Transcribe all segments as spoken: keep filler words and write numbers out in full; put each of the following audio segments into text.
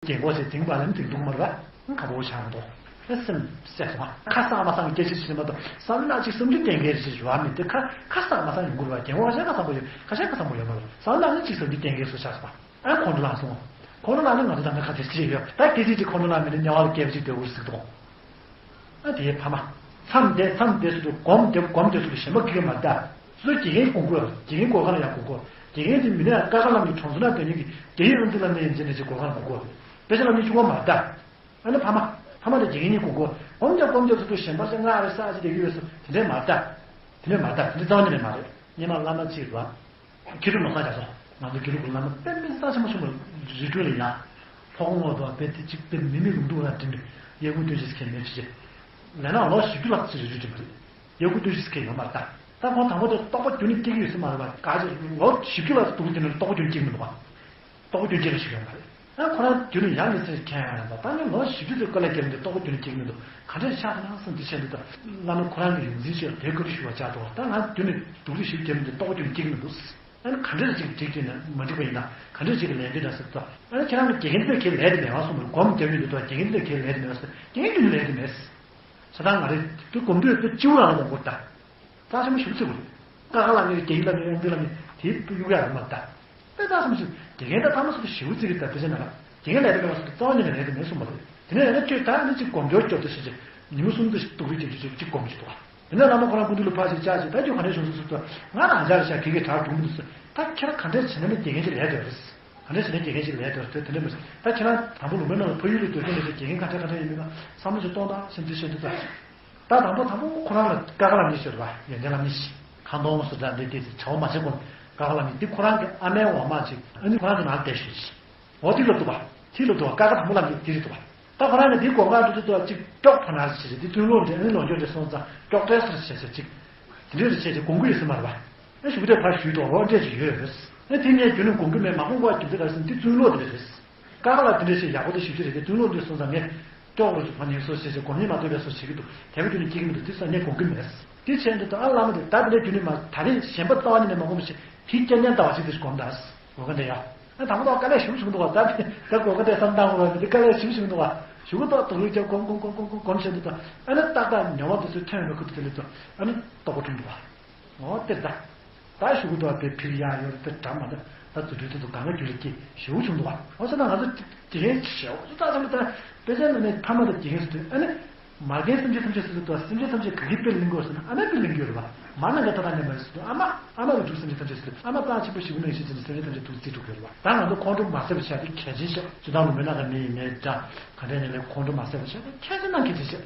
རྒན་གོག་ཞིག་འཛིང་བ་ལ་འཛིང་འདུག་མ་རེད་པ། ཁ་པོ་ཆགས་མ་གཏོགས། ཨ་སེམས་བསད་སོང་ཨ། ཁ་གསག་མ་གསག་གི་སྐད་ཆ་ཞིག་མ་གཏོགས་བསམ་བློ་ཅིག་སུམ་ཅུ་གཏན་འཁེལ་ཞིག་ཡོད་མི་དེ། ཁ་ཁ་གསག་མ་གསག་ཡོང་གི་རེད་པ། རྒན་གོག་ཁ་ཤས་ཁ་བཟང་པོ་ཡོད། ཁ་ཤས་ཁ་བཟང་པོ་ཡོད་མ་རེད། བསམ་བློ་ནི་ཅིག་སུམ་ཅུ་གཏན་འཁེལ་སུ་ཆགས་སོང་ཨ། ཁོང་ཁྲོ་ལངས་སོང་། ཁོང་ཁྲོ་ལངས་ནས་ང་ཚོ་ད་ནི་ཁ་ཐེ་ཅིག་ཡོད། ད་སྐད་ཆ་ཅིག་ཁོང་ཁྲོ་ལངས་མི་ནི་དམྱལ་བ་ལ་སྐྱེ་བ་ཅིག་སྡོད་དགོས་ཟེར་གི་འདུག་ཨ་དེའི་ཕ་མ། མཚམས་བསྡད་མཚམས་བསྡད་སུ་དུ་སྒོམ་བསྡད་སྒོམ་བསྡད་སུ་དུ་ཞེན་པ་སྐྱེ་གི་མ་རེད་ད། སུ་དགེ་རྒན་དགོས་མཁོ། དགེ་རྒན་སྒོ་ཁ་ལ་ཡང་དགོས་མཁོ། དགེ་རྒན་དེ་མི་ནས་ཀ་ཁ་ལམ་གྱི་གྲོང་ཚོ་ན་སྡོད་མཁན་གྱི་དགེ་ཡི་ཨང་རྩིས་ལམ་ནས་ཡིན་ཅེ་ནས་ཅིག་སྒོ་ཁ་ལ་དགོས་མཁོ། དཔེ་ཆ་ལམ་ནས་བཅུག་པ་མ་རེད་ད། ཨ་ནི་ཕ་མ། ཕ་མ་དང་དགེ་རྒན་གཉིས་དགོས་མཁོ། སྒོམ་རྒྱབ་སྒོམ་རྒྱབ་སུ་དུ་ཞེན་པ་ཅིག་ང་རེ་ས་ཅིག་བསྡད་ཀྱི་ཡོད་སུ་དེ་འདྲས་མ་རེད་ད། དེ་འདྲས་མ་རེད་ད། དེ་འདྲས་རྩ་བ་ནས་མ་རེད། སྔོན་མ་བླ་མ་གཅིག་ར། མཁས་གྲུབ་ནོར་བཟང་རྒྱ་མཚོ། ང་ཚོ་དགེ་ལུགས་ཀྱི་བླ་མ་དཔེ་མི་སྲ་ཆེན་པོ་ཆེན་པོ་རི་ཁྲོད་ལ་ཡ། ཕོ་བོང་བ་དང་དཔེ་དེ་གཅིག་དཔེ་མི་མི་རུང་སྡུག་ལ་དྲིན་དུ་གཡས་སྐུ་སྟོན་ཅེས་ཁས་མེད་ཅེས། ལས་ན་ལོ་བཞི་བཅུ་ལྷག་ཙམ་རི་ཁྲོད་དྲིན་པ་རེད། གཡས་སྐུ་སྟོན་ཅེས་ཁས་ཡོད་མ་རེད་ད། ད་ཁོང་དང་པོ་དེ་རྟོགས་པ་རྒྱུན་ནས་སྐྱེ་གི་ཡོད་ས་མ་རེད་པ། ག་ཅིག་ལོ་བཞི་བཅུ་ལྷག་ཙམ་འདུག་དེ་ནས་རྟོགས་པ་རྒྱུན་སྐྱེ་གི་མི་འདུག་པ། རྟོགས་པ་རྒྱུན་སྐྱེ་གི་ཞིག་ཡོད་མ་རེད། ཨ་ཁོ་རང་རྒྱུན་ནས་ཡང་ནས་ཚེ་ཁྱད་ཡང་ཡང་དང་ད་ནི་ལོ་བཞི་བཅུ་ཙམ་དཀའ་ལས་བརྒྱབ་ནས་རྟོགས་པ་རྒྱུན་སྐྱེ་གི་མི་འདུག་ག་འདྲས་ཆགས་ན་བསམ་འདི་བྱས་འདུག་ད་བླ་མ་ཁོ་རང་གི་ཡོངས་འཛིན་ཆེ་བ་དེ་བཀའ་འདྲི་ཞུ་བ་བྱ་དོ། ད་ང་རྒྱུན་ནས་སྡུག་རུས་ཞིག་བརྒྱབ་ནས་རྟོགས་པ་རྒྱུན་སྐྱེ་གི་མི་འདུག་ཨ་ནི་ག་འདྲས་ཅིག་འགྲིག་དེ་ན་མ་འགྲིག་པ་ཡིན་ན་ག་འདྲས་ཅིག་གི་ལན་འདེབས་ན་ཟེར་ཏོ། ཨ་ནི་ཁྱེད་རང་གི་དགེ་རྒན་ཚོས་ཁས་ལེན་དེ་མེད་པ་གསུངས་པར་སྒོམ་རྒྱབ་ཡོད་འདུག་ཏོ། དགེ་རྒན་ཚོས་ཁས་ལེན་དེ་མེད་པ་ཟེར། དགེ་རྒན་རྒྱུན་ལེན་དེ་མེད། ས་ཐང་ང་རེ་དུ་སྒོམ་དུས་དུ་སྤྱི་བོ་རང་ལ་འགོར་ད། རྩ་ཆེན་པོ་ཞིག་བརྩི་དགོས། ཀ་ཁ་ལ་ནི་དགེ་རྒན་ལ་ནི་ཨང་ཏི་ལ་ནི་དེ་གཡུག་ཡག་རེད་མ་ད། དཔེ་རྩ་ཆེན་པོ་ཞིག་དགེ་རྒན་དང་ཕ་མ་སོགས་ཞིབ་བརྩི་གི་ད་དཔེ་ཆ་ན་ལ་དགེ་རྒན་ལས་དེ་མེད་པ་སོགས་རྩ་བ་ཉིད་ནས་ལས་དེ་མེད་གསུངས་པ་རེད། དེ་ནས་ཡང་ན་ཁྱོད་ད་ནི་ཅིག་སྒོམ་སྦྱོར་སྐྱོར་དུ་ཞིག་ཅིག་ཉིན་མོ་གསུམ་དུ་ཞིག་སྡུག་རུས་ཀྱི་ཅིག་ཅིག་སྒོམ་ཞིག་འདུག་དེ་ནས་བླ་མ་ཁོ་རང་སྐུ་མདུན་ལ་ཕར་ཞིག་བཅར་ཞིག་ད་ཁྱོད་ག་ནས་བྱུང་སོང་ཟེར་ཏོ། ང་རང་འཇགས་རེད་ཤག་གི་གི་དྲག་སྒྲུང་མི་འདུག་ཟེར། ད་ཁྱེད་རང་ག་འདྲས་བྱས་ན་ནི་དགེ་རྒན་ཅིག་ལས་དེ་རེད། ག་འདྲས་བྱས་ན་དགེ་རྒན་ཞིག་ལས་དོར་དོར་དེ་འདྲས་མ་བྱེད། ད་ཁྱེད་རང་དང་པོ་ལུང་པའི་ནང་ལ་ཕ་ཡུལ་ལ་སྡོད་མཁན་ལས་ཀྱི་དགེ་རྒན་ག་འདྲས་ག་འདྲས་ཡིན་མིན་ལ་བསམ་བློ་ཞིག་གཏོང་དང་ཞེས་འདི་བཤད་འདུག་ད། ད་དང་པོ་དང་པོ་ཁོ་རང་ལ་ཀ་ཁ་ལམ་ནས་ཤོད་པ་ཡོན་ཏན་ལམ་ནས་ཤི་ཁང་སྟོང་སུ་འདྲ་འདི་དེ་བྱ་བ་མ་བྱེད་གོང་ཀ་ཁ་ལམ་ནས་འདི་ཁོ་རང་གི་ཨ་མའི་འོག་མ་ཅིག་ཨ་ནི་ཁོ་རང་གི་ནང་བསྡད་ཤོད་ཅིག་འོ་དེ་ལ་འདུག་པ། དེ་ལ་འདུག་པ། ཀ་ཁ་དང་པོ་ལམ་ནས་དེ་རེད་འདུག་པ། ད་ཁོ་རང་གི་འདི་གོ་འགའ་འདུག་འདུག་ཅིག་ཀྱོག་ཕོ་ནར་བྱེད་ཅིག་འདི་ཙུན་ལོག་འདྲ་ཨ་ནི་ལོ་འཇོག་འདྲ་སོང་ཙང་ཀྱོག་ཏྲེ་སར་བྱེད་ཅིག་ཅིག་དེ་འདྲས་རེ་བྱས་ཏེ་དགོངས་ཀྱི་ཡོད་ས་མ་རེད་པ། ཨ་ཞུ་དེ་ཕར་ཞུས་ཏོ་འོ་འདྲས་ཅིག་ཡོད་རེད། ཨ་དེ་ངས་རྒྱུན་ནས་དགོངས་ཀྱི་མེད་མ་དགོངས་པ་རྒྱུ་མཚན་ག་རེ་ཟེར་ན་འདི་ཙུན་ལོག་དེ་འདྲས་རེད། ཀ་ཁ་ལ་དེ་འདྲས་ཞིག་ཡག་པོ་དེ་ཞིབ་ཅིག་རེད་དེ་ཙུན་ལོག་འདྲས་སོང་ཙང་ངས་ཀྱོག་རུ་ཚུར་ཕར་ཉེས་སོ་ཞེས་ཞེས་དགོངས་ཉེས་མ་ཐོབ་པའི་སོ་བྱེད་ཀྱི་འདུག་དེ་བས་རྒྱུན་ནས་སྐྱེ་གི་མི་འདུག་དེ་ས་ངས་དགོངས་ཀྱི་མེད། དེ་བྱས་འདི་ད་ཨ་བླ་མ་དེ་ད་དེ་འདྲས་རྒྱུན་ནས་མ་ད་རེས་གཞན་པ་རྩ་བ་ཉིད་ནས་མ་དགོངས་པ་ཞིག་དེ་སྐྱབས་གནས་ལྟ་བ་ཞིག་དེ་ཞིག་དགོངས་དང་། འོ་ག་འདྲ་ཡ། ཨ་དང་པོ་དག་དཀའ་ལས་ཞེ་པོ་བྱུང་འདུག་བ། ད་ད་གོ་ག་དེ་བསམ་བཏང་དགོས་པ་འདི་དཀའ་ལས་ཞེ་པོ་བྱུང་འདུག་བ། ཞུ་གུ་ཏོག་ཏོག་ལུས་རྒྱབ་གོམ་གོམ་གོམ་གོམ་གོམ་གོམ་བྱས་འདུག་ད། ཨ་ནི་ཏག་ཏག་ཉོ་བ་དེ་ཚོས་ཐོན་ཡོང་བའི་ཁུ་ཏུ་དེ་ལས་ཚོ་ཨ་ནི་ལྟོགས་པ་འཁྲུངས་འདུག་བ། འོ་དེ་ད། ད་ཞུ་གུ་ཏོག་དེ་ཕིར་ཡ་ཡོད་དེ་འདྲ་མ་འདྲ་ད་རྫུ་འཕྲུལ་དེ་ཚོ་གང་ག་རྒྱུ་ལ་སྐྱེ་ཞེ་པོ་བྱུང་འདུག་བ། འོ་ཟེར་ན་ང་ཚོ་དེ་གས་ཞེ་པོ་ད་ཚང་མ་ད་དཔེ་ཆ་ནང་ནས་ཕ་མ་དང་དེ་གས་སུ་དུས་ཨ་ནི། མ་རྒན་སེམས་ཅན་ཐམས་ཅད་སོ་སོ་ལྟོས། སེམས་ཅན་ཐམས་ཅད་ག་གིས་དཔེ་ལེན་དགོས་ཟེར་ན་ཨ་མས་དཔེ་ལེན་གྱི་ཡོད་རེད་པ། མ་ནང་ག་ད་ད་ནས་མ་རེད་ཟེར་དུས་ཨ་མ། ཨ་མ་རུ་འདུག་སེམས་ཅན་ཐམས་ཅད་ཟེར་དུས་ཨ་མ་རྐང་ཆེན་པོ་ཞིག་ནང་བཞིན་བྱས་ནས་སེམས་ཅན་ཐམས་ཅད་འདུག་རྩིས་སྤྲོད་དགོས་རེད་པ། ད་ང་ཚོ་ཁོང་ཁྲོ་མ་ཟ་བར་བཞག་དེ་གལ་ཆེན་ཤག་སྤྱིར་བཏང་ལུང་པའི་ནང་གི་མི་ཡིན་མིན་འདྲ་ག་འདྲ་ཡིན་ནའི་ཁོང་ཁྲོ་མ་ཟ་བར་བཞག་དེ་གལ་ཆེན་ནང་གལ་ཆེན་ཤག་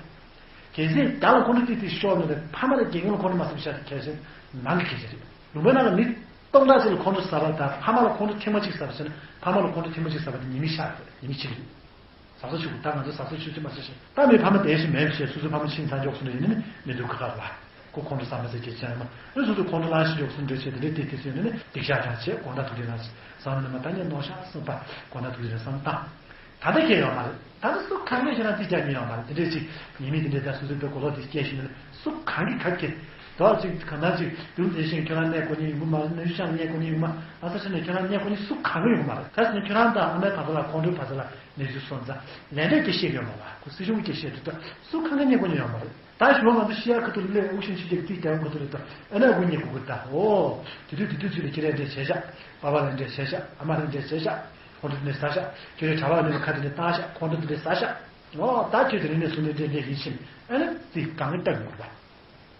གལ་སྲིད་བདག་ལ་ཁོང་ཁྲོ་ཏིག་ཏིག་ཤོར་ནས་ཕ་མ་དང་དགེ་རྒན་ལ་ཁོང་ཁྲོ་མ་ཟ་བར་བཞག་དེ་གལ་ཆེན་ནང་གི་གལ་ཆེན་རེད། ལུང་པའི་ནང་ལ་མི་སྟོང་ཕྲག་ཅིག་ལ་ཁོང་ཁྲོ་ཟ་བ་དང་ཕ་མ་ལ་ཁོང་ཁྲོ་ཐེངས་མ་གཅིག་ཟ་བ་བྱས་ན་ཕ་མ་ལ་ཁོང་ཁྲོ་ཐེངས་མ་གཅིག་ཟ་བ་དེ་ཉེས་དམིགས་ཤར་རེད། ཉེས་དམིགས་གཅིག་རེད། གཟབ་གཟབ་བྱེད་དགོས། ད་ང་ཚོ་གཟབ་གཟབ་བྱེད་ཆེད་མ་བྱེད་ཤེས། ད་མི་ཕ་མ་དེ་ཞིག་མེད་བྱས་སོ་སོའི་ཕ་མ་ཤི་ཚར་འཇོག་སོང་ནས་ཡིན་ནི་མི་འདུག་ག་ག་ལ་ཁོ་ཁོང་ཁྲོ་ཟ་མ་ཟ་སྐད་ཆ་ཡང་མ་ཨེ་སོ་སོའི་ཁོང་ཁྲོ་ལངས་ཤི་འཇོག་སོང་འདྲ་བྱས་དེ་འདྲས་དེ་དེ་སོང་ནས་ནི་སྡིག་བཤགས་ཀྱང་བྱས་དགོངས་དག་ཐུགས་རྗེ་གནང་ཟེར་ནས་མ་ད་ནས་ནོར་ཤག་གསུངས་པ་དགོངས་དག་ཐུགས་རྗེ་གནང་བསམ་བཏང་། ད་ལྟ་ཁྱེད་ཡོད་མ་རེད། ད་ལྟ་སུ་གང་གིས་ཁྱེད་རང་རྩིས་རྒྱག་མཁན་ཡོད་མ་རེད། དེ་འདྲས་ཅིག་ཉེས་མིང་དེ་འདྲས་ད་སོ་སོའི་བོད་གོ་ལོག་དེ་སྐྱེས་ཤིང་ནི་སུ་གང་གིས་ག་གེ་དོག་ཅིག་གང་ལྟར་ཅིག་རྒྱུ་མཚན་ཤིང་ཁྱོད་རང་གནས་དགོས་ནི་ཡིན་གོ་མ་རེད། ནུ་ཤང་གནས་དགོས་ནི་ཡིན་གོ་མ་ཨ་ས་ཆ་ནས་ཁྱོད་རང་གནས་དགོས་ནི་སུ་གང་གིས་ཡོད་མ་རེད། ད་ཟེར་ན་ཁྱོད་རང་དང་ཨ་མའི་བར་ལ་ཁོང་ཁྲོའི་བར་ལ་ནས་ཚུལ་སོང་ཙང་ལས་འབྲས་སྐྱེ་ཤེས་ཡོད་མ་རེད། ཁོ་སྲིད་གཞུང་གི་སྐྱེ་ཤེས་དེ་ཚོ་སུ་གང་ག་རྙེད་དགོས་ཉེ་ཡོད་མ་རེད། ད་ཞུ་བ་ང་ཚོ་ཤི་ཡ་ཁ་ཐུག་ལས་དབུགས་ཤིང་ཤི་རྒྱག་ཏིག་ཀྱང་ཁ་ཐུག་ལས་ད་ཨ་ན་དགོས་ཉེ་དགོས་གི་ད། ཨོ་དེ་དུས་དེ་དུས་ཚོད་ལ་ཁྱེད་རང་འདྲས་བྱས་ཤག་པ་པ་ལ་འདྲས་བྱས་ཤག་ཨ་མ་ལ་འདྲས་བྱས་ཤག་ཁོང་ཚོ་འདྲས་ཟ་ཤག་ཁྱོད་རའི་གྲྭ་པ་ལ་འདྲས་ཁ་དེ་འདྲས་བཏང་ཤག་ཁོང་ཚོ་འདྲས་ཟ་ཤག་ཨོ་ད་ཁྱོད་དེ་རིང་ནས་བཟུང་ནས་འདྲས་འདྲས་ཡིན་ཕྱིན་ཨ་ན་ཏིག་གང་གི་ལྟ་དགོས་པ།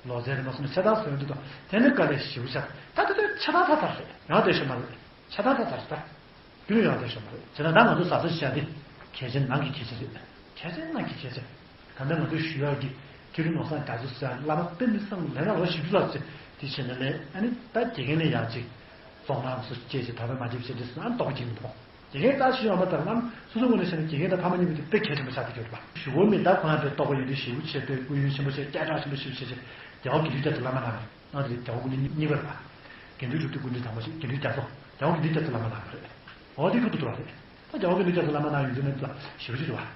ལོ་ཚད་རེ་མ་སོང་ན་ཆ་ཚང་བཟོས་འདུག་ད། དེ་ནི་དཀའ་ལས་ཞེ་པོ་ཤག་ད་དེ་དུས་ཆ་ཚང་ཐ་ཐར་རེད། ཡང་དེ་ཤོད་མ་རེད། ཆ་ཚང་ཐ་ཚར་ད། རྒྱུན་ཡང་དེ་ཤོད་མ་རེད། བྱས་ན་ད་ང་ཚོ་གཟབ་གཟབ་བྱ་དེ་གལ་ཆེན་ནང་གི་གལ་ཆེན་རེད། གལ་ཆེན་ནང་གི་གལ་ཆེན། ད་ལྟ་ང་ཚོས་ཞུ་ཡག་གི་ཁྱོད་རིག་ནོར་བཟང་རྒྱ་མཚོ་ཟེར་བླ་མ་དཔེ་མི་སྲང་ལས་ན་ལོ་བཞི་བཅུ་ལྷག་ཙམ་དེ་བྱས་ན་ལས་ཨ་ནི་ད་དགེ་རྒན་ལས་ཡག་ཅིག་བཙོང་ནང་སུ་སྐྱེས་ཅིག་ད་བས་མ་བརྗེད་བྱས་དེ་སུ་ཨ་ནི་རྟོགས་ཀྱིན་འདུག་དགེ་རྒན་ལྟ་ཞུ་ཡོང་བ་ལྟར་ལམ་སོ་སོ་ངོས་ནས་བཤད་ན་དགེ་རྒན་དང་ཕ་མ་གཉིས་པོ་དེ་དཔེ་གལ་ཆེན་པོ་ཆགས་ཏེ་གྱུར་པ། ཞུ་བོ་མི་ད་ཁོ་རང་ཚོའི་རྟོགས་པ་ཡོད་དུས་ཞེ་པོ་བྱས་པའི་སྐུ་ཡོན་ཆེན་པོ་བྱས་སྐད་གྲགས་ཆེན་པོ་ཞེ་པོ་བྱས་བྱས་རྒྱལ་བ་དགེ་ལྡན་རྒྱ་མཚོ་བླ་མ་ན་རེད། ང་དེ་རྒྱལ་བ་སྐུ་ཕྲེང་གཉིས་པ་རེད་པ། དགེ་འདུན་སྒྲུབ་སྡེ་སྐུ་ཕྲེང་དང་པོ་ཞིག་དགེ་འདུན་རྒྱ་མཚོ། རྒྱལ་བ་དགེ་འདུན་རྒྱ་མཚོ་བླ་མ་ན་རེད། འོ་དེ་ཁུ་ཐུག་ཐུག་རེད། ད་རྒྱལ་བ་དགེ་འདུན་རྒྱ་མཚོ་བླ་མ་ན་ཡོད་དུས་ནས་ད་ཞེ་པོ་ཅིག་རེད་པ།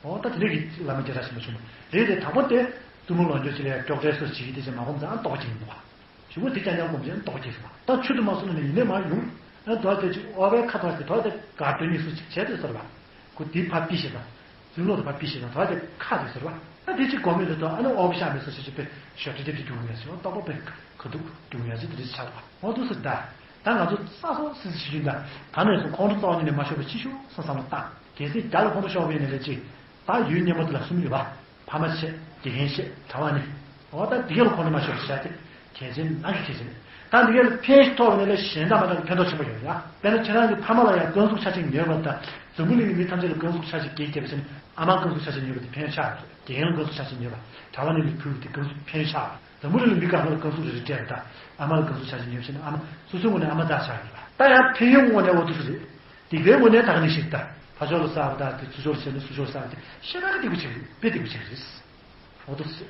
འོ་ད་དེ་འདྲས་ཀྱི་བླ་མ་སྐད་གྲགས་ཆེན་པོ་བྱུང་བ་རེད་དེ། དང་པོ་དེ་བཙུན་མོ་ལོ་འཇོག་ཅིག་ལ་ཡ་སྐྱོག་བྲལ་སོགས་བྱེད་ཀྱི་དེ་ཅིག་མ་གོམས་ཙང་རྟོགས་ཀྱི་ཡིན་པ། གཞུག་གུ་དེ་རྐྱང་རྐྱང་གོམས་ཀྱང་རྟོགས་ཀྱི་རེད་པ། ད་ཆུ་དུ་མ་སོང་ན་ནི་ཡིན་ནས་མ་ཡོང་། ཨ་དོ་དེ་ཅིག་ཨོ་བའི་ཁ་ཐོག་ཅིག་དོ་དེ་ག་དོན་ནི་སུ་ཅིག་བྱས་དེ་ཟེར་བ། ཁོ་དེ་ཕར་ཕུད་ཤེས་དང་། རྩིས་ལོག་དེ་ཕར་ཕུད་ཤེས་དང་། ད་དེ་ཁག་ཅིག་ཟེར་བ། ད་དེ་གཅིག་གོ་མེད་དུ་ད་ཨ་ནི་ཨོ་བི་ཤ་མེད་སོ་ཞེས་བྱས་པའི་ཞབས་ཁྲ་དེབ་ཀྱི་རྒྱུག་ཡ་ཟེར་བ། རྟག་པར་པའི་ཁ་ཐུག་རྒྱུག་ཡ་ཟེར་དེ་འདྲ་ཆགས་པ་འོ་འདུག་ཟེར། ད་ད་ང་ཚོ་ས་སོ་སི་སི་ཞིག་ཡིན། ད་ད་ནས་བཟུང་ཁོང་ཁྲོ་རྩ་བ་ཉིད་ནས་མ་ཤོར་བའི་ཕྱི་ཤོག་བསམ་བསམ་བློ་བཏང་། གལ་སྲིད་རྒྱ་ལ་ཁོང་ཁྲོ་ཤོར་བ་ཡིན་ན་ལས་ཅིག་ད་ཡུལ་སྙན་པོ་དེ་ལ་གསུམ་ཡོད་པ། ཕ་མ་བྱས། དགེ་རྒན་བྱས། གྲྭ་པ་ནི། འོ་ད་འདི་ག་ལ་ཁོང་ཁྲོ་མ་ཤོར་བ་བྱས་ཏེ། གལ་ཆེན་ནང་གི་གལ་ཆེན། ད་འདི་ག་ལ་ཕན་ཐོགས་པ་ནི་ལས་གཞན་དག་མ་གཏོགས་ཕན་ཐོགས་ཆེན་པོ་ཡོད་ཡ། དཔེར་ན་ཁྱེད་རང་གི་ཕ་མ་ལ་ཡང་ཀུན་གཟུགས་ཆ་ཅིག་ཉོས་པ་དང་། འཛམ་བུ་གླིང་གི་མི་ཐམས་ཅད་ལ་ཀུན་གཟུགས་ཆ་ཅིག་གེགས་བརྒྱབ་པ་བྱས་ནས། ཨ་མ་ཀུན་གཟུགས་ཆ་ཅིག་ཉོས་པ་དེ་ཕན་ཆགས་རེད། དགེ་རྒན་ལ་ཀུན་གཟུགས་ཆ་ཅིག་ཉོས་པ། གྲྭ་པ་ནི་ལ་ཕུལ་བ་དེ་ཀུན་གཟུགས་ཕན་ཆགས་རེད། འཛམ་བུ་གླིང་ལ་མི་གང་ག་ལ་ཀུན་གཟུགས་རེ་རེ་སྤྲད་པ་དང་། ཨ་མ་ལ་ཀུན་གཟུགས་ཆ་ཅིག་ཉོས་པ་བྱས་ནས། ཨ་མ་སོ་སོའི་ངོས་ནས་ཨ་མ་རྩ་ཆགས་ཡོད་པ། ད་ཡང་ཕན་ཡོན་ངོས་ནས་འོ་འདུག་སེ་རེད། སྡིག་པའི་ངོས་ནས་ད་ག་ནང་བཞིན་ད། ཕར་ཕྱོགས་ལ་བསགས་པ་དང་དེ་ཚུར་ཕྱོགས་ལ་བྱས་ན་ཚུར་ཕྱོགས་ལ་བསགས་པ་དེ་ཤེས་རབ་ཀྱི་སྡིག་པ་ཆེན་པོ་རེད། དཔེ་སྡིག་པ་ཆེན་རེད། འོ་འདུག་སེ།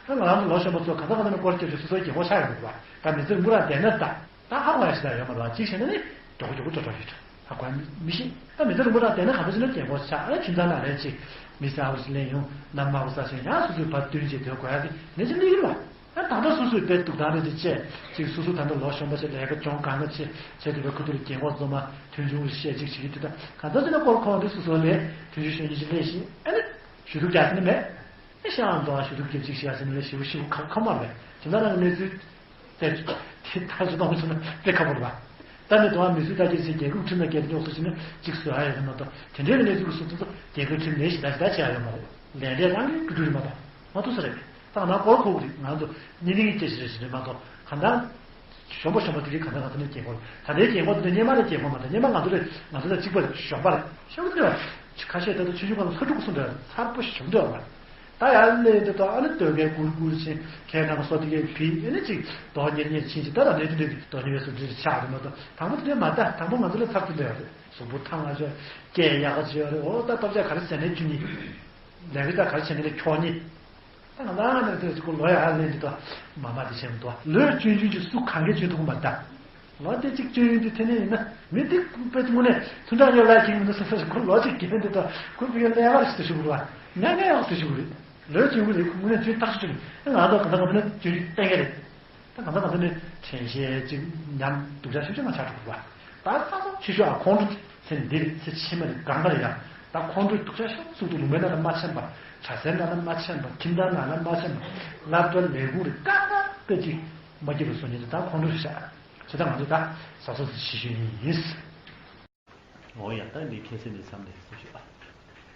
ད་ང་རང་ཚོ་ལོ་གཞོན་པ་ཚོ་གང་ལྟར་གང་ལྟར་ནས་སྐོར་སྐྱོད་བྱས་སོ་སོའི་རྒན་གོག་ཆགས་ཡོང་གི་འདུག་བ། ད་མི་ཚེ་རིང་པོ་རང་བསྡད་ན་ད། ད་ཧ་གོ་ཡ་ཞིག་ད་ཡོད་མ་རེད་བ། གཅིག་བྱས་ན་ནི་མགྱོགས་པོ་མགྱོགས་པོ་འགྲོ་འགྲོ་ཡོད་འགྲོ། ཧ་གོ་མི་ཤེས། ད་མི་ཚེ་རིང་པོ་རང་བསྡད་ན་གང་འདྲ་ཞིག་ན་རྒན་གོག་ཆགས། ཨ་ཁྱིམ་ཚང་ནང་ལ་ཅིག་མི་ཚེ་ཧ་གོ་ཞིག་ལེན་ཡོང་། ནམ་མ་གོ་ས་ཞིག་ཡང་སོ་སོའི་བར་བསྟུན་བྱས་སྡོད་དགོས་ཡ་དེ་ནད་ཀྱི་གནས་ཡུལ་ལ། ཨ་ད་ལྟ་སོ་སོའི་དཔེ་སྡུག་དང་རེ་དེ་བཅས་ཅིག་སོ་སོ་ད་ལྟ་ལོ་གཞོན་པ་ཆེ་ལས་ཀ་སྦྱོང་གང་ག་ཆེ་བྱས་དུས་པའི་ཁ་ཐུག་ལ་རྒན་གོག་འཛོམས་མ་མཐུན་ཆུང་བཤད་ཅིག་བྱེད་ཀྱི་འདུག་ད་གང་ལྟར་ཟེར་ན་སྐོར་ཁོང་དེ་སོ་སོ་ལས་མཐུན་ཆུང་ཤོད་ཉིན་ཅིག་སླེབས་ཤིང་ཨ་ནི་ཞུ་གཏུག་རྒྱག་ས་ནི་མེད། ཨ་ཤང་དོ་ཞུ་གཏུག་རྒྱབ་ཅིག་བྱས་ཟེར་ནས་ཞུ་ཞུ་ཁ་ཁ་མར་བས་དེ་འདྲ་རང་གི་གནས་ཚུལ་དེ་དེ་ད་ཞུ་གཏོང་ཞུ་ན་དཔེ་ཁ་པོ་རེད་པ། ད་ནི་དོ་བ་མི་སུས་ད་ཅིག་ཟེར་རྒྱལ་ཁབ་ཁྲིམས་དང་འགལ་ཏེ་རྙོག་སོ་ཞིག་ན་ཅིག་བཟོ་ཡ་ཡོད་མ་གཏོགས་དེ་འདྲའི་གནས་ཚུལ་གྱི་སོ་སོ་རྒྱལ་ཁབ་ཁྲིམས་ལས་ཞིག་ད་ཞིག་ད་བྱེད་ཡ་ཡོད་མ་རེད། ལས་འབྲས་རང་གི་རྒྱུ་འབྲས་རེད་མ་གཏོགས། མ་གཏོགས་ས་རེད། ད་ང་སྐོར་ཁོ་གི་རེད། ང་ཚོ་གཉིས་གཉིས་སྐྱེ་ཞིག་རེད་ཞིག་རེད་མ་གཏོགས་གང་ལྟར། གཞོན་པ་གཞོན་པ་དེ་རིགས་གང་ལྟར་གང་ལྟར་ནས་རྒྱལ་ཁོག་རེད། ད་ལྟའི་རྒྱལ་ཁོག་དེ་ཚོ་སྔོན་མ་ལས་རྒྱལ་ཁོག་མ་རེད། སྔོན་མ་ང་ཚོ་ལས་ང་ཚོ་ལས་གཅིག་པ་རེད། གཞོན་པ་རེད། ཤོག་དེ་ཁ་ཤས་ད་ལྟ་ཆུང་ཆུང་སྒང་ལ་ལྷ་ཕྲུག་གསུམ་འདྲ་ཚར་པོ་ཞིག་བྱུང་འདྲ་བ། ད་ཡར་སླེབས་དེ་ད་ཨ་ནི་སྟོད་གའི་གུར་གུར་ཕྱིན། ཁའི་ནང་སོ་དེ་གའི་ཕི་ཨ་ནི་ཅིག་རྡོག་གཉེར་གཉེར་ཕྱིན་ཅིག་ད་ད་ནས་དེ་འདྲའི་རྡོག་གཉེར་བའི་སོ་འདྲ་ཆགས་རེད་མ་གཏོགས་དང་པོ་དེ་འདྲ་མ་ད་དང་པོ་ང་ཚོ་ལས་ཚར་དེ་འདྲ་ཡོད་རེད། གཟུགས་པོ་ཐང་ང་ཆོད། སྐད་ཡག་ག་ཆོད་རེད། འོ་ད་སྟོབས་ཆག་ག་རེ་ཟེར་ནས་ཁྱོད་གཉིས། ལས་ཀ་ད་ག་རེ་བྱས་ནས་ལས་ཁྱོག་གཉིས། ད་ང་ད་ང་ནས་དེ་ཚོ་ལོ་ཡག་ལེན་འདི་ད་མ་མ་དེ་བྱས་མི་འདུག་ལོས་ཆུང་ཆུང་ཅིག་སུ་གང་གས་ཆུང་ཐུག་མ་ད། ལོ་དེ་གཅིག་ཆུང་ཆུང་དེ་དེ་ནས་ཡིན་ན་མི་དེ་དཔེ་དངོས་གནས་ཐུན་ཕྲག་ཡོད་ལ་ཁྱིམ་མི་འདུག་ས་ས་ཁོ་ལོ་གཅིག་རྒན་དེ་ད་ཁོ་བི་ཡོད་ལས་ཀ་རེ་ཞིག་ཏུ་ཞུགས་རུ་བ་ང་ངས་ཡག་ཏུ་ཞུགས་རེད། ལོས་ཆུང་ངུ་རེད། ཁོ་དངོས་གནས་ཆུང་ཐག་ཆོད་ནས་ང་ད་གང་ལྟར་གང་ལྟར་ན་ཆུང་ཆུང་གཏན་འཁེལ་རེད། ད་གང་ལྟར་གང་ལྟར་ནས་དྲན་ཤེས་ཅིག་ཉམས་སྡུག་ཅག་ཤུགས་ཆེ་ང་ཆགས་འགྲོ་གི་རེད་བ། ད་ས་ས་ཆུ་ཤོག་ཨ་ཁོང་ཁྲོ་ཚེ་འདི་རེད། ཚེ་ཕྱི་མ་རེད། གང་ག་རེད་ཡ། ད་ཁོང་ཁྲོ་སྡུག་ཅག་ཤོག་ཚུགས་འདུག་ལུང་པའི་ནང་ལ་མ་ཕྱིན་པ། གྲྭ་སའི་ནང་ལ་མ་ཕྱིན་པ། ཁྱིམ་ཚང་ནང་ལ་མ་ཕྱིན་པ། སློབ་གྲྭ་ལས་ཁུངས་རེད། གང་ག་སྐད་ཅིག་མ་སྐྱིད་པ་བཟོ་ཉེན་དུ་ད་ཁོང་ཁྲོ་རེད་ཤག་བྱས་ད་ང་ཚོ་ད་ས་ས་ཤི་ཤི་ཡིན་ཡིན། འོ་ཡ། ད་འདི་ཁྱད་གསད་ནས་མཚམས་ནས་སེམས་ཤོག་ཨ།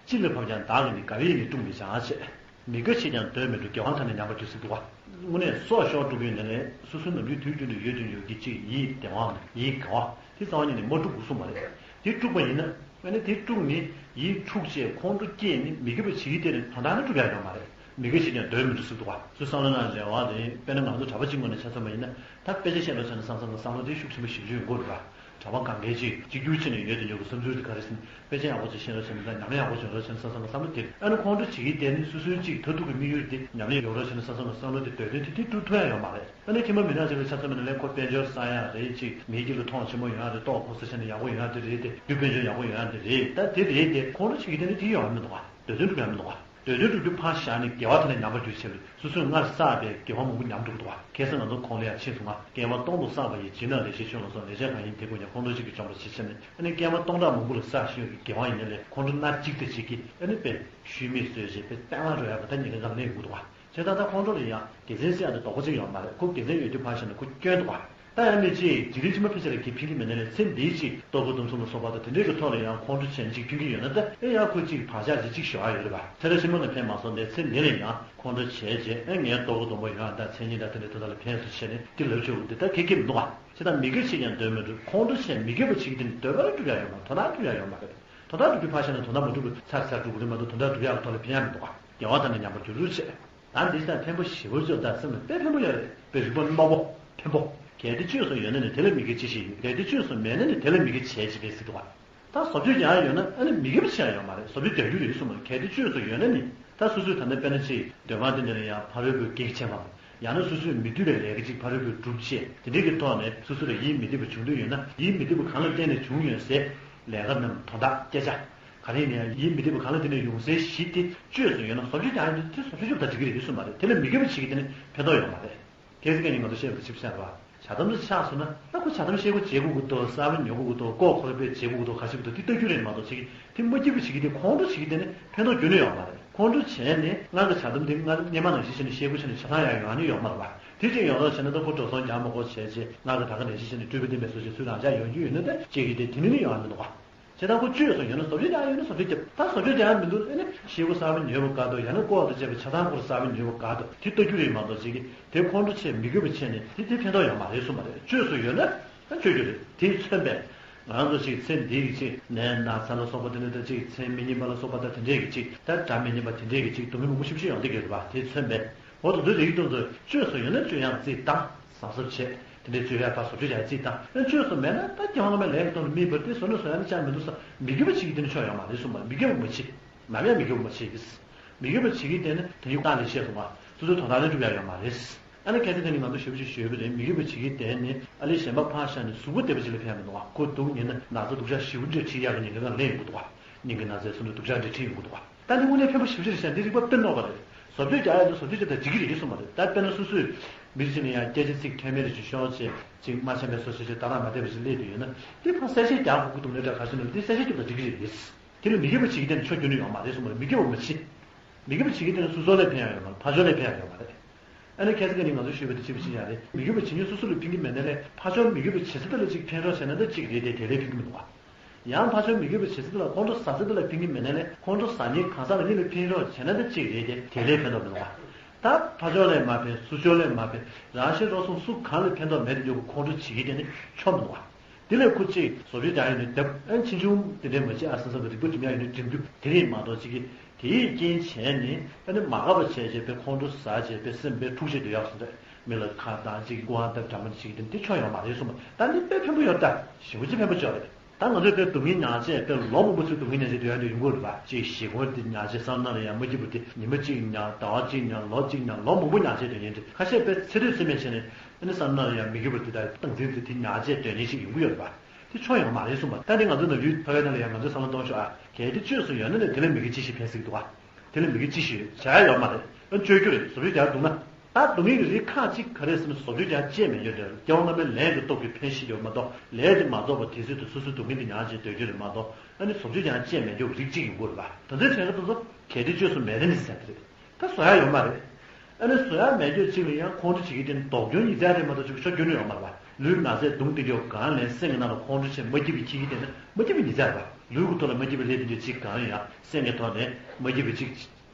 ཅི་ལ་བབ་ཀྱང་བདག་གིས་ནི། དགའ་བས་ནི་དཀྲུགས་མི་བྱ་ཞེས། མི་དགའ་བྱས་ཀྱང་འདོད་མི་འགྲུབ། དགེ་བ་མཐའ་ནས་ཉམས་པར་འགྱུར་ཟེར་འདུག་བ། དངོས་གནས་སྲོག་ཤོར་དཀྲུགས་ཡོད་ན་ནས་སོ་སོའི་ནམ་རྒྱུན་དུས་རྒྱུན་དུ་ཡོད་དུ་ཡོད་ཀྱི་གཅིག་ཡིད་བདེ་བའམ་ཡིད་དགའ་བ་དེ་རྩ་བ་ཉིད་ནས་མ་དཀྲུགས་དགོས་གསུངས་པ་རེད། དེ་དཀྲུགས་པ་ཡིན་ན་ཨ་ནི་དེ་དཀྲུགས་ནི་ཡིད་འཁྲུགས་བྱས་ཁོང་ཁྲོ་སྐྱེས་ནི་མི་དགའ་བ་བྱེད་ཀྱི་དེ་ནི་དོན་དག་ནི་སྒྲུབ་ཡག་ཡོད་མ་རེད། མི་དགའ་བྱས་ཀྱང་འདོད་མི་འགྲུབ་ཟེར་འདུག་བ། ཚུར་བསམ་བློ་ནང་རེ་བ་རེད། དཔེར་ན་ང་ཚོ་གྲྭ་པ་གཅིག་ངོས་ནས་ཆ་མཚོན་པ་ཡིན་ན་ད་དཔེ་ཆ་བཤད་རོགས་བྱས་ན་བསམ་བསམ་གི་བསམ་བློ་དེ་ཤུགས་ཆེན་པོ་ཞེ་པོ་ཅིག་ཡོང་གི་རེད་བ། གྲྭ་པ་གང་གལ་ཅིག་གཅིག་གྱུར་བྱས་ནས་ཡོད་དུ་ཡོད་དགོས་བསམ་ཚུལ་དེ་ག་རེ་ཟེར་ན། དཔེ་ཆ་ཡག་པོ་ཅིག་ཤེས་རོགས་བྱས་ན་དང་ཉམས་ལེན་ཡག་པོ་བྱེད་རོགས་བྱས་ན་བསམ་བསམ་གི་བསམ་བློ་དེ། ཨ་ནི་ཁོང་ཁྲོ་བྱེད་ཀྱི་དེ་ནི་སོ་སོའི་གཅིག་མཐར་ཐུག་གི་དམིགས་ཡུལ་དེ་ཉམས་ལེན་ཡོང་རོགས་བྱས་ན་བསམ་བསམ་གི་བསམ་བློ་དེ་འདོད་དོན་དེ་དེ་སྒྲུབ་ཐུབ་ཡ་ཡོད་མ་རེད། ཨ་ནི་ཁྱིམ་པ་མི་ནག་ཅིག་ལ་ཆ་མཚོན་པ་ན་ལས་ཁོ་དཔལ་འབྱོར་བསགས་ཡ་རེད། ཅིག་མིའི་དཀྱིལ་ལ་མཐོང་ཆེན་པོ་ཡོང་ཡ་རེད། ལྟོ་གོས་ཟ་ཆ་ནས་ཡག་པོ་ཡོང་ཡ་དེ་རེད་དེ། རྒྱུ་དཔལ་འབྱོར་ཡག་པོ་ཡོང་ཡ་དེ་རེད། ད་དེ་རེད་དེ་ཁོང་ཁྲོ་བྱེད་ཀྱི་དེ་ནི་དེ་ཡོང་ཡ་མི་འདུག་ག་འདོད་དོན་སྒྲུབ་ཡ་མི་འདུག་ག་འདོད་དོན་སྒྲུབ་རྒྱུ་ཕར་བཞག་ནས་དགེ་བ་དེ་ལ་ཉམས་པར་འགྱུར་བྱས་པ་རེད། སོ་སོས་སྔར་བསགས་པའི་དགེ་བ་མང་པོ་ཉམས་འགྲོ་གི་འདུག་བ། ཁ་སང་ང་ཚོ་ཁོང་ལ་ཡང་ཕྱིན་སོང་ང་། དགེ་བ་སྟོང་དུ་བསགས་པ་ཡི། བྱིན་རླབས་ལེགས་ཤོམ་ལ་སོགས། ལེགས་སྤྱད་གང་ཡིན་དེ་ཀུན་ཀྱང་། ཁོང་ཁྲོ་གཅིག་གིས་འཇོམས་པར་བྱེད་ཟེར་ནས། ཨ་ནི་སྐྱེས་མ་སྟོང་ཕྲག་མང་པོ་ལ་བསགས་བཞིན་ཡོད་ཀྱི་དགེ་བ་ཡིན་ན་ལས་ཁོང་ཁྲོ་སྣ་གཅིག་དང་གཅིག་གིས་ཨ་ནི་དཔེ་ཤུལ་མེད་བཟོས་བྱས་དཔེ་གཙང་མ་འགྲོ་ཡག་གི་ད་ཉེན་ཁ་ག་ལ་ཡོང་གི་འདུག་བ། བྱས་ཙང་ད་ཁོང་ཁྲོ་ལ་ཡང་དགེ་མཚན་ཟེར་ཡག་དེ་རྡོག་པོ་གཅིག་ཡོད་མ་རེད། ཁོ་དགེ་མཚན་ཡོད་དུས་ཕར་བཞག་ན་ཁོ་སྐྱོན་འདུག་བ། ད་ཡང་མི་གཅིག་འཇིག་རྟེན་ཕྱི་མ་ཕལ་ཆེར་གྱིས་ཕན་གྱི་མེད་ན་ལས་ཚེ་འདིའི་གཅིག་ལྟོ་གོས་གཏམ་གསུམ་ལ་སོགས་པ་དང་དེ་འདྲའི་གི་ཐོག་ལ་ཡང་ཁོང་ཁྲོ་བྱས་ནས་གཅིག་ཕན་གྱི་ཡོད་ན་ད་ཨེ་ཡང་ཁོ་གཅིག་བག་ཆགས་ཅིག་གཅིག་ཞོག་ཨ་ཡོད་རེད་པ། ཚེ་རབས་ཕྱི་མ་ལ་ཕན་མ་སོང་སྟེ་ཚེ་འདི་ལ་ཡང་ཁོང་ཁྲོ་བྱས་རྗེས་ཨེ་ངའི་ལྟོ་གོས་སྡོམ་པ་ཡོང་ཡ་ད་མཚན་ཉིད་ད་དེ་འདྲ་ཐོག་ད་ལ་ཕན་སོང་བྱས་ནས་དེ་ལབ་ཆོག་གི་འདི་ད་ཁེ་ཁེ་མི་འདུག་བ། བྱས་ཙང་མི་དགའ་བྱས་ཀྱང་འདོད་མི་འགྲུབ། ཁོང་ཁྲོ་བྱས་མི་དགའ་བ་བྱེད་ཀྱི་དེ་ནི་འདོད་པ་ལ་འགྲུབ་ཡ་ཡོད་མ་རེད། དོན་དག་འགྲུབ་ཡ་ཡོད་མ་རེད། དོན་དག་འགྲུབ་རྒྱུ་ཕར་བཞག་ན་དོན་དག་མ་འགྲུབ་པ་ཚར་ཚར་འགྲུབ་ཀྱི་རེད་མ་གཏོགས་དོན་དག་འགྲུབ་ཡག་གི་ཐོག་ལ་ཕན་ཡ་མི་འདུག་བ། དགེ་བ་དང་ནི་ཉམས་པར་འགྱུར་བྱེད། ད་འདི་ལྟར་ཕན་པོ་ཞེ་པོ་ཅིག་ད་སེམས་ལ་དཔེ་ཕན་པོ་ཡོད་རེད། དཔེ་རིག་པ་རྣོ་པོ་ཕན་པོ། གལ་ཏེ་བཅོས་སུ་ཡོད་ན་ནི་དེ་ལ་མི་དགེ་ཅི་ཞིག་ཡོད། གལ་ཏེ་བཅོས་སུ་མེད་ན་ནི་དེ་ལ་མི་དགེ་བྱས་ཅི་ལས་སྲིད་དོ། ད་བཟོ་བཅོས་ཀྱང་ཡོད་ན་ཨ་ནི་མི་དགེ་བ་ཅི་ཡང་ཡོད་མ་རེད། བཟོ་བཅོས་རྒྱག་རྒྱུ་རེད་གསུངས་པ་རེད། གལ་ཏེ་བཅོས་སུ་ཡོད་ན་ནི་ད་སོ་སོས་ད་ལྟ་དཔེར་ན་ཅིག་འདོད་པ་དེ་འདྲ་ལ་ཡང་ཕ་རོལ་པོའི་གེགས་བྱས་པ། ཡང་ན་སོ་སོས་མི་འདོད་པའི་ལས་ཀ་ཅིག་ཕ་རོལ་པོས་སྒྲུབ་བྱས་དེ་འདྲའི་གི་ཐོག་ནས་སོ་སོ་ལ་ཡིད་མི་བདེ་བ་བྱུང་འདོད་ཡོད་ན་ཡིད་མི་བདེ་བ་གང་ལ་བརྟེན་ནས་བྱུང་ཡོད་སའི་ལས་ཀ་རྣམས་དོན་དག་སྐད་ཆ། ག་རེ་ཡིན་ན་ཡང་ཡིད་མི་བདེ་བ་གང་ལ་བརྟེན་ནས་ཡོང་སའི་གཞི་དེ་བཅོས་སུ་ཡོད་ན་བཟོ་བཅོས་ཀྱང་ཡོད་དེ་བཟོ་བཅོས་ཀྱང་ད་འགྲིག་གི་རེད་ཡོད་སྲིད་མ་རེད། དེ་ལ་མི་དགེ་བ་བྱེད་ཀྱི་དེ་ནི་ཕན་ཐོགས་ཡོད་མ་རེད། གལ་སྲིད་ཁ་ཉིན་ང་ཚོ་བཤད་པ་ཆིབས་ཤར་བ། བྱ་དམ་དུ་ཆགས་སོང་ན་ད་ཁོ་བྱ་དམ་ཤེས་དགོས་བྱེད་དགོས་ཀྱི་འདུག་གསར་པ་ཉོ་དགོས་ཀྱི་འདུག་ལྐོག་ཁོ་ར་པས་བྱེད་དགོས་ཀྱི་འདུག་ག་ཞིག་འདུག་དེ་ལྟ་རྒྱུ་རེད་མ་གཏོགས་བྱེད་ཀྱི་དེ་མ་སྐྱིད་པ་བྱེད་ཀྱི་དེ་ཁོང་ཁྲོ་བྱེད་ཀྱི་དེ་ནི་ཕན་ཐོགས་རྒྱུ་ནི་ཡོད་མ་རེད། ཁོང་ཁྲོ་བྱས་ནས་ང་གི་བྱ་དམ་དེ་ང་སྔོན་མ་ནང་བཞིན་བྱས་ནས་ཤེས་དགོས་བྱས་ནས་བྱ་སྟངས་ཡང་ཡོང་ནི་ཡོད་མ་རེད་པ། དེ་ཅིག་ཡོང་རོགས་བྱས་ན་ད་ཁོ་འགྲོ་སོང་རྒྱག་མ་དགོས་བྱས་རྗེས་ང་གི་ད་ག་ནང་བཞིན་བྱས་ནས་སྤྲུལ་པ་བསྟན་པའི་བཟོ་ཞིག་ཚུར་རང་འཇགས་ཡོང་རྒྱུ་ཡོད་ན་ད་བྱེད་ཀྱི་དེ་དེ་ནི་ནི་ཡོང་ཨ་མི་འདུག་ག་བྱས་ཙང་ཁོ་བཅོས་སུ་ཡོད་ན་བཟོ་བཅོས་རྒྱག་ཡོད་ན་བཟོ་བཅོས་རྒྱབ། ད་བཟོ་བཅོས་རྒྱག་མི་འདུག་ཨེ་ནི་ཤེལ་སྒོ་གསར་པ་ཉོས་པ་དགའ་འདུག་ཡང་ན་ལྐོག་ཏུ་བྱས་པའི་བྱ་ཐང་སྐོར་གསར་པ་ཉོས་པ་དགའ་འདུག་དེ་ལྟ་རྒྱུ་རེད་མ་གཏོགས་བྱེད་ཀྱི་དེ་ཁོང་ཁྲོ་བྱས་མི་དགོས་པ་བྱས་ནས་དེ་དེ་ཕན་ཐོགས་ཡོད་མ་རེད་གསུངས་པ་རེད། བཅོས་སུ་ཡོད་ན་ཨ་བཅོས་རྒྱུ་རེད། དེས་མཚོན་པས་ང་ཚོ་ཅིག་ཚེ་འདི་གི་ཅིག་ནད་ན་ཚ་ལ་སོགས་པ་དེ་འདྲ་དང་ཅིག་མཚན་མི་སྙན་པ་ལ་སོགས་པ་དང་དེ་འདྲས་ཀྱི་ཅིག་ད་སྒྲ་མི་སྙན་པ་དེ་འདྲས་ཀྱི་ཅིག་སྡུག་བསྔལ་མང་པོ་ཞེ་པོ་ཅིག་ཡོང་བསྡད་ཀྱི་ཡོད་རེད་པ། དེས་མཚོན་པས། འོ་དེ་ཚོའི་རིགས་དེ་ཚོ་བཅོས་སུ་ཡོད་ན་བཅོས་ཡག་རྩིས་བཏང་། གཟབ་གཟབ་བྱས་དེ་འདྲའི་བཅོས་ཡག་ད་བཟོ་བཅོས་ཡག་རྩིས་བཏང་། ཨ་བཅོས་སུ་མེད་ན་ད་སྐྱེ་བ་སྔ་མའི་ལས་ཀྱི་སྟོབས་ལ་དམིགས་པར་དེ་བཟོ་ན་བཟོ་ཡག་ནི་ཅང་མི་འདུག་ས། མི་དགེ་བ་བྱེད་ཀྱི་དེ་ནི་ཆོག་ཡོད་མ་རེད་གསུངས་པ། མི་དགེ་བ་མ་བྱེད། ནམ་ཡང་མི་དགེ་བ་མ་བྱེད་ཀྱི། མི་དགེ་བ་བྱེད་ཀྱི་དེ་ནི་དེ་ཡུག་བཏང་ལས་བཤད་སོང་བ། སོ་སོའི་དོན་དག་ནི་འགྲུབ་ཡག་ཡོད་མ་རེད། ཨ་ནི་ཁ་སང་ཁ་ཉིན་ང་ཚོ་ཞེ་པོ་ཅིག་ཞུས་པ་རེད། མི་དགེ་བ་བྱེད་ཀྱི་དེ་ནི་ཨ་ལས་གཞན་པ་ཕར་བཞག་ནས་གཟུགས་པོ་བདེ་བ་ཅིག་ལ་ཕན་མི་འདུག་བ། ཁོ་སྡུག་ཉེན་ན་ན་ཚ་སྡུག་ཅག་ཞེ་པོ་འདྲ་ཁྲིད་ཡག་གི་ཉེན་ཁ་ལ་སླེབས་ཡོང་གི་འདུག་བ། སྙིང་གི་ན་ཚའི་སོ་ནས་སྡུག་ཅག་འདྲ་ཁྲིད་ཡོང་གི་འདུག་བ། ད་ནི་དངོས་གནས་ཕན་པོ་ཞེ་པོ་ཅིག་རེད་ཤག་འདི་རིག་པ་དཔེ་རྣོ་བ་རེད། བཟོ་བཅོས་རྒྱག་ཡ་དེ་བཟོ་བཅོས་བྱེད་དང་འགྲིག་གི་རེད་གསུངས་པ་རེད། ད་དཔེར་ན་སོ་སོས་མི་རིགས་ཤིག་ནས་ཡང་སྐད་ཆ་ཚིག་ཐོན་མེད་རེ་ཞིག་ཤོར་བྱས་ཅིག་མ་འཆམ་པའི་བཟོ་ཞིག་ཅིག་ཏག་ཏག་མ་བསྡད་པ་ཞིག་སླེབས་བསྡད་ཡོད་ན་འདི་ཕར་གསལ་བཤད་རྒྱག་དགོས་ཀྱི་འདུག་ནས་འདྲ་ག་ཞིག་ན་འདི་གསལ་བཤད་རྒྱབ་དང་འགྲིག་གི་རེད། དེ་ལ་མི་དགེ་བ་བྱེད་ཀྱི་དེ་ནི་ཆོ་རྒྱུ་ནི་ཡོད་མ་རེད་གསུངས་པ་རེད། མི་དགེ་བ་མ་བྱེད། མི་དགེ་བ་བྱེད་ཀྱི་དེ་ནི་སོ་སོ་ལ་ཕན་ཡག་ཡོད་མ་རེད། ཕར་ཕྱོགས་ལ་ཕན་ཡག་ཡོད་མ་རེད། ཨ་ནི་ཁ་སང་ཁ་ཉིན་ང་ཚོ་ཞུས་པ་དེ་ཅི་བྱེད་ཀྱི་ཡག་རེད། མི་དགེ་བ་བྱེད་མཁན་སོ་སོ་ལ་ཕན་གྱི་མེད་ན་ལས་ཕར་ཕྱོགས་མི་དགེ་བ་བྱེད་ས་དེ་ལ་ཅིག་ཕན་རོགས་བྱས་ན་ད་ཅིག་རེད་དེ་དེ་ལས་ཕན་གྱི་མི་འདུག་བ། ཡང་ཕར་ཕྱོགས་མི་དགེ་བ་བྱེད་ས་དེ་ལ་ཁོང་ཁྲོ་ཟ་ས་དེ་ལ་ཕན་གྱི་མེད་ན་ལས་ཁོང་ཁྲོ་ཟ་མཁན་གང་ཟག་ལ་གཉིས་ལ་ཕན་རོགས་བྱས་ན་ད་ཅིག་རེད་དེ་དེ་ལས་ཕན་ཐོགས་མི་འདུག་བ། ད་ཕར་ཕྱོགས་ལ་མ་ཕན་ཚུར་ཕྱོགས་ལ་མ་ཕན་རང་གཞན་རོགས་གསུམ་སུ་གང་ལ་ཕན་ཐོགས་མེད་དེ་འགྱོ་གི་ཁོང་ཁྲོ་བྱེད་ཀྱི་དེ་ནི་ཆོ་མི་འདུག་བ། དེ་ལས་ཁོ་གཅིག་བཟོ་བཅོས་རྒྱག་ཡོད་ནི་བརྒྱབ་ཨན་ཕྱིན་ཆུང་དེ་འདྲའི་མ་བྱེད་ཨ་བསམ་བསམ་གི་རིག་པ་སྒྲིམ་ཡག་ཡོད་ནི་སྒྲིམ་རྒྱུ་དེ་རེད་མ་གཏོགས་གཅིག་གི་དེའི་རྐྱེན་བྱས་ནས་ཨ་ནི་མ་དགའ་བ་བྱས་བྱས་པའི་ཁོང་ཁྲོ་ཟ་བྱས་པའི་སེམས་པའི་འཁྲུག་ཆེད་དུ་ཡག་སོང་རེད། མི་ལ་ཁ་བཏང་གཅིག་སྐུ་དབང་སྟབས་འདྲ་མ་བྱེད་ཀྱི་འདི་ཆོ་ཡོང་མ་རེད་གསུངས་པ་ད་འདི་དཔེ་ཕན་པོ་ཡོད་ད་ཞེ་པོ་ཅིག་ཕན་པོ་ཅོག་རེད། ད་ང་ཚོས་དཔེ་སྡུག་བསྔལ་མྱངས་བྱས་དཔེ་ལོ་མང་པོ་ཚུར་སྡུག་བསྔལ་མྱངས་བྱས་སྡོད་ཡག་འདི་ཡོང་གི་རེད་པ། གཅིག་བཞེས་སྒོ་འདི་མྱངས་བྱས་བསམ་ན་ལ་ཡང་མ་སྐྱིད་པ་འདི་ཉི་མ་གཅིག་མྱངས་ཟླ་བ་གཅིག་མྱངས་ལོ་གཅིག་མྱངས་ལོ་མང་པོ་མྱངས་བྱས་སྡོད་མཁན་འདི་ཁ་ཤས་དཔེ་ཚེ་རིང་ཚེ་སྨད་བྱས་ནས། ཨ་ནི་བསམ་ན་ཡང་མི་དགེ་བ་དེ་དག་སྟངས་འཛིན་དེ་དེ་ཉག་ཅེས་དོན་གཉེར་ཞིག་ཡོང་གི་ཡོད་རེད་པ། དེ་ཆོ་ཡོང་མ་རེད་གསུངས་པ། ད་དེ་ང་ཚོ་ནམ་རྒྱུན་ཕ་གའི་ནང་ལ་ཡང་ང་ཚོས་བསམ་བློ་གཏོང་ཤོག་ཨ། གལ་ཏེ་བཅོས་སུ་ཡོད་ན་ནི་དེ་ལ་མི་དགེ་ཅི་ཞིག་ཕན་སྲིད་འདུག་ཨ། དེ་ལ་མི་དགེ་ཅི་ཞིག་ཡོད་བྱ་ཡ་ཡོད་མ་རེད། ཨ་བཅོས་རྒྱུ་རེད་བཟོ་བཅོས་རྒྱག་འདུག་ན། ད་སྡུག་བསྔལ་གྱི་རིགས་ཁག་ཅིག་ག་རེ་ཟེར་ན་བཟོ་བཅོས་རྒྱག་ཅེས་མེད་རྒྱུ་རེད། སྐྱེ་བ་སྔ་མའི་ལས་ཀྱི་སྟོབས་ཀྱིས་ཕན་ཞིག་ཡོད་མ་གཏོགས་ལས་དེ་མ་རྫོགས་པ་དེ་སྲིད་དུ་སོ་སོའི་སྡུག་བསྔལ་དེ་མྱང་བྱས་སྡོད་རྒྱུ་རེད་མ་གཏོགས་ཨ་ནི་བཟོ་བཅོས་རྒྱག་ཅེས་མེད་རྒྱུ་རིགས་གཅིག་ཡོང་གི་རེད་པ། དེ་ཚོའི་གྲས་ཀ་དེ་ཚོ་གལ་ཏེ་བཅོས་སུ་མེད་དེ་ནི་ཟེར་དེ་རེད། ད་བཟོ་ཡ་ཡོད་མ་རེད། ཨ་ནི་བཟོ་ཡ་མེད་རྒྱུ་གཅིག་ལ་ཡང་ཁོང་ཁྲོ་བྱེད་ཀྱི་དེ་ནི་ལྡོག་སྐྱོན་ཉིས་བརྒྱ་རེད་མ་གཏོགས་ཅིག་ཤོར་རྒྱུ་ནི་ཡོད་མ་རེད་པ། ལུས་ན་ཚས་གདུང་སྟེ་རྒྱུ་གང་ལས་སེམས་ཀྱི་ནང་ལ་ཁོང་ཁྲོ་བྱེད་མ་སྐྱིད་པའི་ཁྱི་གི་དེ་ནི་མ་སྐྱིད་པའི་ཉིས་བརྒྱ་རེད་པ། ལུས་ཀྱི་ཐོག་ལ་མ་སྐྱིད་པའི་ལས་དེ་འདྲ་ཅིག་གང་ཡང་སེམས་ཀྱི་ཐོག་ནས་མ་སྐྱིད་པའི་ཅིག་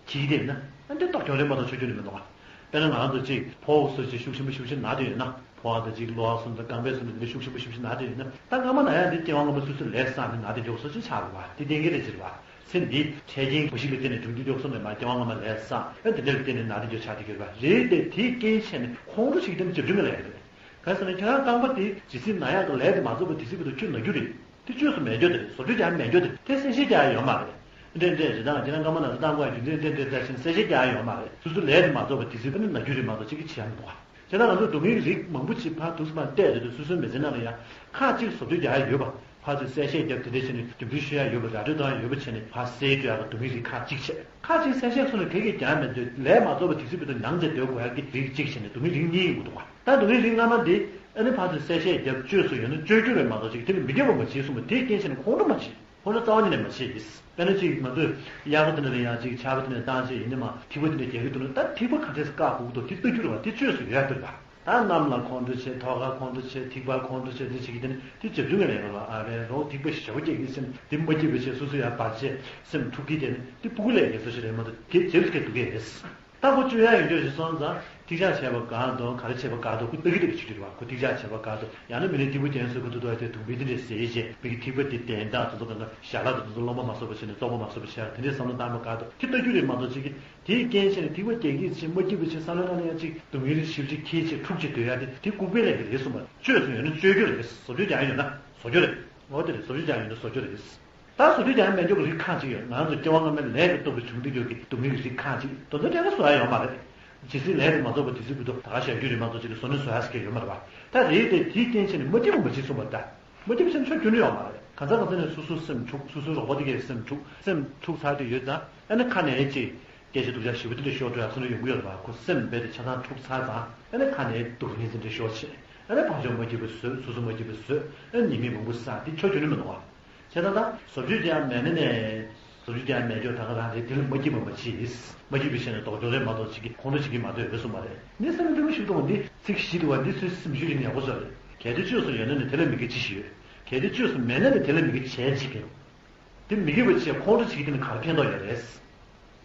ཁྱི་གི་དེ་ན་ཨ་འདི་ལྡོག་སྐྱོན་རེད་མ་གཏོགས་ཆོ་རྒྱུ་ནི་མི་འདུག་ག་དཔེར་ན་ང་རང་ཚོ་ཅིག་ཕོ་བ་སོ་ཅིག་ཤུགས་ཆེན་པོ་ཤུགས་ཆེན་ན་དེ་ཡོད་ན་ཕོ་བ་དང་ཅིག་གློ་བ་གསུམ་དང་རྐང་པའི་གསུམ་དང་འདི་འདྲ་ཤུགས་ཆེན་པོ་ཤུགས་ཆེན་ན་དེ་ཡོད་ན་ད་སྔ་མ་ན་ཡང་འདི་སྐྱེ་བ་སྔ་མ་སོ་སོའི་ལས་བསགས་ནས་ན་དེ་འཇོག་སོ་ཅིག་ཆགས་རེད་པ། དེ་གཏན་འཁེལ་རེད་ཟེར་བ། ཚེ་འདི་འཕྲལ་རྐྱེན་གོ་ཤིག་ལ་བརྟེན་ནས་འབྱུང་འགྱུར་འཇོག་སོང་ནས་མ་སྐྱེ་བ་སྔ་མ་ལས་བསགས་ཨ་དེ་འདྲ་ལ་བརྟེན་ནས་ན་དེ་འཇོག་ཆགས་དེ་གྱུར་པ་རེད་དེ་དེའི་རྐྱེན་བྱས་ནས་ཁོང་ཁྲོ་ཞིག་དེ་ནི་བྱབ་ཆུང་གི་ལས་རེད། གང་ཟེར་ན་ཁྱེད་རང་རྐང་པ་དེ་ཇི་སྲིད་ན་ཡག་གི་ལས་དེ་མ་རྫོགས་པ་དེ་སྲིད་བར་དུ་ཁྱོད་ན་རྒྱུ་རེད། དེ་བཅོས་སུ་མེད་རྒྱུ་དེ་རེད། བཟོ་བཅོས་རྒྱག་མེད་རྒྱུ་དེ་རེད། དེ་གསལ་བཤད་རྒྱག་ཡ་ཡོད་མ་རེད། འདྲེ་འདྲེ་རེད་དང་ཁྱེད་རང་སྐར་མ་ན་ཚ་བཏང་དགོས་རྒྱུ་འདྲེ་འདྲེ་འདྲེ་ལྟ་བཞིན་གསལ་བཤད་རྒྱག་ཡ་ཡོད་མ་རེད། སོ་སོ་ལས་དེ་མ་རྫོགས་པ་དེ་སྲིད་དེ་ནི་ན་རྒྱུ་རེད་མ་གཏོགས་གཅིག་གིས་བྱེད་ཡ་མི་འདུག་ག་བྱས་ན་ང་ཚོ་སྡུག་བསྔལ་གྱི་རིགས་མང་པོ་ཅིག་ཕར་དུས་སུ་མར་བལྟས་དུས་སོ་སོའི་མི་ཚེ་ནང་ལ་ཡང་ཁག་ཅིག་བཟོ་བཅོས་རྒྱག་ཡ་ཡོད་པ། ཕར་ཚུར་གསལ་བཤད་རྒྱབ་དེ་འདྲ་བྱས་ནས་རྒྱབ་སྐྱོར་ཞུ་ཡ་ཡོད་པ་ར་སྤྲོད་གཏོང་ཡ་ཡོད་པ་བྱས་ནས་ཕར་གསལ་སྤྲོད་ཡ་གི་སྡུག་བསྔལ་རིགས་ཁག་ཅིག་བྱས། ཁག་ཅིག་གསལ་བཤད་སོང་ནས་ག་གེ་རྒྱག་མེད་དུས་ལས་མ་རྫོགས་པ་དེ་སྲིད་བར་དུ་མྱང་བྱས་སྡོད་དགོས་ཡ་གི་རིགས་གཅིག་བྱས་ནས་སྡུག་བསྔལ་རིགས་གཉིས་ཡོང་གི་འདུག་ག་ད་སྡུག་བསྔལ་རིགས་སྔ་མ་འདི་ཨ་ནི་ཕར་ཚུར་གསལ་བཤད་རྒྱབ་བཅོས་སུ་ཡོད་ན་བཅོས་རྒྱུ་རེད་མ་གཏོགས་ཅིག་དེ་ནི་མི་དགེ་བ་མ་བྱེད་གསུངས་པ་དེའི་རྐྱེན་བྱས་ནས་ཁོང་ཁྲོ་མ་བྱེད། ཁོང་ཁྲོ་རྩ་བ་ཉིད་ནས་མ་བྱེད་ཡིས། དཔེར་ན་ཅིག་ང་ཚོས་གཡག་པ་དེ་འདྲ་ལ་ཡང་ཅིག་ཆར་པ་དེ་འདྲ་བཏང་བྱས་ཡིན་ནི་མ་ཐིགས་པ་དེ་འདྲ་རྒྱག་གི་འདུག་ན་ད་ཐིགས་པ་ག་འདྲས་བཀག་དགོས་ཀྱི་འདུག་དེ་ལྟ་རྒྱུ་རེད་བ། དེ་བཅོས་སུ་ཡོད་ཡ་དེ་རེད་བ། ད་གནམ་ལ་ཁོང་ཁྲོ་བྱེད། ཐོག་ཁ་ཁོང་ཁྲོ་བྱེད། ཐིགས་པ་ཁོང་ཁྲོ་བྱེད། དེ་བྱེད་ཀྱི་དེ་ནི་དེ་བྱབ་ཆུང་གི་ལས་ཀ་ལ་ཨ་རེ་རོགས་ཐིགས་པ་ཞེ་པོ་སྐྱེ་གི་སེམས་དེ་མ་སྐྱིད་པ་བྱེད། སོ་སོ་ཡང་བར་ཆད་སེམས་འཁྲུག་གི་དེ་ནི་དེ་སྤུ་གུ་ལས་ཀྱི་བཟོ་ཞིག་རེད་མ་གཏོགས་དེ་བྱེད་ཀྱི་འདུག་གི་རེད། ད་ཁོ་བཅོས་ཡ་ཡོད་འགྱོ་ཞིག་སོང་ཙང་ཐིགས་ཆག་བྱས་པ་དགའ་འདུག་ག་རེ་བྱས་པ་དགའ་འདུག་ཁོ་ལྟ་གི་ལྟ་གི་བྱེད་ཀྱི་རེད་བ། ཁོ་ཐིགས་ཆག་བྱས་པ་དགའ་འདུག་ཡང་ན་མི་ནི་ཐིགས་པ་ཅན་སོ་ཁ་ཐུག་ཐུག་དེ་དུང་བི་དེ་འདྲས་ཟེར་བྱས་མི་གི་ཐིགས་པ་དེ་དན་དང་དེ་ཚོ་གང་ག་ཞལ་ལག་དེ་ཚོ་རློན་པ་མ་བཟོ་བ་བྱས་ནས་བཙོག་པ་མ་བཟོ་བ་བྱས་དེ་འདྲས་བསམ་བློ་བཏང་པ་དགའ་འདུག་དེ་ལྟ་རྒྱུ་རེད་མ་གཏོགས་ཅིག་གི་དེའི་རྐྱེན་བྱས་ནས་ཐིགས་པ་རྒྱག་གི་ཅིག་མ་སྐྱིད་པ་ཅིག་བསམ་བློ་གནང་ན་ཡང་ཅིག་སྡུག་བསྔལ་ཞེ་པོ་ཅིག་ཁྱད་བྱས་འཁྲུག་ཅིག་སྡོད་ཡ་དེ་དེ་ལྐུགས་པའི་ལས་ཀྱི་རེད་གསུངས་པ་བཅོས་སུ་ཡོད་ན་བཅོས་རྒྱུ་རེད། བཟོ་བཅོས་རྒྱག་ཡ་ཡོད་ན་བཟོ་རྒྱུ་རེད། འོ་དེ་རེད། བཟོ་བཅོས་རྒྱག་ཡ་ཡོད་ན་བཟོ་རྒྱུ་རེད། ད་བཟོ་བཅོས་རྒྱག་ཡ་མེད་མཁན་གྱི་རིགས་ཁག་ཅིག་ཡོད། ང་ཚོ་སྐྱེ་བ་སྔ་མའི་ལས་ཀྱི་སྟོབས་ཀྱིས་བྱུང་སྟེ་ཡོད་ཀྱི་སྡུག་བསྔལ་གྱི་རིགས་ཁག་ཅིག་དེ་ཚོ་གྲལ་ཁ་བཟོ་ཡ་ཡོད་མ་རེད། ཇི་སྲིད་ལས་དེ་མ་རྫོགས་པ་དེ་སྲིད་བར་དུ་ད་ག་བཞག་རྒྱུ་རེད་མ་གཏོགས་ཅིག་གི་བཟོ་ནི་བཟོ་ཡ་ཟེར་མཁན་ཡོད་མ་རེད་བ། ད་རེད་དེ་དེའི་རྐྱེན་བྱས་ནས་མ་སྐྱིད་པ་མ་བྱེད་གསུངས་པ་རེད་ད། མ་སྐྱིད་པ་བྱས་ན་ཆོ་རྒྱུ་ནི་ཡོད་མ་རེད། གང་ཟག་གང་ཟག་ནས་སོ་སོའི་སེམས་འཁྲུག་སོ་སོའི་རོགས་པ་དེ་གའི་སེམས་འཁྲུག་སེམས་འཁྲུག་ཚར་དུས་ཡོད་ཙང་ཨ་ནི་ཁ་ནས་ཅིག་སྐད་ཆ་སྡུག་ཅག་ཞེ་པོ་དེ་འདྲ་ཤོར་འགྲོ་ཡག་སེམས་ལ་ཡོང་གི་ཡོད་རེད་བ། ཁོ་སེམས་རྦད་དེ་ཆ་ཚང་འཁྲུག་ཚར་ཙང་ཨ་ནི་ཁ་ནས་སྡུག་བསྔལ་དེ་འདྲ་ཤོར་བྱས། ཨ་ནི་བག་ཆགས་མ་སྐྱིད་པ་བཟོས། སོ་སོ་མ་སྐྱིད་པ་བཟོས། ཨ་ནི་ཉེས་དམིགས་མང་པོ་བསགས། དེ་ཆོག་རྒྱུ་ནི་མི་འདུག་བ། བྱས་ཙང་ད་བཟོ་བཅོས་ཀྱང་མེད་ན་ནས། བཟོ་བཅོས་ཀྱང་མེད་ཆོག་ད་ག་རང་རེད། དེ་ལ་མ་སྐྱིད་པ་མ་བྱེད། མ་སྐྱིད་པའི་ཆེད་ནས་སྡུག་སྦྱོང་རེད་མ་གཏོགས་ཅིག་གི་ཁོང་ཁྲོ་བྱེད་ཀྱི་མ་གཏོགས་ཡོད་ས་མ་རེད། གནས་ཚུལ་འདི་མ་ཞིག་གཏོང་འདི་ཚིག་བཞི་འདུག་བ། འདི་ཚོའི་སེམས་ཤུགས་ཀྱི་ཡག་པོ་བཟོ་རེད། གལ་ཏེ་བཅོས་སུ་ཡོད་ན་ནི་དེ་ལ་མི་དགེ་ཅི་ཞིག་ཡོད། གལ་ཏེ་བཅོས་སུ་མེད་ན་ནི་དེ་ལ་མི་དགེ་བྱས་ཅིག་ཡོད། དེ་མི་དགེ་བ་བྱས་ཁོང་ཁྲོ་བྱེད་ཀྱི་དེ་ནི་ག་རེ་ཕན་ཐོགས་ཡོད་རེད།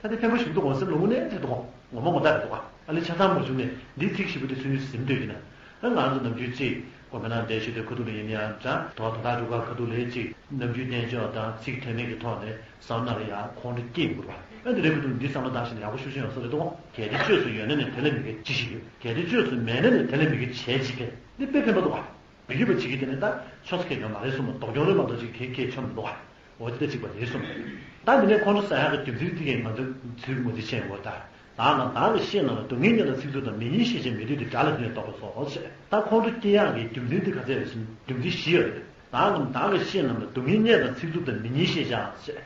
ད་དེ་ཕན་པ་ཞིག་འདུག་གོ། སེམས་ལ་དངོས་གནས་དེ་འདུག་གོ། ངོ་མ་ངོ་ཐག་རེད་འདུག་ག། ཨ་ནི་ཆ་ཚང་མ་བྱུང་ནས་འདིའི་ཚིག་བཞི་པོ་དེ་ཚུར་ཟིན་འདོད་ཀྱི་ན། ཨ་ང་ཚོ་ནམ་རྒྱུན་གཅིག་དགོན་པ་ནང་བསྡད་ཤུལ་དེ་ཁ་ཐུག་ལ་ཡིན་ན་ཡང་འདྲ། དོ་དོ་བདག་འབྲུག་སྒར་ཁ་ཐུག་ལ་གཅིག་ནམ་རྒྱུན་བསྟན་བཅོས་དང་ཚིག་དོན་མེད་ཀྱི་ཐོག་ནས་བསམ་ན་ལ་ཡང་ཁོང་ཁྲོ་སྐྱེ་ཡོང་གི་རེད་པ། ཨ་འདི་རེད། ཁ་ཐུག་འདི་བསམ་བློ་བཏང་ཤེས་ན་ཡག་པོ་ཤུགས་ཆེན་ཡོང་ས་རེད་འདུག་ག། གལ་ཏེ་བཅོས་སུ་ཡོད་ན་ནི་དེ་ལ་མི་དགེ་ཅི་ཞིག་ཡོད། གལ་ཏེ་བཅོས་སུ་མེད་ན་ནི་དེ་ལ་མི་དགེ་བྱས་ཅི་ཕན། འདི་དཔེ་ཕན་པ་འདུག་ག། མི་དགེ་བ་བྱེད་ཀྱི་དེ་ནི་ད་ཆོག་ས་གང་ཡང་མ་རེད་གསུངས་པ། སྡུག་སྦྱོང་རེད་མ་གཏོགས་ཅིག་གེ་གེ་ཆོག་མི་འདུག་ག། འོ་དེ་ལྟ་གཅིག་པ་རེད་གསུངས། ད་འདི་ནས་ཁོང་ཁྲོ་ཟ་ཡག་གི་རྒྱུ་མཚན་དེ་གས་ང་ཚོས་ཚུལ་མུ་མཐུད་བཤད་དགོས། ད་བདག་ནམ་བདག་གི་ཤེས་རྣམས་ལ། སྡུག་བསྔལ་རྙེད་དང་ཚིག་རྩུབ་དང་། མི་སྙན་ཤེས་བྱ་མི་སྡུག་སྟེ། དགྲ་ལ་འདི་ནི་བཟློག་པས་སོ་ཞེས། ད་ཁོང་ཁྲོ་སྐྱེ་ཡག་གི་རྒྱུ་མཚན་དེ་ག་ཚད་རེད་ཟེར་ན་རྒྱུ་མཚན་བཞི་ཡོད་རེད། བདག་ནམ་བདག་གི་ཤེས་རྣམས་ལ། སྡུག་བསྔལ་རྙེད་དང་ཚིག་རྩུབ་དང་། མི་སྙན་ཤེས་བྱ་ཞེས།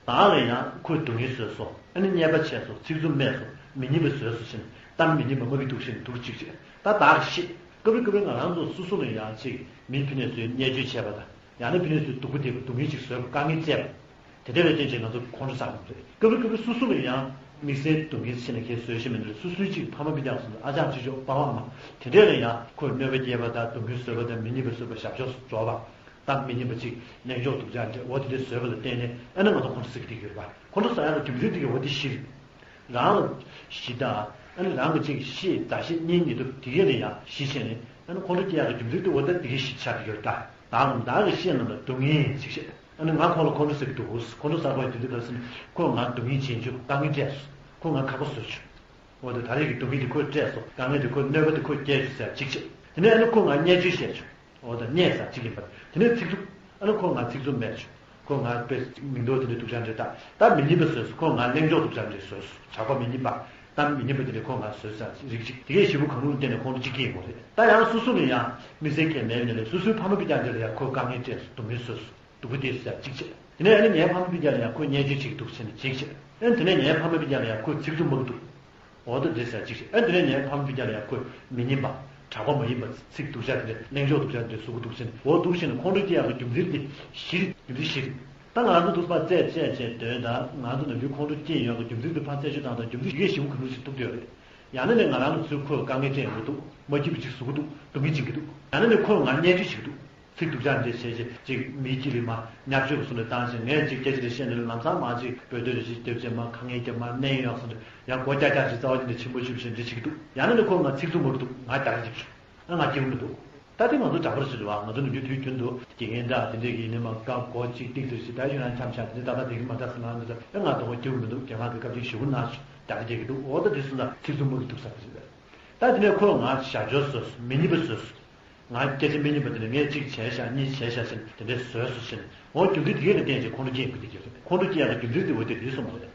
བདག་ལ་ཡང་ཁོས་སྡུག་བསྔལ་བཟོས་སོ། ཨ་ནི་བརྙས་པ་བྱས་སོ། ཚིག་རྩུབ་སྨྲས་སོ། མི་སྙན་པ་བཟོས་སོ་ཞེས་གཏམ་མི་སྙན་པ་སྨྲ་གི་འདུག་ཞེས་འདུག་གཅིག་བྱས། ད་བདག་གིས་ཤེས། སྐབས་རེ་སྐབས་རེ་ང་རང་ཚོ་སོ་སོ་ལ་ཡང་ཅིག་མི་ཕན་ནས་ཚུར་བརྙས་བཅོས་བྱས་པ་དང་། ཡང་ན་ཕན་ནས་ཚུར་སྡུག་པོ་བསྡད་པ། སྡུག་བསྔལ་ཅིག་བཟོས་པ། དཀའ་ངལ་སྤྲད་པ། དེ་འདྲ་ལ་བརྟེན་བྱས་ང་ཚོ་ཁོང་ཁྲོ་ཟ་དགོས་རེད། སྐབས་རེ་སྐབས་རེ་སོ་སོ་ལ་ཡང་དམིགས་བསལ་སྡུག་བསྔལ་ཕྱིན་ན་ཁྱེད་བཟོས་ཤེས་མི་འདུག་སོ་སོའི་ཅིག་ཕ་མ་སྤུན་ཀྱག་སོགས་ཨ་ཅག་ཅིག་ཤོག་པ་པ་མ་དེ་འདྲ་ལ་ཡང་ཁོས་གནོད་པ་བསྐྱལ་བ་དང་། སྡུག་བསྔལ་བཟོས་པ་དང་། མི་སྙན་པ་བཟོས་པ། ཞབས་ཕྱོགས་སུ་འགྲོ་བ། གཏམ་མི་སྙན་པ་ཅིག་གླེང་ཕྱོགས་སྡུག་ཅག་འདྲ་འོ་དེ་འདྲ་བཟོས་པ་ལ་བརྟེན་ནས་ཨ་ནི་ང་ཚོ་ཁོང་ཁྲོ་ཟ་གི་བསྡད་ཀྱི་ཡོད་རེད་པ། ཁོང་ཁྲོ་ཟ་ཡག་གི་རྒྱུ་མཚན་དེ་གའི་འོ་དེ་བཞི་རེད། རང་ལ་བཞི་དང་། ཨ་ནི་རང་གི་ཅིག་ཤེས། བདག་ཤེས་གཉིས་ཉིད་དུ་དེ་གའི་ལ་ཡང་བཞི་བྱས་ནས། ཨ་ནི་ཁོང་ཁྲོ་སྐྱེ་ཡག་གི་རྒྱུ་མཚན་དེ་འོ་ད་དེ་གའི་བཞི་ཆགས་ཀྱི་ཡོད་རེད་ད། བདག་ནམ་བདག་གི་ཤེས་རྣམས་ལ། སྡུག་བསྔལ་ཅིག་བཤད། ཨ་ནི་ང་ཁོང་ལ་ཁོང་ཁྲོ་ཟ་གི་འདུག་ཁོང་ཁྲོ་ཟ་དགོས་ཡག་རྒྱུ་མཚན་ག་རེ་ཟེར་ན་ཁོས་ང་སྡུག་བསྔལ་བྱིན་བྱུང་། དཀའ་ངལ་སྤྲད་སོང་། ཁོས་ང་ཁག་པོ་བཟོས་བྱུང་། འོ་ད་ད་རེས་ཀྱི་སྡུག་བསྔལ་དེ་ཁོས་སྤྲད་སོང་། དཀའ་ངལ་དེ་ཁོས། གནོད་པ་དེ་ཁོས་བསྐྱལ་བྱུང་ཟེར་གཅིག་བྱས། དེ་ནས་ཨ་ནི་ཁོས་ང་བརྙས་བཅོས་བྱས་བྱུང་། འོ་ད་བརྙས་ཟེར་གཅིག་ཡིན་པ། དེ་ནས་ཚིག་རྩུབ། ཨ་ནི་ཁོས་ང་ཚིག་རྩུབ་སྨྲས་བྱུང་། ཁོས་ང་དཔེ་མིང་འདོགས་དེ་འདྲ་སྡུག་ཅག་འདྲ་བཏགས། ད་མི་སྙན་པ་བཟོས་སོང་། ཁོས་ང་གླེང་ཕྱོགས་སྡུག་ཅག་འདྲ་བཟོས་སོང་། གྲགས་པ་མི་སྙན་པ། གཏམ་མི་སྙན་པ་དེ་འདྲ་ཁོས་ང་བཟོས་ཟེར་རིགས་གཅིག་དེ་གས་བཞི་པོ་གང་རུང་བརྟེན་ནས་ཁོང་ཁྲོ་གཅིག་སྐྱེ་ཡོང་གི་རེད། ད་ཡང་སོ་སོ་ལ་ཡང་དམིགས་བསལ་གང་ཡང་མེད་པ་ལས་སོ་སོའི་ཕ་མ་སྤུན་ཀྱག་འདྲ་ལ་ཡང་ཁོས་དཀའ་ངལ་སྤྲད་སོང་། སྡུག་བསྔལ་བཟོས་སོང་། སྡུག་པོ་དེ་ཟེར་གཅིག་བྱས། དེ་ནས་ཨ་ནི་ངའི་ཕ་མ་སྤུན་ཀྱག་ལ་ཡང་ཁོས་བརྙས་བཅོས་བྱེད་ཀྱི་འདུག་ཟེར་ནས་གཅིག་བྱས། ཨ་ནི་དེ་ནས་ངའི་ཕ་མ་སྤུན་ཀྱག་ལ་ཡང་ཁོས་ཚིག་རྩུབ་སྨྲ་གི་འདུག་འོ་ད་དེ་ཟེར་གཅིག་བྱས། ཨ་ནི་དེ་ནས་ངའི་ཕ་མ་སྤུན་ཀྱག་ལ་ཡང་ཁོས་མི་སྙན་པ། གྲགས་པ་མ་ཡིན་པ། ཚིག་སྡུག་ཅག་དེ་འདྲ། གླེང་ཕྱོགས་སྡུག་ཅག་དེ་འདྲ་བཟོ་གི་འདུག་ཟེར་ནས། འོ་འདུག་ཟེར་ནས་ཁོང་ཁྲོ་སྐྱེ་ཡག་གི་རྒྱུ་མཚན་དེ་བཞི་རེད། རྒྱུ་མཚན་བཞི་རེད། ད་ང་ཚོ་འདུག་པ་རྩད་བཅད་བྱས་དོན་དང་ང་ཚོ་ནམ་རྒྱུན་ཁོང་ཁྲོ་སྐྱེ་ཡོང་གི་རྒྱུ་མཚན་དེ་ཕར་རྩད་གཅོད་བཏང་དང་། རྒྱུ་མཚན་དེ་གའི་བཞི་པོ་གང་རུང་ཞིག་ཐུག་གི་ཡོད་རེད། ཡང་ན་ནི་ང་རང་ལ་ཚུར་ཁོས་དཀའ་ངལ་སྤྲད་ཡོང་གི་འདུག་མ་སྐྱིད་པ་ཅིག་བཟོ་གི་འདུག་སྡུག་བསྔལ་བྱིན་གྱི་འདུག་ཡང་ན་ནི་ཁོས་ང་བརྙས་བཅོས་བྱེད་ཀྱི་འདུག་ཚིག་སྡུག་ཅག་འདྲ་བྱས་བྱས་ཅིག་མིའི་དཀྱིལ་ལ་མར་བརྙས་བཅོས་ཀྱི་བཟོ་འདྲ་བཏང་བྱས། ངས་ཅིག་སྐད་ཆ་རེ་བཤད་ནས་ལམ་སང་མར་ཅིག་འབོད་སྟོན་རེ་ཞིག་བརྒྱབ་བྱས། མར་དཀའ་ངལ་བརྒྱབ། མར་མནན་ཡོང་ཟེར་འདྲ། ཡང་མགོ་བཀྱག་བཀྱག་ཅིག་རྩ་བ་ཉིད་ནས་ཆེན་པོ་ཞིག་བྱས་འདྲ་བྱེད་ཀྱི་འདུག་ཡང་ན་ནི་ཁོས་ང་ཚིག་རྩུབ་སྨྲ་གི་འདུག་ང་རྒྱག་རེས་བྱེད་ཀྱི་འདུག་ཨ་ང་སྐྱིད་པོ་མི་འདུག་ད་དེ་ང་ཚོ་གྲྭ་པ་རེད་ཟེར་བ། ང་ཚོ་ནམ་རྒྱུན་དུས་རྒྱུན་དུ་དགེ་རྒན་འདྲ་དེ་འདྲས་ཀྱི་ཡིན་ནའི་མ་དགའ་མགོ་གཅིག་ཏིག་ཏིག་ཞིག་ད་ཡོད་ན་འཆམ་འཆམ་དེ་འདྲ་ཏག་ཏག་དེ་གི་མ་འདྲ་ཟེར་ན་འདི་ད་ཨེ་ང་དོ་དགོང་སྐྱིད་པོ་མི་འདུག་རྒན་ལགས་ཀྱིས་སྐབས་ཅིག་ཞུ་གུ་ན་ཞུ་རྒྱག་གི་བསྡད་ཀྱི་འདུག་འོ་ད་དེ་སོང་ཙང་ཚིག་རྩུབ་སྨྲ་གི་འདུག་ཟེར་གི་རེད། ད་དེ་ནས་ཁོས་ང་ཞབས་ཕྱོགས་བཟོས་སོང་། མི་སྙན་པ་བཟོས་སོང་། ང་སྐད་ཆ་མི་སྙན་པ་དེ་ནས་ངས་གཅིག་བྱས་ཤག་གཉིས་བྱས་ཤག་ཟེར་དེ་འདྲས་བཟོས་སོང་ཟེར་ནས། འོ་རྒྱུ་མཚན་དེ་གས་ལ་བརྟེན་བྱས་ཁོང་ཁྲོ་སྐྱེ་ཡོང་གི་འདུག་ཟེར་གི་རེད། ཁོང་ཁྲོ་སྐྱེ་ཡག་གི་རྒྱུ་མཚན་དེ་འོ་དེ་རེད་གསུངས་པ་རེད།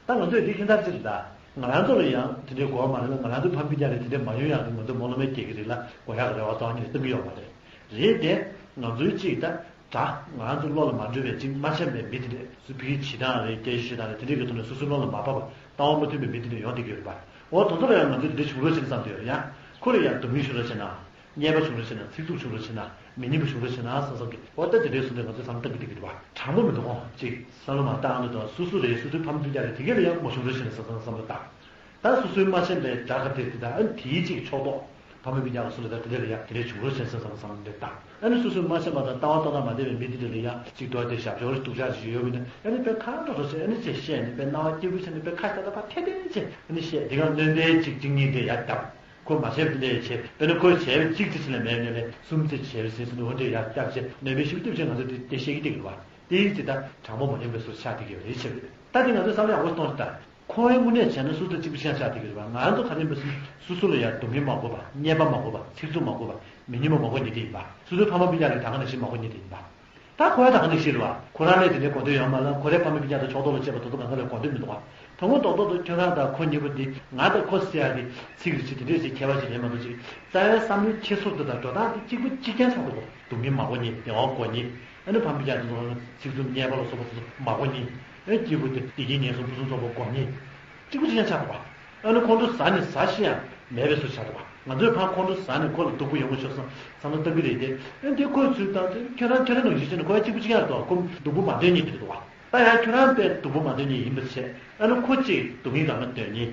ད་ང་ཚོས་འདི་ཁྱད་མཚར་ཅིག་རེད་ད། ང་རང་ཚོ་ལ་ཡང་དེ་འདྲའི་དགོས་པ་མ་རེད་ལ། ང་རང་ཚོའི་ཕ་མ་སྤུན་ཀྱག་ལ་དེ་འདྲའི་མ་ཡོང་ཡག་གི་ང་ཚོ་སྨོན་ལམ་རྒྱག་གི་རེད་ལ། དགོས་ཡག་གི་རེ་བ་ཏོག་ཙམ་བཏང་གི་ཡོད་མ་རེད། རེད་དེ། ང་ཚོའི་གཅིག་ད་དྲ་ང་རང་ཚོ་བློ་ལ་མ་འགྲོ་བའི་གཅིག་མ་འཆམ་པའི་མི་དེ་འདྲས་སུ་ཕ་གི་བྱེད་སྟངས་རེད། སྐད་ཆ་བཤད་སྟངས་རེད། དེ་འདྲའི་གི་ཐོག་ནས་སོ་སོའི་བློ་ལ་མ་བབས་པ། ལྟ་བ་མ་མཐུན་པའི་མི་དེ་འདྲས་ཡོང་བསྡད་ཀྱི་ཡོད་རེད་པ། འོ་དེ་ཚོ་ལ་ཡང་ང་ཚོས་དེ་འདྲས་བྱུང་རོགས་བྱེད་ན་བསམ་གྱི་ཡོད་རེད། ཡང་ཁོ་ལ་ཡང་སྡུག་བསྔལ་བྱུང་རོགས་བྱེད་ན། བརྙས་པ་བྱུང་རོགས་བྱེད་ན། ཚིག་རྩུབ་བྱུང་རོགས་བྱེད་ན། མི་སྙན་པ་བྱུང་རོགས་བྱེད་ན་བསམ་བསམ་གི། འོ་ད་དེ་འདྲའི་བཟོ་འདྲ་ང་ཚོས་བསམ་བློ་བཏང་གི་བསྡད་ཀྱི་འདུག་བ། དྲང་པོ་མི་འདུག་གོ། ཅིག་བསམ་བློ་མ་བཏང་ན་དང་། སོ་སོ་རེད། སོ་སོའི་ཕ་མ་སྤུན་ཀྱག་རེད། དེ་གས་ལ་ཡང་མ་བྱུང་རོགས་བྱེད་ན་བསམ་བསམ་བསམ་བློ་བཏང་། ད་སོ་སོའི་མ་འཆམ་པའི་དགྲ་ག་དེ་དེ་དང་། ཨ་ནི་དེའི་གཅིག་ཕྱོགས་གཏོགས་ཕ་མ་སྤུན་ཀྱག་ལ་སོ་ལ་ད་དེ་འདྲ་ལ་ཡང་དེ་འདྲའི་བྱུང་རོགས་བྱེད་ན་བསམ་བསམ་བསམ་བློ་བཏང་། ཨ་ནི་སོ་སོའི་མ་འཆམ་པ་དང་ལྟ་བ་ཏག་ཏག་མ་བདེ་བའི་མི་དེ་འདྲ་ལ་ཡང་གཅིག་དོ་དེ་ཞབས་ཞུ་རེ་སྡུག་ཅག་ཞིག་ཡོད་པ་ཡིན་ན། ཨ་ནི་དཔེ་ཁ་འདྲ་འདྲ་བྱས། ཨ་ནི་ཅིག་བཤད་ནས་དཔེ་སྣང་བ་སྐྱིད་པོ་བྱས་ནས་དཔེ་ཁ་ཤ་ད་ཕར་ཐད་ཐད་བྱས། ཨ་ནི་བཤད། དེ་ག་སྣོན་པའི་གཅིག་གཅིག་གཉིས་དེ་ཡར་བརྒྱབ། ཁོ་མ་བྱས་པ་དེ་འདྲ་ཡང་བྱས། དཔེར་ན་ཁོས་བྱས་པའི་གཅིག་ཙམ་ཞིག་ལས་མེད་ནས་ལས་གསུམ་ཙམ་བྱས་པའི་ཟིན་ཟིན་འོ་འདྲས་ཡར་བརྒྱབ་བྱས། སྣོན་པའི་ཞིབ་ཏུ་བྱས། ང་ཚོ་དེ་དེ་བཤད་ཀྱི་བསྡད་ཀྱི་འདུག་བ། དེའི་ཚེ་ད་དྲང་པོ་མ་ཡིན་པའི་བཟོ་ཆགས་བསྡད་ཀྱི་ཡོད་རེད་བྱས་པ་རེད། ད་དེ་ང་ཚོས་བསམ་བློ་ཡག་པོ་གཏོང་ཤིག་ད། ཁོ་བོའི་དངོས་གནས་བྱས་ན་སོ་སོ་གཅིག་པུ་ཤ་ཆགས་བསྡད་ཀྱི་རེད་བ། ང་ཚོ་ག་རེ་ཡིན་པ་ཟེར་ན་སོ་སོ་ལ་ཡང་སྡུག་བསྔལ་མ་དགོས་པ། བརྙས་པ་མ་དགོས་པ། ཚིག་རྩུབ་མ་དགོས་པ། མི་སྙན་པ་མ་དགོས་མཁན་དེ་ཡིན་པ། སོ་སོའི་ཕ་མ་སྤུན་ཀྱག་གིས་ད་ག་ནང་བཞིན་མ་དགོས་མཁན་དེ་ཡིན་པ། ད་ཁོ་ཡང་ད་ག་ནང་བཞིན་རེད་བ། ཁོ་རང་ལ་དེ་འདྲའི་དགོས་འདོད་ཡོད་མ་རེད་ལ། ཁོ་རའི་ཕ་མ་སྤུན་ཀྱག་དང་ཕྱོགས་གཏོགས་ལ་བཅས་པ་དེ་ཚོ་གང་ག་ལ་དགོས་འདོད་མི་འདུག་བ། དོན་དངོས་རྡོག་རྡོག་ཏུ་ཁྱོད་རང་དང་ཁོ་གཉིས་པོ་འདི་ང་དང་ཁོ་ཟེར་ཡག་གི་ཚིག་རེ་ཞིག་དེ་འདྲས་ཞིག་ཁྱད་པར་ཞིག་རེད་མ་གཏོགས་ཅིག་རྩ་བའི་བསམ་བློའི་འཁྱེར་སོ་དེ་དང་འགྲོ་སྟངས་དེ་གཅིག་པ་གཅིག་རྐྱང་ཆགས་འདུག་གོ། སྡུག་བསྔལ་མ་དགོས་མཁན། བདེ་བ་དགོས་མཁན། ཨ་ནི་ཕ་མ་སྤུན་ཀྱག་དེ་ཚོ་ཚིག་རྩུབ་བརྙས་པ་ལ་སོགས་པ་དེ་ཚོ་མ་དགོས་མཁན། ཨ་ནི་སྐྱེས་བུ་དེ་བདེ་སྐྱིད་ངན་སོང་ཕུན་སུམ་ཚོགས་པ་དགོས་མཁན། གཅིག་པ་གཅིག་རྐྱང་ཆགས་འདུག་གོ། ཨ་ནི་ཁོང་ཚོ་ཟ་ནི་ཟ་ཤེས་ཡང་མེད་པའི་བཟོ་ཆགས་འདུག་གོ། ང་ཚོས་ཕར་ཁོང་ཁྲོ་ཟ་ནས་ཁོ་ལ་སྡུག་པོ་ཡོང་གི་ཤོག་བསམ་བསམ་བློ་བཏང་གི་རེད་དེ། ཨ་འདི་ཁོའི་ཚུལ་བཏང་ཚེ་ཁྱོད་རང་ཁྱོད་རང་ནང་བཞིན་བྱས་ནས་ཁོ་ཡང་གཅིག་པུ་གཅིག་རྐྱང་རེད་དོ། ཁོ་སྡུག་པོ་མ་འདོད་མཁན་དེ་རེད་དོ། ད་ཡང་ཁྱོད་རང་དཔེ་སྡུག་པོ་མ་འདོད་མཁན་ཡིན་པ་བྱས། ཨ་ནི་ཁོ་གཅིག་སྡུག་བསྔལ་གང་ག་འདོད་མཁན།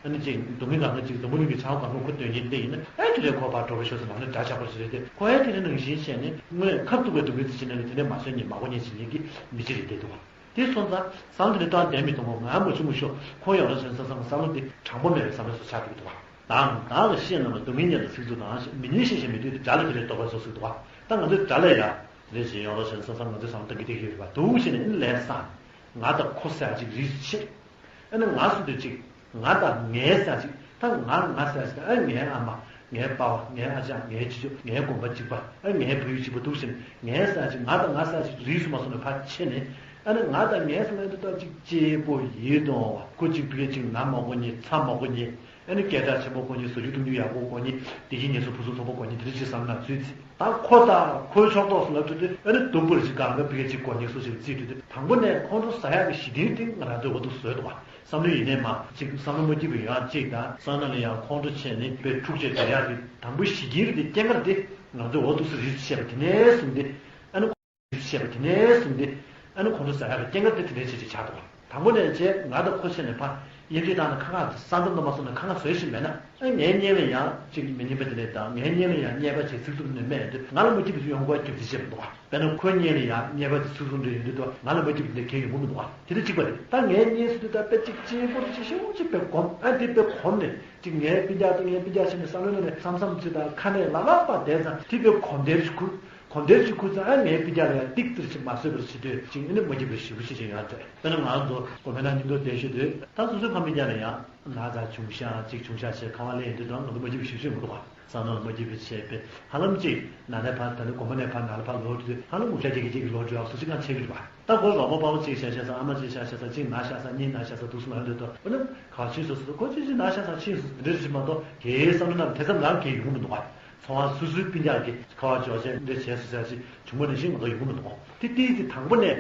ཨ་ནི་གཅིག་སྡུག་བསྔལ་གང་ག་གཅིག་འཛམ་བུ་གླིང་གི་བྱ་བ་གང་ག་ཁོ་འདོད་མཁན་དེ་ཡིན་ན། ཨ་དེ་འདྲའི་ཁོ་ཕར་གྲོགས་པོ་ཤོག་ཟེར་ལབ་ན་འདྲ་ཆགས་པ་ཞིག་རེད་དེ། ཁོ་ཡང་དེ་འདྲ་ནང་བཞིན་བྱས་ནས་དངོས་ཁ་ཐུག་པའི་སྡུག་བསྔལ་དེ་བྱེད་ན་ལས་དེ་འདྲའི་མ་བཟོད་མཁན་མ་དགོས་མཁན་བྱེད་མཁན་གྱི་མི་གཅིག་རེད་བསྡད་འདུག་བ། དེ་སོང་ཙང་བསམ་བློ་དེ་འདྲ་བཏང་བསྡད་མི་གཏོང་གོ། ང་མ་བྱུང་མི་ཤོག་ཁོ་ཡོང་རོགས་བྱས་ན་བསམ་བསམ་བསམ་བློ་དེ་དྲང་པོ་མེད་པའི་བསམ་བློ་སོགས་ཆགས་འགྲོ་གི་འདུག་བ། དང་དང་ཤེས་རྣམས་ལ་སྡུག་བསྔལ་ཉིད་ལ་ཚིག་རྩུབ་དང་། མི་ཉན་ཤེས་ཤིང་མི་འདོད་དེ། དགྲ་ལ་དེ་ལས་བཟློག་པའི་ཚོགས་ཟེར་འདུག་བ། ད་ང་ཚོས་དགྲ་ལ་ཡ་རེ་ཞིག་ཡོང་རོགས་བྱས་ན་བསམ་བསམ་ང་ཚོས་བསམ་བློ་གཏང་གི་བསྡད་ཀྱི་ཡོད་རེད་པ། འདུག་བྱས་ནས་ཨ་ནི་ལས་བསམ། ང་དང་ཁོ་ཟེར་ཡ་ཅིག་རིས་སུ་ཆད། ཨ་ནི་ང་སུ་དེ་གཅིག་ང་དང་ངའི་ས་གཅིག་ད་ང་ང་ས་གཅིག་ཨ་ངའི་ཨ་མ། ངའི་པ་ཕ། ངའི་ཨ་ཅག་ངའི་ཅི་ཅོ། ངའི་དགོན་པ་གཅིག་པ། ཨ་ངའི་བོད་ཡིག་གཅིག་པ། འདུག་བྱས་ནས་ངའི་ས་གཅིག་ང་དང་ང་ས་གཅིག་རིས་སུ་མ་སོང་ནས་ཕར་ཆད་ནས། ཨ་ནི་ང་དང་ངའི་ས་ལ་འདི་ལྟར་ཅིག་གཅེས་པོ་ཡིད་དུ་འོང་བ། ཁོ་གཅིག་ཕ་གི་ཅིག་ན་མ་དགོས་མཁན། ཚ་མ་དགོས་མཁན། ཨ་ནི་སྐད་གྲགས་ཆེན་པོ་དགོས་མཁན། བཟོ་རྒྱུ་བཏུང་རྒྱུ་ཡག་པོ་དགོས་མཁན། བདེ་སྐྱིད་ངལ་གསོ་ཕུན་སུམ་ཚོགས་པོ་དགོས་མཁན་དེ་འདྲ་ཅིག་བསམ་ན་ཚུལ་ཚིག་ད་ཁོ་དང་ཁོའི་ཕྱོགས་གཏོགས་སུ་ལབ་ཐུབ་དུས། ཨ་ནི་སྡུག་པོ་རེ་ཅིག་གང་ག་ཕ་གི་ཅིག་དགོས་མཁན་སུ་ཞིག་བརྩིས་ཐུབ་དུས། དང་པོ་ནས་ཁོང་ཁྲོ་ཟ་ཡག་གི་གཞི་རྟེན་དེ་ང་རང་ཚོའི་འོག་ཏུ་བཟོས་འདུག་བ། བསམ་བློ་ཡིན་ནའི་མ་གཅིག་བསམ་བློ་མ་སྐྱིད་པ་ཡོང་ཡག་གཅིག་དང་། བསམ་བློ་ལ་ཡང་ཁོང་ཁྲོ་བྱས་ནས་དཔེ་འཁྲུག་ཆ་དོད་ཡག་གི་དང་པོའི་གཞི་རྐྱེན་དེ་རྐྱེན་ངན་དེ་ང་ཚོའི་འོག་ཏུ་སུ་རིས་སུ་བྱས་པ་དེ་ནས་བཟུང་སྟེ། ཨ་ནི་རིས་སུ་བྱས་པ་དེ་ནས་བཟུང་སྟེ། ཨ་ནི་ཁོང་ཁྲོ་ཟ་ཡག་གི་རྐྱེན་ངན་དེ་དེ་འདྲའི་ཆེད་ཅིག་ཆགས་འདུག་བ། དང་པོ་ནས་བྱས་ང་དང་ཁོ་བྱས་ནས་ཕར་གཡས་འཁྱིལ་བཏང་ནས་ཁ་ཁ་ས་མཚམས་དུ་མ་སོང་ནས་ཁ་ཁ་བཟོས་ཤིག་མེད་ན། ཨ་ངའི་གཉེན་ལ་ཡང་གཅིག་མི་སྙན་པ་དེ་འདྲ་དང་། ངའི་གཉེན་ལ་ཡང་བརྙས་པ་བྱས་ཚིག་རྩུབ་འདི་འདྲ་སྨྲས་དུས་ང་ལ་མ་སྐྱིད་པ་ཞིག་ཡོང་དགོས་རྒྱུ་མཚན་ཅི་མི་འདུག་བ། དཔེར་ན་ཁོའི་གཉེན་ལ་ཡང་བརྙས་པ་དེ་ཚིག་རྩུབ་འདྲ་ཡོང་དུས་དུ་ང་ལ་མ་སྐྱིད་པ་དེ་འདྲ་གང་ཡང་ཡོང་གི་མི་འདུག་བ། དེ་འདྲ་གཅིག་པ་རེད། ད་ངའི་གཉེན་ཟེར་དུས་ད་དཔེ་གཅིག་གཅེས་པོ་ཅིག་ཤེའུ་ཅིག་དཔེ་གོམས། ཨ་དེ་དཔེ་གོམས་ནས་ཅིག་ངའི་སྤུན་ཀྱག་དང་ངའི་སྤུན་ཀྱག་བྱས་ནས་བསམ་བློའི་ནང་ནས་བསམ་བསམ་ཅིག་དང་ཁ་ནས་ལབ་ལབ་པ་བསྡད་ཙང་དེ་དཔེ་གོམས་བསྡད་ཅིག་ཁུར། གོམས་བསྡད་ཅིག་ཁུར་ཙང་ཨ་ངའི་སྤུན་ཀྱག་ལ་ཡང་ཏིག་ཙིར་ཅིག་མ་བཟོད་པར་བྱེད་དུས་ཅིག་ཨ་ནི་མ་སྐྱིད་པ་ཞེ་པོ་ཅིག་ཅིག་ཡོང་ཡག་རེད། དཔེར་ན་ང་ཚོ་དགོན་པའི་ནང་མཉམ་དུ་བསྡད་ཤོད་དུས་ད་སོ་སོའི་ཕ་མ་ཀྱག་ལ་ཡང་ན་ཚ་བྱུང་ཤག་ཅིག་བྱུང་ཤག་ཅེས་ཁ་པར་སླེབས་ཡོང་དུས་ད་ང་ཚོ་མ་སྐྱིད་པ་ཞེ་པོ་ཅིག་ཡོང་གི་འདུག་བ། བསམ་བློ་ལ་མ་སྐྱིད་པ་བྱས་པས་ཧ་ལམ་ཅིག་ན་ནས་ཕར། ད་ནི་དགོན་པ་ནས་ཕར་ན་ལ་ཕར་ལོག་དུས་ཧ་ལམ་ངུ་ཤག་སྐད་ཀྱི་སྐད་ཀྱི་ལོག་འགྲོ་ཡག་སུ་ཅིག་གང་བྱེད་ཀྱི་རེད་བ། ད་ཁོ་རོགས་པ་དཔའ་བོ་གཅིག་བྱས་བྱས་ཙང་། ཨ་མ་གཅིག་བྱས་བྱས་ཙང་། གཅིག་ན་ཤག་ཙང་། གཉིས་ན་ཤག་ཙང་། འདུག་སེ་མ་ཡོང་དུས་ད་འོ་ན་ག་ཕྱིན་སོང་ཟེར་དུས་ཁོ་གཅིག་གཅིག་ན་ཤག་ཙང་ཕྱིན་སོང་། འདི་འདྲ་ཞིག་མ་གཏོགས་གའི་བསམ་བློ་ནང་དེ་ཙམ་རང་གའི་ཡོང་གི་མི་འདུག་བ། ཚོར་བ་སོ་སོའི་སྤུན་ཀྱག་གིས་ཁ་པར་འབྱོར་བྱས་འདི་བྱས་སོང་ཟེར་ཅིག་བྱུང་བ་ནང་བཞིན་ང་ཚོ་ཡོང་གི་མི་འདུག་བ། དེ་ཏིག་ཙི་དང་པོ་ནས།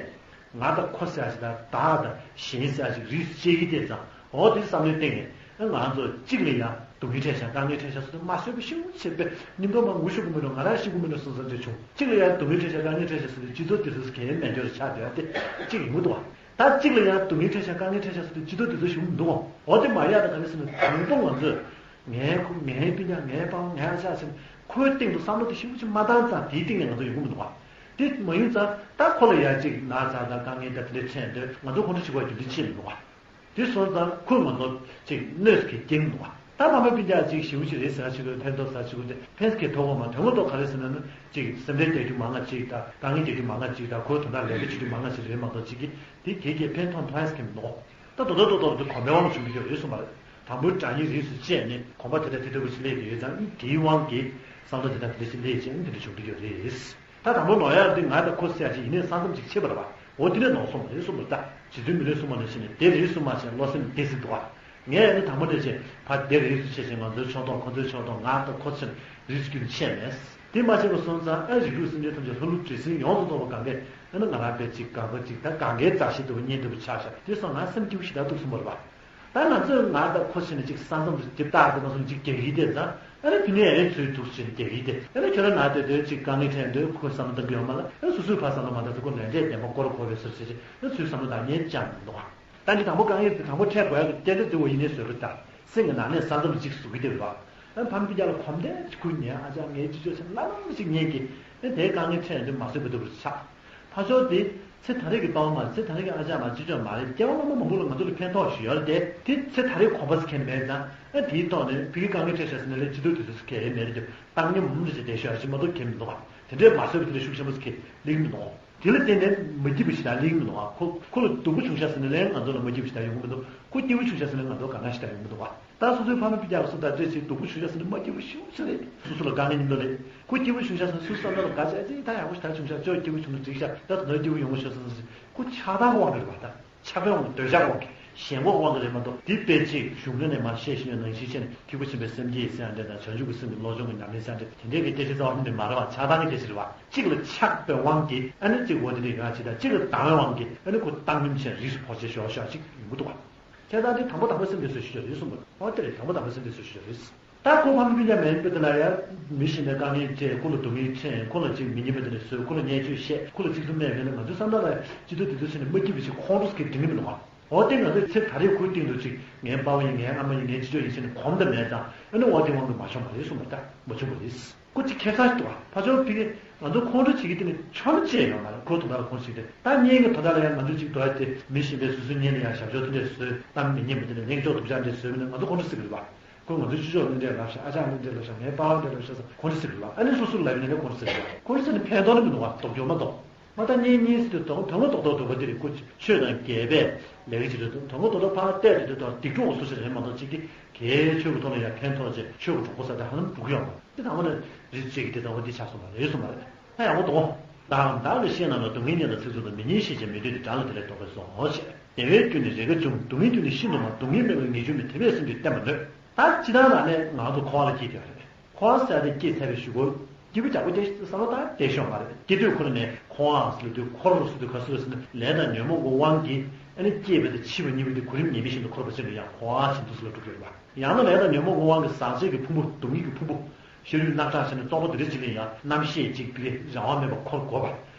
ང་དང་ཁོ་ཟེར་ཡག་ཅིག་དང་། བདག་དང་གཞན་ཟེར་ཡག་ཅིག་རིས་སུ་བཅད་ཀྱི་བསྡད་ཙང་། འོ་དེ་བསམ་བློའི་སྟེང་ནས་ང་ཚོ་གཅིག་ལ་ཡང་སྡུག་བསྔལ་འཕྲད་ཤག་དཀའ་ངལ་འཕྲད་ཤག་ཟེར་དུས་མ་བཟོད་པ་ཞེ་པོ་ཅིག་བྱས་པས་སྙིང་ཁོང་མ་ངུ་ཤོར་གི་མི་འགྲོ། ང་རང་ཤི་དགོས་མི་འགྲོ་བསམ་བསམ་ཅིག་བྱུང་། གཅིག་ལ་ཡང་སྡུག་བསྔལ་འཕྲད་ཤག་དཀའ་ངལ་འཕྲད་ཤག་ཟེར་དུས་སྤྱི་ཚོགས་དེ་ཚོ་གའི་རྣལ་འབྱོར་ཆགས་བསྡད་ཡག་དེ་གཅིག་ཡོང་གི་འདུག་བ། ད་གཅིག་ལ་ཡང་སྡུག་བསྔལ་འཕྲད་ཤག་དཀའ་ངལ་འཕྲད་ཤག་ཟེར་དུས་སྤྱི་ཚོགས་དེ་ཚོ་ཞུ་གི་མི་འདུག་བ། འོ་དེ་མ་ཡག་ད་ག་རེ་ཟེར་ན་དང་པོ་ང་ཚོས། ངའི་ཁོ་ངའི་སྤུན་ཀྱག་ངའི་དཔའ་བོ་ངའི་ཨ་ཅག་ཟེར་ནས་ཁོའི་སྟེང་དུ་བསམ་བློ་དེ་ཞེ་པོ་ཅིག་མ་བཏང་ཙང་དེའི་སྟེང་ནས་ང་ཚོ་ཡོང་གི་མི་འདུག་བ། དེ་མ་ཡོང་ཙང་ད་ཁོ་ལ་ཡ་ཅིག་ན་ཚ་དང་དཀའ་ངལ་དང་དེ་འདྲ་འཕྲད་དུས་ང་ཚོ་ཁོང་ཁྲོ་བྱེད་དགོས་རྒྱུ་དེ་ཅི་མི་འདུག་བ། དེ་སོང་ཙང་ཁོས་ང་ཚོ་ཅིག་གནོད་སྐྱེལ་གྱི་མི་འདུག་བ། ད་ཕ་མ་སྤུན་ཀྱག་ཅིག་ཞེ་པོ་ཅིག་རེད་ཟེར་ཡག་ཅིག་གོ། ཕན་ཐོགས་ཟེར་ཡག་ཅིག་གོ། དེ་ཕན་སྐྱེལ་ཐུབ་ཀྱི་མ་རེད། དོན་ངོ་ཐོག་ག་རེ་ཟེར་ན་ནི་ཅིག་སེམས་ཁྲལ་རྒྱག་རྒྱུ་མང་ང་ཅིག་དང་། དཀའ་ངལ་རྒྱག་རྒྱུ་མང་ང་ཅིག་དང་། ཁོའི་དོན་དག་ལས་ཀ་བྱེད་རྒྱུ་མང་ང་ཅིག་རེད་མ་གཏོགས་ཅིག་གིས་དེ་གའི་གའི་ཕན་ཐོགས་ཐོགས་ཡག་ཟེར་མཁན་མི་འདུག་བ། ད་དོ་དོ་དོ་དོ་དེ་གོམས་པའི་དབང་ལ་བྱུང་གི་ཡོད་རེད་གསུངས་པ་རེད། དང་པོའི་དྲང་ཉིན་རིས་སུ་བཅད་ནས་གོམས་པ་དེ་འདྲ་དེ་ལྟ་བུ་ཞིག་སླེབས་ཀྱི་ཡོད་ཙང་། དེའི་དབང་གིས་བསམ་བློ་དེ་འདྲ་དེ་འདྲ་ཞིག་སླེབས་བྱས་ནས་དེ་འདྲ་བྱུང་གི་ཡོད་རེད། ད་དང་པོ་ནོར་ཡག་དེ་ང་དང་ཁོ་ཟེར་ཡག་ཅིག་ཡིན་ནའི་ས་མཚམས་ཅིག་ཕྱེ་བ་རེད་བ། འོ་དེ་འདྲ་ནོར་སོང་བ་རེད་གསུངས་པ་རེད། ད་རྗེ་བཙུན་མི་ལས་གསུངས་པ་ནང་བཞིན་ནས་དེ་རིས་སུ་མ་ཕྱེ་བློ་སེམས་བདེ་ཟིན་འདུག་བ། ངས་ཨ་ནི་དང་པོ་འདྲ་བྱས་ཕར་དེ་རིས་སུ་ཕྱེ་བྱས་ང་ཚོའི་ཕྱོགས་གཏོགས་ཁོ་ཚོའི་ཕྱོགས་གཏོགས་ང་དང་ཁོ་ཕྱེ་ནས་རིས་སུ་ཀུན་ཕྱེ་མེད། དེ་མ་བྱས་པ་སོང་ཙང་ཨ་རིགས་དྲུག་སེམས་ཅན་ཐམས་ཅད་ལྷ་ཀླུ་འདྲེ་སྲིན་ཡོངས་སུ་རྫོགས་པ་གང་གས་ཨ་ནི་ང་རང་དཔེ་ཅིག་གང་ག་ཅིག་ད་གང་གའི་མཛའ་བཤེས་ལྟ་བུ་གཉེན་ལྟ་བུ་ཆགས་ཤག་དེ་སོང་ང་སེམས་སྐྱིད་པོ་ཞེ་དྲག་འདུག་གསུངས་པ་རེད་བ། ད་ང་ཚོས་ང་དང་ཁོ་བྱས་ནས་ཅིག་ས་མཚམས་སུ་ཅིག་བཏགས་ཏེ་མ་སོང་ཅིག་རྒྱག་གི་བསྡད་ཙང་། ཨ་ནི་དེ་ནས་ཨེ་ཚོའི་འདུག་བྱས་ནས་རྒྱག་གི་བསྡད། ཨ་ནི་ཁྱོད་རང་ང་དེ་དོན་ཅིག་དཀའ་ངལ་འཕྲད་འདོད་ཁོས་བསམ་བློ་གཏོང་གི་ཡོད་མ་རེད། ཨ་ནི་སོ་སོའི་ཕར་བསམ་བློ་མ་བཏང་ཚེ་ཁོ་ལས་འབྲས་བདེན་པ་སྐོར་གོ་བའི་ཟུར་བྱས་བྱས་ཨ་ཚོའི་བསམ་བློ་དང་ཉེ་ཅང་མི་འདུག་བ། ད་འདི་དང་པོ་དཀའ་ངལ་དེ་དང་པོ་འཕྲད་དགོས་ཡག་གི་རྐྱེན་རྩ་དེ་འོ་ཡིན་ནའི་བཟོས་པ་ལྟར་སེམས་ཀྱི་ནང་ནས་ས་མཚམས་ལ་ཅིག་བཟོ་གི་བསྡད་པ། ཨ་ཕ་མ་སྤུན་ཀྱག་ལ་གོམས་བསྡད་ཅིག་ཁུར། ངའི་ཨ་ཅག་ངའི་ཅི་ཅོ་བྱས་ནས་བླ་ན་མེད་ཅིག་ཉན་གི། ཨ་དེའི་དཀའ་ངལ་འཕྲད་ཡོང་དུས་མ་བཟོད་པ་ལྟ་བུ་ཆགས། ཕར་ཕྱོགས་དེ་ཚེ་ད་རེས་ཀྱི་དཔའ་བོ་མ་རེད། ཚེ་ད་རེས་ཀྱི་ཨ་ཅག་མ་རེད། ཅི་ཅོ་མ་རེད། སྐྱེ་བ་སྔ་མ་མང་པོ་ལ་ང་ཚོ་ལ་ཕན་ཐོགས་ཞིག་ཡོད་རེད་དེ། དེ་ཚེ་ད་རེས་གོམས་པ་ཟེར་མཁན་མེད་ཙང་། ཨ་དེའི་ཐོག་ནས་ཕ་གིའི་དཀའ་ངལ་འཕྲད་ཤག་ཟེར་ན་ལས་སྤྱི་ཚོགས་དེ་ཚོ་གལ་མེད་རེད་དེ། བཏང་སྙོམས་འདྲ་ཞིག་བསྡད་ཤོག་ཅིག་མ་གཏོགས་གལ་མི་འདུག་བ། དེ་འདྲའི་མ་བཟོད་པ་དེ་འདྲའི་ཤུགས་ཆེན་པོ་ཟེར་མཁན་སླེབས་ཀྱི་མི་འདུག་བ། དེ་ལ་བརྟེན་ནས་མ་སྐྱིད་པ་ཞེ་དྲག་སླེབས་ཀྱི་མི་འདུག་བ། ཁོ་ཁོ་ལ་སྡུག་པོ་བྱུང་ཤག་ཟེར་ན་ལས་ང་ཚོ་ལ་མ་སྐྱིད་པ་ཞེ་དྲག་ཡོང་གི་མི་འདུག་ཁོ་སྐྱིད་པོ་བྱུང་ཤག་ཟེར་ན་ང་ཚོ་དགའ་སྣང་ཞེ་དྲག་ཡོང་གི་མི་འདུག་བ། ད་སོ་སོའི་ཕ་མ་སྤུན་ཀྱག་ལ་སོ་ད་འདྲ་ཞིག་སྡུག་པོ་བྱུང་ཤག་ཟེར་ན་མ་སྐྱིད་པ་ཞེ་པོ་ཅིག་རེད། སོ་སོ་ལ་དཀའ་ངལ་མཉམ་དུ་རེད། ཁོ་སྐྱིད་པོ་བྱུང་ཤག་ཟེར་ན་སོ་སོ་བསམ་བློ་ལ་དགའ་ཆགས་ཅིག་ད་ཡག་པོ་ཞེ་དྲག་བྱུང་ཤག་ཅོ་སྐྱིད་པོ་བྱུང་ན་འགྲིག་ཤག་ད་དེ་འདྲ་སྐྱིད་པོ་ཡོང་གི་ཤག་ཟེར་ན་ཁོ་ཆགས་སྡང་དབང་གིས་རེད་བ། ད་ཆགས་པའི་དབང་གིས་འདོད་ཆགས་དབང་གིས་ཞེན་ཁོག་དབང་གིས་རེད་མ་གཏོགས། དེ་དཔེ་ཅིག་གཞུང་ལས་ནས་མར་བཤད་བཞིན་ཡོད་ནང་བཞིན་བྱས་ནས་ཐེག་པ་ཆེན་པོའི་སེམས་བསྐྱེད་ཟེར་ཡ་འདྲ་དང་། བྱང་ཆུབ་ཀྱི་སེམས་ཀྱི་བློ་སྦྱོང་གི་ཉམས་ལེན་ཟེར་ཡ་འདྲ་དེ་འདྲའི་གི་སྐད་ཆ་རྩ་བ་ཉིད་ནས་མ་རེད་བ། ཆགས་སྡང་གི་སྐད་ཆ་རེད་བ། གཅིག་ལ་ཆགས་པའི་དབང་གིས་ཨ་ནི་གཅིག་འོ་དེ་འདྲ་ཡོང་ཡ་ཅིག་དང་། གཅིག་ལ་སྡང་བའི་དབང་གིས་ཨ་ནི་ཁོ་བཏང་སྙོམས་བྱས་རིས་སུ་འབོར་བྱས་ཞོག་ཞོག་ཅིག་ཡོང་གི་འདུག་བ། ཁྱེད་རང་དེ་དང་པོ་དང་པོ་སེམས་འདི་བཟོ་ཞུ་རྒྱུ་རེད་གསུངས་པ། ཨོ་དེ་རེད། དང་པོ་དང་པོ་སེམས་འདི་བཟོ་ཞུ་རྒྱུ་རེད། ད་ཁོ་ཕ་མ་སྤུན་ཀྱག་མེད་པ་དེ་ལ་ཡང་མི་གཞན་པའི་དཀའ་ངལ་སྤྲད། ཁོ་ལ་སྡུག་བསྔལ་འཕྲད། ཁོ་ལ་ཅིག་མི་སྙན་པ་དེ་འདྲ་བཟོས། ཁོ་ལ་བརྙས་བཅོས་བཤད། ཁོ་ལ་ཚིག་རྩུབ་སྨྲས་པ་ཡིན་ན། ང་ཚོའི་བསམ་བློ་ལ་སྤྱི་ཚོགས་འདི་ཚོ་ཕྱིན་ནས་མ་སྐྱིད་པ་ཞིག་ཁོང་ཁྲོ་ཟེར་མཁན་འདྲེན་གྱི་མི་འདུག་ག། འོ་དེ་ང་ཚོས་ཚེ་ད་རེས་ཁོའི་སྟེང་དུ་ཅིག་ངའི་པ་ཕ་ཡིན། ངའི་ཨ་མ་ཡིན། ངའི་ཅི་ཅོ་ཡིན་ཟེར་ནས་གོམས་དང་མེད་ཙང་། ཨ་ནི་འོ་དེ་དབང་གིས་མ་བྱུང་བ་རེད་གསུངས་པ། ད་མ་བྱུང་བ་རེད། ཁོ་ཅིག་ཁེ་བཟང་ཞིག་འདུག་ག། ཕར་ཕྱོགས་ཕ་གིར་ང་ཚོ་ཁོང་ཁྲོ་བྱེད་ཀྱི་དེ་ནི་ཆོ་མེད་ཅེས་ཡོང་མ་རེད། ཁོ་དོན་དག་ལ་ཁོང་ཁྲོ་བྱེད་ཀྱི་དེ། ད་སྔོན་གྱི་དོན་དག་ལ་ཡང་ང་ཚོ་ཅིག་འདུག་ག། དེ་མི་གཞན་པས་སོ་སོའི་སྔོན་ལ་ཡང་ཞབས་ཕྱོགས་དེ་འདྲ་བཟོས། གཏམ་མི་སྙན་པ་དེ་འདྲ། ལན་ཅོག་སྡུག་ཅག་འདྲ་བཟོས་པ་ཡིན་ན། ང་ཚོ་ཁོང་ཁྲོ་ཟ་གི་རེད་པ། ཁོས་ང་ཚོའི་ཕྱི་ཕྱོགས་ནས་འདྲ་ལབ་ཤག། ཨ་ཅག་ནས་འདྲ་ལབ་ཤག། ངའི་པ་ཕ་འདྲ་ལབ་ཤག་ཟེར་ཁོང་ཁྲོ་ཟ་གི་རེད་པ། ཨ་ནི་སོ་སོ་ལབ་ཡོང་ནས་ཁོང་ཁྲོ་ཟ་གི་རེད་པ། ཁོང་ཁྲོ་ཟ་ནས་ཕན་ཐོགས་ནི་མི་འདུག་ག། ལྡོག་རྒྱུ་མ་གཏོགས། མ་ད་གཉེན་གཉིས་ཟེར་དུས་དོན་དོན་དག་རྡོག་རྡོག་པ་དེ་རེད། ཁོ་ཆོས་དང་རྒྱལ་པས་ལས་ཀ་བྱེད་དུས་དོན་དོན་དག་རྡོག་རྡོག་ཕར་བལྟས་དུས་དོན་དག་སྡིག་གྲོགས་སུ་ཞིག་རེད་མ་གཏོགས། ཅིག་གིས་གལ་ཆོས་ཀྱི་ཐོག་ལ་ཡང་ཕན་ཐོགས་བྱས། ཆོས་ཀྱི་གྲོགས་པོ་ཟེར་དེ་ཧ་ལམ་འགྲོ་གི་ཡོད་མ་རེད། དེ་དང་པོ་ནས་རིགས་གཅིག་གི་དེ་དང་པོ་འདི་ཆགས་སོང་བ་རེད་གསུངས་པ་རེད། ད་ཡག་པོ་འདུག་གོ། བདག་གམ་བདག་ལས་ཤེས་རྣམས་ལ། སྡུག་བསྔལ་ཉེས་དང་ཚིག་རྩུབ་དང་། མི་སྙན་ཞེས་བྱ་མི་འདོད་དེ། དགྲ་ལ་དེ་ལས་ལྡོག་པའི་བཟོ་ཞེས། བདེ་བའི་རྒྱུ་ནི་རེས་འགའ་འབྱུང་། སྡུག་བསྔལ་རྒྱུ་ནི་ཤིན་ཏུ་མང་། སྡུག་བསྔལ་མེད་པར་ངེས་འབྱུང་མེད། དེ་བས་སེམས་ཅན་བསྟེན་པར་འདོད། ད་སྤྱིར་བཏང་ལ་ནི་ང་ཚོ་འཁོར་བ་ལ་སྐྱེས་བསྡད་པ་རེད། འཁོར་བ་ཟེར་དེ་སྐྱེས་ཚར་བའི་གཞུག་གུ། སྐྱེས་བུ་རྒྱགས་པོ་དེ་བསམ་བློ་བཏང་བསྡད་ཤོག་མ་རེད། སྐྱེས་དུས་ཁོ་རང་ནས་འཁོར་བ་ཟེར་དུས། འཁོར་ཟེར་དུས་ག་ཟེར་བ་ཟེར་ན། ལས་དང་ཉོན་མོངས་ཀྱི་དབང་གིས་ཨ་ནི་སྐྱེས་པ་དང་འཆི་བ་གཉིས་པོ་དེ་གོ་རིམ་ངེས་མེད་བཞིན་དུ་འཁོར་བ་ཅན་ལ་ཡང་འཁོར་བ་ཞེས་འདུག་ཟེར་ལ་གྲུབ་ཡོད་པ། ཡང་ན་ལས་དང་ཉོན་མོངས་ཀྱི་དབང་གིས་ཟག་བཅས་ཀྱི་ཕུང་པོ། སྡུག་བསྔལ་གྱི་ཕུང་པོ། ཤ་རུས་རྣག་ཁྲག་བྱས་ནས་བཙོག་པ་དེ་འདྲ་ཅིག་ལ་ཡང་རྣམ་ཤེས་ཅིག་པའི་རང་དབང་མེད་པར་འཁོར་དགོས་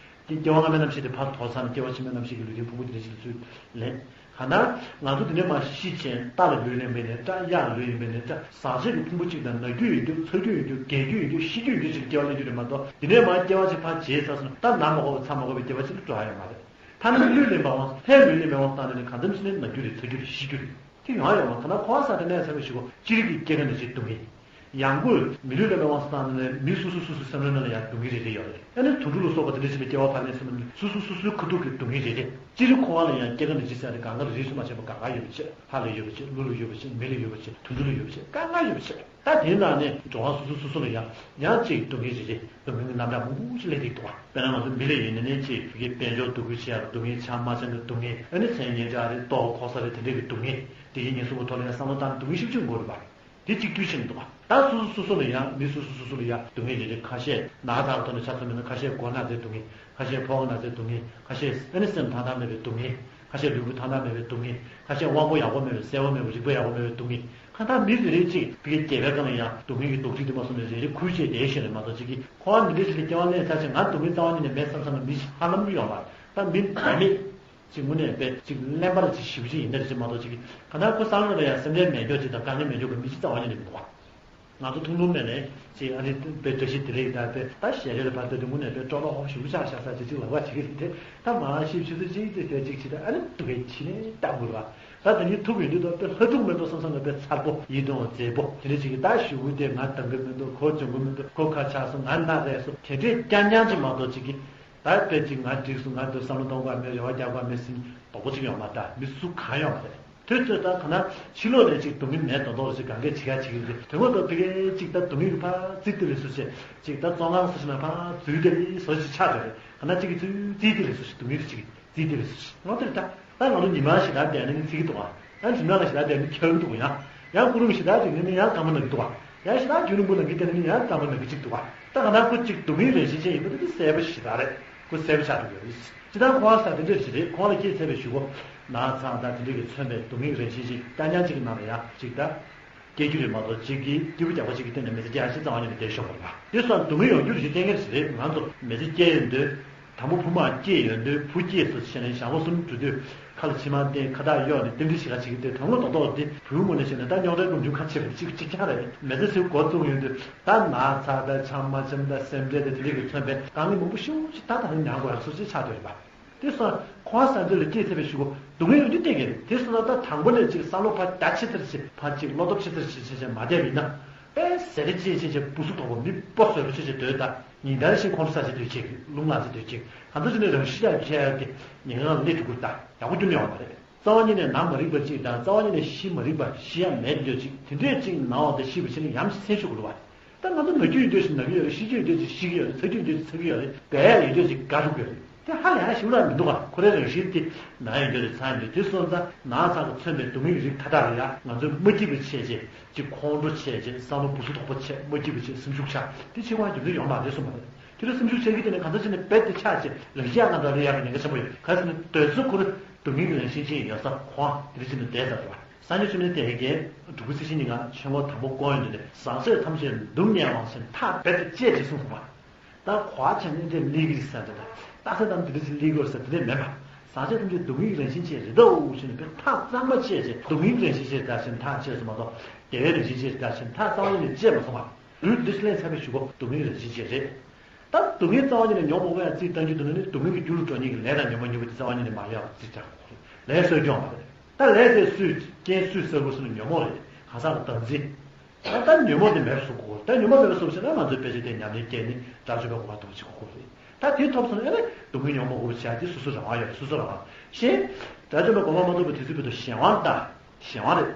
པ། དེ་སྐྱེ་བ་སྔ་མའི་རྣམ་ཤེས་དེ་ཕར་དོར་ཚར་ནས། སྐྱེ་བ་ཕྱི་མའི་རྣམ་ཤེས་ཀྱི་ལུས་རྟེན་ཕུང་པོ་དེ་འདྲ་ཅིག་ལ་ཚུར་ལེན། གང་ལྟར་ང་ཚོ་འདི་ནས་མར་ཤི་བྱས། རྟ་ལ་ལུས་ལེན་པ་ཡིན་ནའི་འདྲ། གཡག་ལ་ལུས་ལེན་པ་ཡིན་ནའི་འདྲ། ཟག་བཅས་ཀྱི་ཕུང་པོ་གཅིག་དང་། ན་རྒྱུ་ཡོད་རྒྱུ། ཚ་རྒྱུ་ཡོད་རྒྱུ། རྒས་རྒྱུ་ཡོད་རྒྱུ། ཤི་རྒྱུ་ཡོད་རྒྱུ་ཅིག་ལ་སྐྱེ་བ་ལེན་རྒྱུ་རེད་མ་གཏོགས། འདི་ནས་མར་སྐྱེ་བ་ཅིག་ཕར་བརྗེས་ཚར་སོང་ན། ད་ནམ་མ་འཁོར་བ་ཚ་མ་འཁོར་བའི་སྐྱེ་བ་ཅིག་ལ་འགྲོ་ཡ་ཡོད་མ་རེད། ཐ་ན་ལུས་ལེན་པའི་དབང་། ལྷའི་ལུས་ལེན་པའི་དབང་བཏང་ནས་ནི། གང་འཚམ་ཞིག་ནི་ན་རྒྱུ་རེད། ཚ་རྒྱུ་རེད། ཤི་རྒྱུ་རེད། དེ་ཡོང་ཡ་ཡོད་མ་རེད། ཐ་ན་འཁོར་བ་ཟེར་དེ་གནས་ཚར་བའི་གཞུག་གུ་སྤྱིར་གྱི་སྐྱེ་རྒ་ན་འཆིའི་སྡུག་བསྔལ། ཡང་སྒོས་མི་ལུས་ལེན་པའི་དབང་དུ་བཏང་ནས་མི་སོ་སོ་སོ་སོའི་སེམས་ནང་ལ་ཡང་སྡུག་བསྔལ་རེ་རེ་ཡོད་རེད། ཨ་ནི་དུད་འགྲོ་ལ་སོགས་པ་དེ་འདྲ་ཞིག་ལ་སྐྱེ་བ་ཕར་ལེན་སོང་ན། སོ་སོ་སོ་སོའི་ཁ་ཐུག་གི་སྡུག་བསྔལ་རེ་རེ། སྤྱིར་འཁོར་བ་ལ་ཡང་སྐྱེ་རྒ་ན་འཆི་ཟེར་དེ་གང་ག་རེ་རེ་ཟུང་མ་ཆད་པར་དཀའ་ངལ་ཡོད་པ་བྱས། ལྷ་ལ་ཡོད་པ་བྱས། ཀླུ་ལ་ཡོད་པ་བྱས། མི་ལ་ཡོད་པ་བྱས། དུད་འགྲོ་ལ་ཡོད་པ་བྱས། དཀའ་ངལ་ཡོད་པ་བྱས། ད་དེའི་ནང་ནས་འགྲོ་བ་སོ་སོ་སོ་སོ་ལ་ཡང་ཡང་ཅིག་སྡུག་བསྔལ་རེ་རེ། སྡུག་བསྔལ་གྱི་རྣམ་གྲངས་མང་པོ་ཞིག་སླེབས་ཀྱི་འདུག་པ། དཔེར་ན་ང་ཚོ་མི་ལ་ཡིན་ནའི་ཅིག་དེ་གའི་དཔལ་འབྱོར་སྡུག་རུས་བྱེད་ཡག་སྡུག་བསྔལ། ཆང་མ་འཐུང་ན་སྡུག་བསྔལ། ཨ་ནི་མཚན་སྙན་གྲགས་རེད། ལྟོ་གོས་ས་རེད། དེ་འདྲ་གི་སྡུག་བསྔལ། དེ་གའི་ཉེན་སྲུང་གི་ཐོག་ལ་ཡང་བསམ་བློ་བཏང་ན་སྡུག་བསྔལ་ཞེ་པོ་ཅིག་འགོར་རེད་པ། དེ་གཅིག་བསྡུས་ཕྱིན་འདུག་པ། ད་སོ་སོ་སོ་སོ་ལ་ཡང་། མི་སོ་སོ་སོ་སོ་ལ་ཡང་སྡུག་བསྔལ་རེ་རེ། ཁ་ཤས་ན་ཚ་གི་ཐོག་ནས་ཆ་མཚོན་པ་ཡིན་ན། ཁ་ཤས་མགོ་ན་ཚའི་སྡུག་བསྔལ། ཁ་ཤས་ཕོ་བ་ན་ཚའི་སྡུག་བསྔལ། ཁ་ཤས་ཨ་ནི་སེམས་ཐང་ཐང་མེད་པའི་སྡུག་བསྔལ། ཁ་ཤས་ལུས་པོ་ཐང་ཐང་མེད་པའི་སྡུག་བསྔལ། ཁ་ཤས་དབང་པོ་ཡག་པོ་མེད་པའི། གསལ་པོ་མེད་པའི། རིག་པ་ཡག་པོ་མེད་པའི་སྡུག་བསྔལ། གང་ལྟར་མི་རེ་རེ་གཅིག་དེ་གའི་རྒྱལ་བའི་སྒང་ལ་ཡང་སྡུག་བསྔལ་གྱི་རྡོག་ཁྲེས་དེ་མ་སོང་ནས་རེ་རེ་ཁུར་བྱས་བསྡད་ཤེས་རེད་མ་གཏོགས། གཅིག་གིས་འཁོར་བ་འདི་འདྲ་ཞིག་ལ་སྐྱེ་བ་ལེན་ཚར་བྱས། ང་སྡུག་བསྔལ་རྩ་བ་ཉིད་ནས་མེད་བསམ་བསམ་ན་མི་ཞིག་ཧ་ལམ་ཡོད་མ་རེད། ད་མི་ད་མི་གཅིག་དངོས་གནས་དཔེ་གཅིག་གླེན་པ་ལ་གཅིག་ཞེ་པོ་ཅིག་ཡིན་ན་རེ་ཅིག་མ་གཏོགས། གཅིག་གིས་གང་ལྟར་ཁོ་བསམ་བློ་ལ་ཡང་སེམས་ཁྲལ་མེད་མཁན་ཅིག་དང་དཀའ་ངལ་མེད་མཁན་གྱི་མི་ཞིག་རྩ་བ་ཉིད་ནས་མི་འདུག་པ། ང་ཚོ་ཐུང་ཐུང་ནས་ནས་ཅིག་ཨ་ནི་དཔེ་བཀྲ་ཤིས་བདེ་ལེགས་དང་། དཔེ་ད་ཞལ་རས་ལ་ཕར་ལྟ་དུས་དངོས་གནས་དཔེ་སྤྲོ་ལོག་ཞེ་པོ་ཆགས་ཤག་ཟེར་ཅིག་ཅིག་ལབ་པ་ཅིག་རེད་དེ། ད་མ་ཤེས་ཆུ་ཚོད་གཅིག་དེ་དེ་ཅིག་བྱེད་དུས་ཨ་ནི་སྡུག་གི་ཕྱི་ནས་ལྟ་དགོས་པ། ད་དེ་ནི་ཐུག་ཡོང་དུས་ད་དཔེ་ལྷ་ཕྲུག་མེད་པ་བསམ་བསམ་ལ་དཔེ་མཚར་པོ། ཡིད་དུ་འོང་མཛེས་པོ་དེ་འདྲ་ཅིག་གིས། ད་ཞུ་གུ་དེ་ང་འདང་གི་མི་འདུག་ཁོ་འཇོན་གི་མི་འདུག་ཁོ་ཁ་ཆག་སོང་། ང་ན་རེད་སོང་། དེ་འདྲས་རྐྱང་རྐྱང་ཅིག་མ་གཏོགས། གཅིག་གིས་ད་དཔེ་ཅིག་ང་འགྲིག་སོང་། ང་འདུག་བསམ་བློ་གཏོང་དགོས་མེད། རེ་བ་རྒྱག་དགོས་མེད་ཟེར་མཁན་རྡོག་པོ་ཅིག་ཡོད་མ་རེད། ད་མི་སུ་གང་ཡོད་མ་རེད། དུས་ཚོད་ད་གང་ན་ཕྱི་ལོགས་ནས་ཅིག་སྡུག་བསྔལ་མེད་མདོག་མདོག་ཅིག་གང་གས་བྱེད་ཡ་བྱེད་ཀྱི་རེད། དོན་ངོ་ཐོག་ཕ་གིར་ཅིག་ད་སྡུག་བསྔལ་གྱིས་ཕར་བརྫིས་ཏེ་ལས་སུ་བྱས། ཅིག་ད་བཙོན་ཁང་སུ་ཞིག་ན་ཕར་འཛུལ་ཏེ་ལས་སུ་ཞིག་ཆགས་ཀྱི་རེད། གང་ན་ཅིག་གིས་ཚུར་བརྫིས་ཏེ་ལས་སུ་ཞིག་སྡུག་བསྔལ་ཅིག་བརྫིས་ཏེ་ལས་སུ་ཞིག་ལོ་དེར་ད། ད་ང་ཚོ་ཉི་མ་ཞེ་དྲག་བསྡད་ན་ནི་ཚིག་གི་འདུག་ག། ཡང་གཞུང་ལམ་ལ་ཞེ་དྲག་བསྡད་ན་ཁྱེར་གི་འདུག་ག། ཡང་ཡང་ཀུ་རུ་ཞེ་དྲག་བསྡད་ན་ནི་ཡང་སྐར་མ་ན་གི་འདུག་ག། ཡང་ཞེ་དྲག་རྒྱུན་རིང་པོ་ན་གི་བསྡད་ན་ནི་ཡང་སྐར་མ་ན་གི་གཅིག་འདུག་ག། ད་གང་ལྟར་ཁོ་གཅིག་སྡུག་བསྔལ་རང་བཞིན་ཅན་ཡིན་པ་དེ་གསལ་པོ་ཞེ་དྲག་རེད། ཁོ་གསལ་པོ་ཆགས་འགྲོ་གི་རེད། སྤྱིར་བཏང་འཁོར་བ་ཟེར་དེ་འདྲ་ཞིག་རེད། འཁོར་བ་ལ་སྐྱེས་ཚར་བའི་གཞུག་གུ་ན་ཚ་དང་དེ་འདྲ་གིས་མཚོན་པའི་སྡུག་བསྔལ་རང་བཞིན་ཅན་རྐྱང་རྐྱང་གཅིག་གི་ནང་ལ་ཡང་གཅིག་ད་སྐྱེ་རྒྱུ་རེད་མ་གཏོགས། གཅིག་གིས་སྐྱེས་བུ་རྒྱགས་པ་གཅིག་གི་སྟེང་ནས་མི་ཚེ་སྐྱེལ་ཡ་ཅིག་རྩ་བ་ཉིད་ནས་བསྡད་ཆོག་པ་རེད་པ། དེ་སོང་སྡུག་བསྔལ་ཡོང་རྒྱུ་རེད་ཅེས་གཏན་འཁེལ་ཞིག་རེད། ང་ཚོ་མི་ཚེ་སྐྱེལ་ཡོང་དུས། དང་པོ་བུ་མ་སྐྱེས་ཡོང་དུས། བུ་སྐྱེས་སོ་ཞེས་ནས་ཞག་མོ་གསུམ་འགྲོ་དུས་ཁ་ལ་མཆིལ་མ་བཏོན། ཁ་བཏགས་གཡོགས་ནས་རྟེན་འབྲེལ་བྱེད་ག་བྱེད་ཀྱི་འདུག་དོན་ངོ་ཐོག་ཐོག་དེ་བུའི་ངོས་ནས་བཤད་ན་ད་རྙོག་དྲའི་སྒོ་མཇུག་ཁ་ཕྱེ་བ་གཅིག་གཅིག་རྐྱང་རེད། མི་ཚེ་ཚོའི་འགོ་བཙུགས་ཡོང་དུས་ད་ན་ཚ་དང་ཆང་མ་འཐུང་དང་སེམས་ཁྲལ་དང་དེ་འདྲ་གིས་མཚོན་པའི་དཀའ་ངལ་མང་པོ་ཞེ་པོ་ཅིག་ད་ད་རུང་མྱངས་དགོས་ཡག་བཟོ་ཅིག་ཆགས་བསྡད་ཡོད་པ། དེ་སོང་འཁོར་བ་ཟེར་དེ་ལ་སྐྱེས་ཚར་བའི་གཞུག་གུ་སྡུག་བསྔལ་ཡོང་རྒྱུ་གཏན་འཁེལ་རེད། དེ་སོང་ན་ད་དང་པོ་ནས་ཅིག་བསམ་བློ་ཕར་རྒྱ་ཆེ་ཙམ་བྱས། ཕར་ཅིག་བློ་སྟོབས་ཆེ་ཙམ་བྱས་བྱས་བྱས་མ་བསྡད་པ་ཡིན་ན། དཔེ་ཟེར་རེ་ཅིག་བྱས་བྱས་སྦུ་སུ་དོག་པོ་མི་སྤོ་བཟོ་རུ་བྱས་བྱས་སྡོད་ད། ཉིན་ལྟར་བཞིན་ཁོང་ཁྲོ་ཟ་བྱེད་དུས་ཆེ་གི། རླུང་ལངས་ཚེ་དུས་ཆེ་གི། གང་ལྟར་བྱས་ནས་རང་ཤི་རྒྱག་ཆེ་ཡ་གི་ཉེན་ཁ་ལ་སླེབས་འགྲོ་གི་རེད། ད་ཡག་པོ་རྒྱུ་མེད་པ་མ་རེད། རྩ་བ་ཉིད་ནས་ན་མ་རིག་པ་ཅིག་དང་། རྩ་བ་ཉིད་ནས་ཤི་མ་རིག་པ། ཤི་ཡ་མེད་འདོད་ཅིག་དེ་འདྲས་ཅིག་ན་བ་དང་ཤི་བ་བྱས་ན་ཡ་མཚན་ཆོག་གི་རེད་པ། ད་ང་ཚོ་ན་རྒྱུ་ཡོད་འདོད་ཅིག་ན་གི་ཡོད་རེད། ཤི་རྒྱུ་ཡོད་འདོད་ཅིག་ཤི་གི་ཡོད་རེད། ཚ་རྒྱུ་ཡོད་འདོད་ཅིག་ཚ་གི་ཡོད་རེད། སྦས་ཡ་ཡོད་འདོད་ཅིག་སྦས་འགྲོ་གི་ཡོད་རེད། དེ་ཧ་ལས་ཡ་ཞིག་རག་མི་འདུག་ག། ཁོ་རའི་རང་བཞིན་དེ་ན་ཡོད་འདོད་རེད། ཚ་ཡོད་འདོད། དེ་སོང་ཙང་ན་ཚ་གིས་མཚོན་པའི་སྡུག་བསྔལ་གྱི་རིགས་མཐའ་དག་ལ་ཡ་ང་ཚོས་མ་སྐྱིད་པ་བྱས་བྱས། ཅིག་ཁོང་ཁྲོ་བྱས་བྱས། བསམ་བློ་སྦུ་སུ་དོག་པོ་བྱས། མ་སྐྱིད་པ་བྱས། སེམས་ཤུགས་ཆག། དེ་ཕྱི་ཁོག་རྒྱུ་མཚན་ཡོད་མ་རེད་གསུངས་པ་རེད། དེ་འདྲ་སེམས་ཤུགས་ཆག་གི་དེ་ནས་གང་ལྟར་བྱས་ནས་རྦད་དེ་ཆག་བྱས་རང་ཤི་ཡ་གང་འདྲ་ལས་ཡག་གི་ཉེན་ཁ་ཆེན་པོ་ཡོད། ག་རེ་ཟེར་ན་དེ་ཚོ་ཁོ་རང་སྡུག་བསྔལ་གྱི་རང་བཞིན་ཅན་ཡོད་ས་ཁོ་དེ་འདྲ་བྱས་ནས་བསྡད་ཚར་འདུག་པ། སངས་རྒྱས་བཅོམ་ལྡན་འདས་ཀྱིས་འབྲུག་སྒོ་རྩིབས་བཞི་ཉིན་གང་ཆོས་འཁོར་དང་པོ་བསྐོར་ཡོང་དུས་ནས། ཟག་བཅས་ཐམས་ཅད་སྡུག་བསྔལ་བ་ཞེས་ཐག་རྦད་དེ་བཅད་ཅེས་གསུངས་སོང་བ། ད་གོ་བ་ཆགས་ནས་འདི་ལས་ཀྱི་རིགས་ཟེར་འདི་ལ། རྟགས་གསལ་དང་འདི་འདྲ་ཞིག་ལས་ཀྱི་རེད་ཟེར་འདི་ལས་མེད་པ། ཟག་བཅས་ཐམས་ཅད་སྡུག་བསྔལ་གྱི་རང་བཞིན་ཅན་རེད་དོ་ཞེས་ནས་དཔེ་ཐག་གཙང་མ་བཅད་ཅེས། སྡུག་བསྔལ་གྱི་རང་བཞིན་ཅན་རེད་ད་ཞེས་ཐག་བཅད་སོང་མ་གཏོགས། བདེ་བའི་རང་བཞིན་ཅན་རེད་ད་ཞེས་ཐག་གཙང་མ་ནས་བཅད་མ་སོང་བ། ལུས་འདི་ལས་ཚད་པའི་གཞུག་གུ་སྡུག་བསྔལ་གྱི་རང་བཞིན་ཅན་རེད། ད་སྡུག་བསྔལ་རྩ་བ་ཉིད་ནས་མྱོང་དགོས་ཀྱང་རྩིས་གཏང་རྒྱུ་འདུག་ན་ནི། སྡུག་བསྔལ་གྱི་རྒྱུ་ལ་འགྲོ་མཁན་གྱི་ལས་དང་ཉོན་མོངས་གཉིས་པོ་དེ་རྩ་བ་ཉིད་ནས་མ་ཡོད་པ་རྩིས་རྒྱག་དགོས་རེད། ལས་གསོག་རྒྱུ་ཡོད་མ་རེད། ད་ལས་ཟེར་སུས་རྐྱེན་སུས་བསགས་དགོས་ཟེར་ན་ཉོན་མོངས་རེད། གང་ཟག་གི་བདག་འཛིན། ད་ད་ཉོན་མོངས་དེ་མེད་པ་བཟོ་དགོས་རེད། ད་ཉོན་མོངས་མེད་པ་བཟོ་བ་ཞིག་ན་ང་ཚོས་དཔེ་ཆ་དེ་ཉམས་ལེན་བསྐྱལ་ནས་དགྲ་བཅོམ་པའི་གོ་འཕང་ཐོབ་ཅིག་དགོས་རེད། ད་དེ་ཐོབ་སོང་ན་ཨ་ནི་སྡུག་བསྔལ་མྱོང་མ་དགོས་པ་བྱ། དེ་སོ་སོ་རང་དབང་ཡོད། སོ་སོ་རང་དབང་ཤེས། དགྲ་བཅོམ་པའི་གོ་འཕང་མ་ཐོབ་པའི་དུས་ཚོད་བར་དུ་གཞན་དབང་ད་གཞན་དབང་རེད།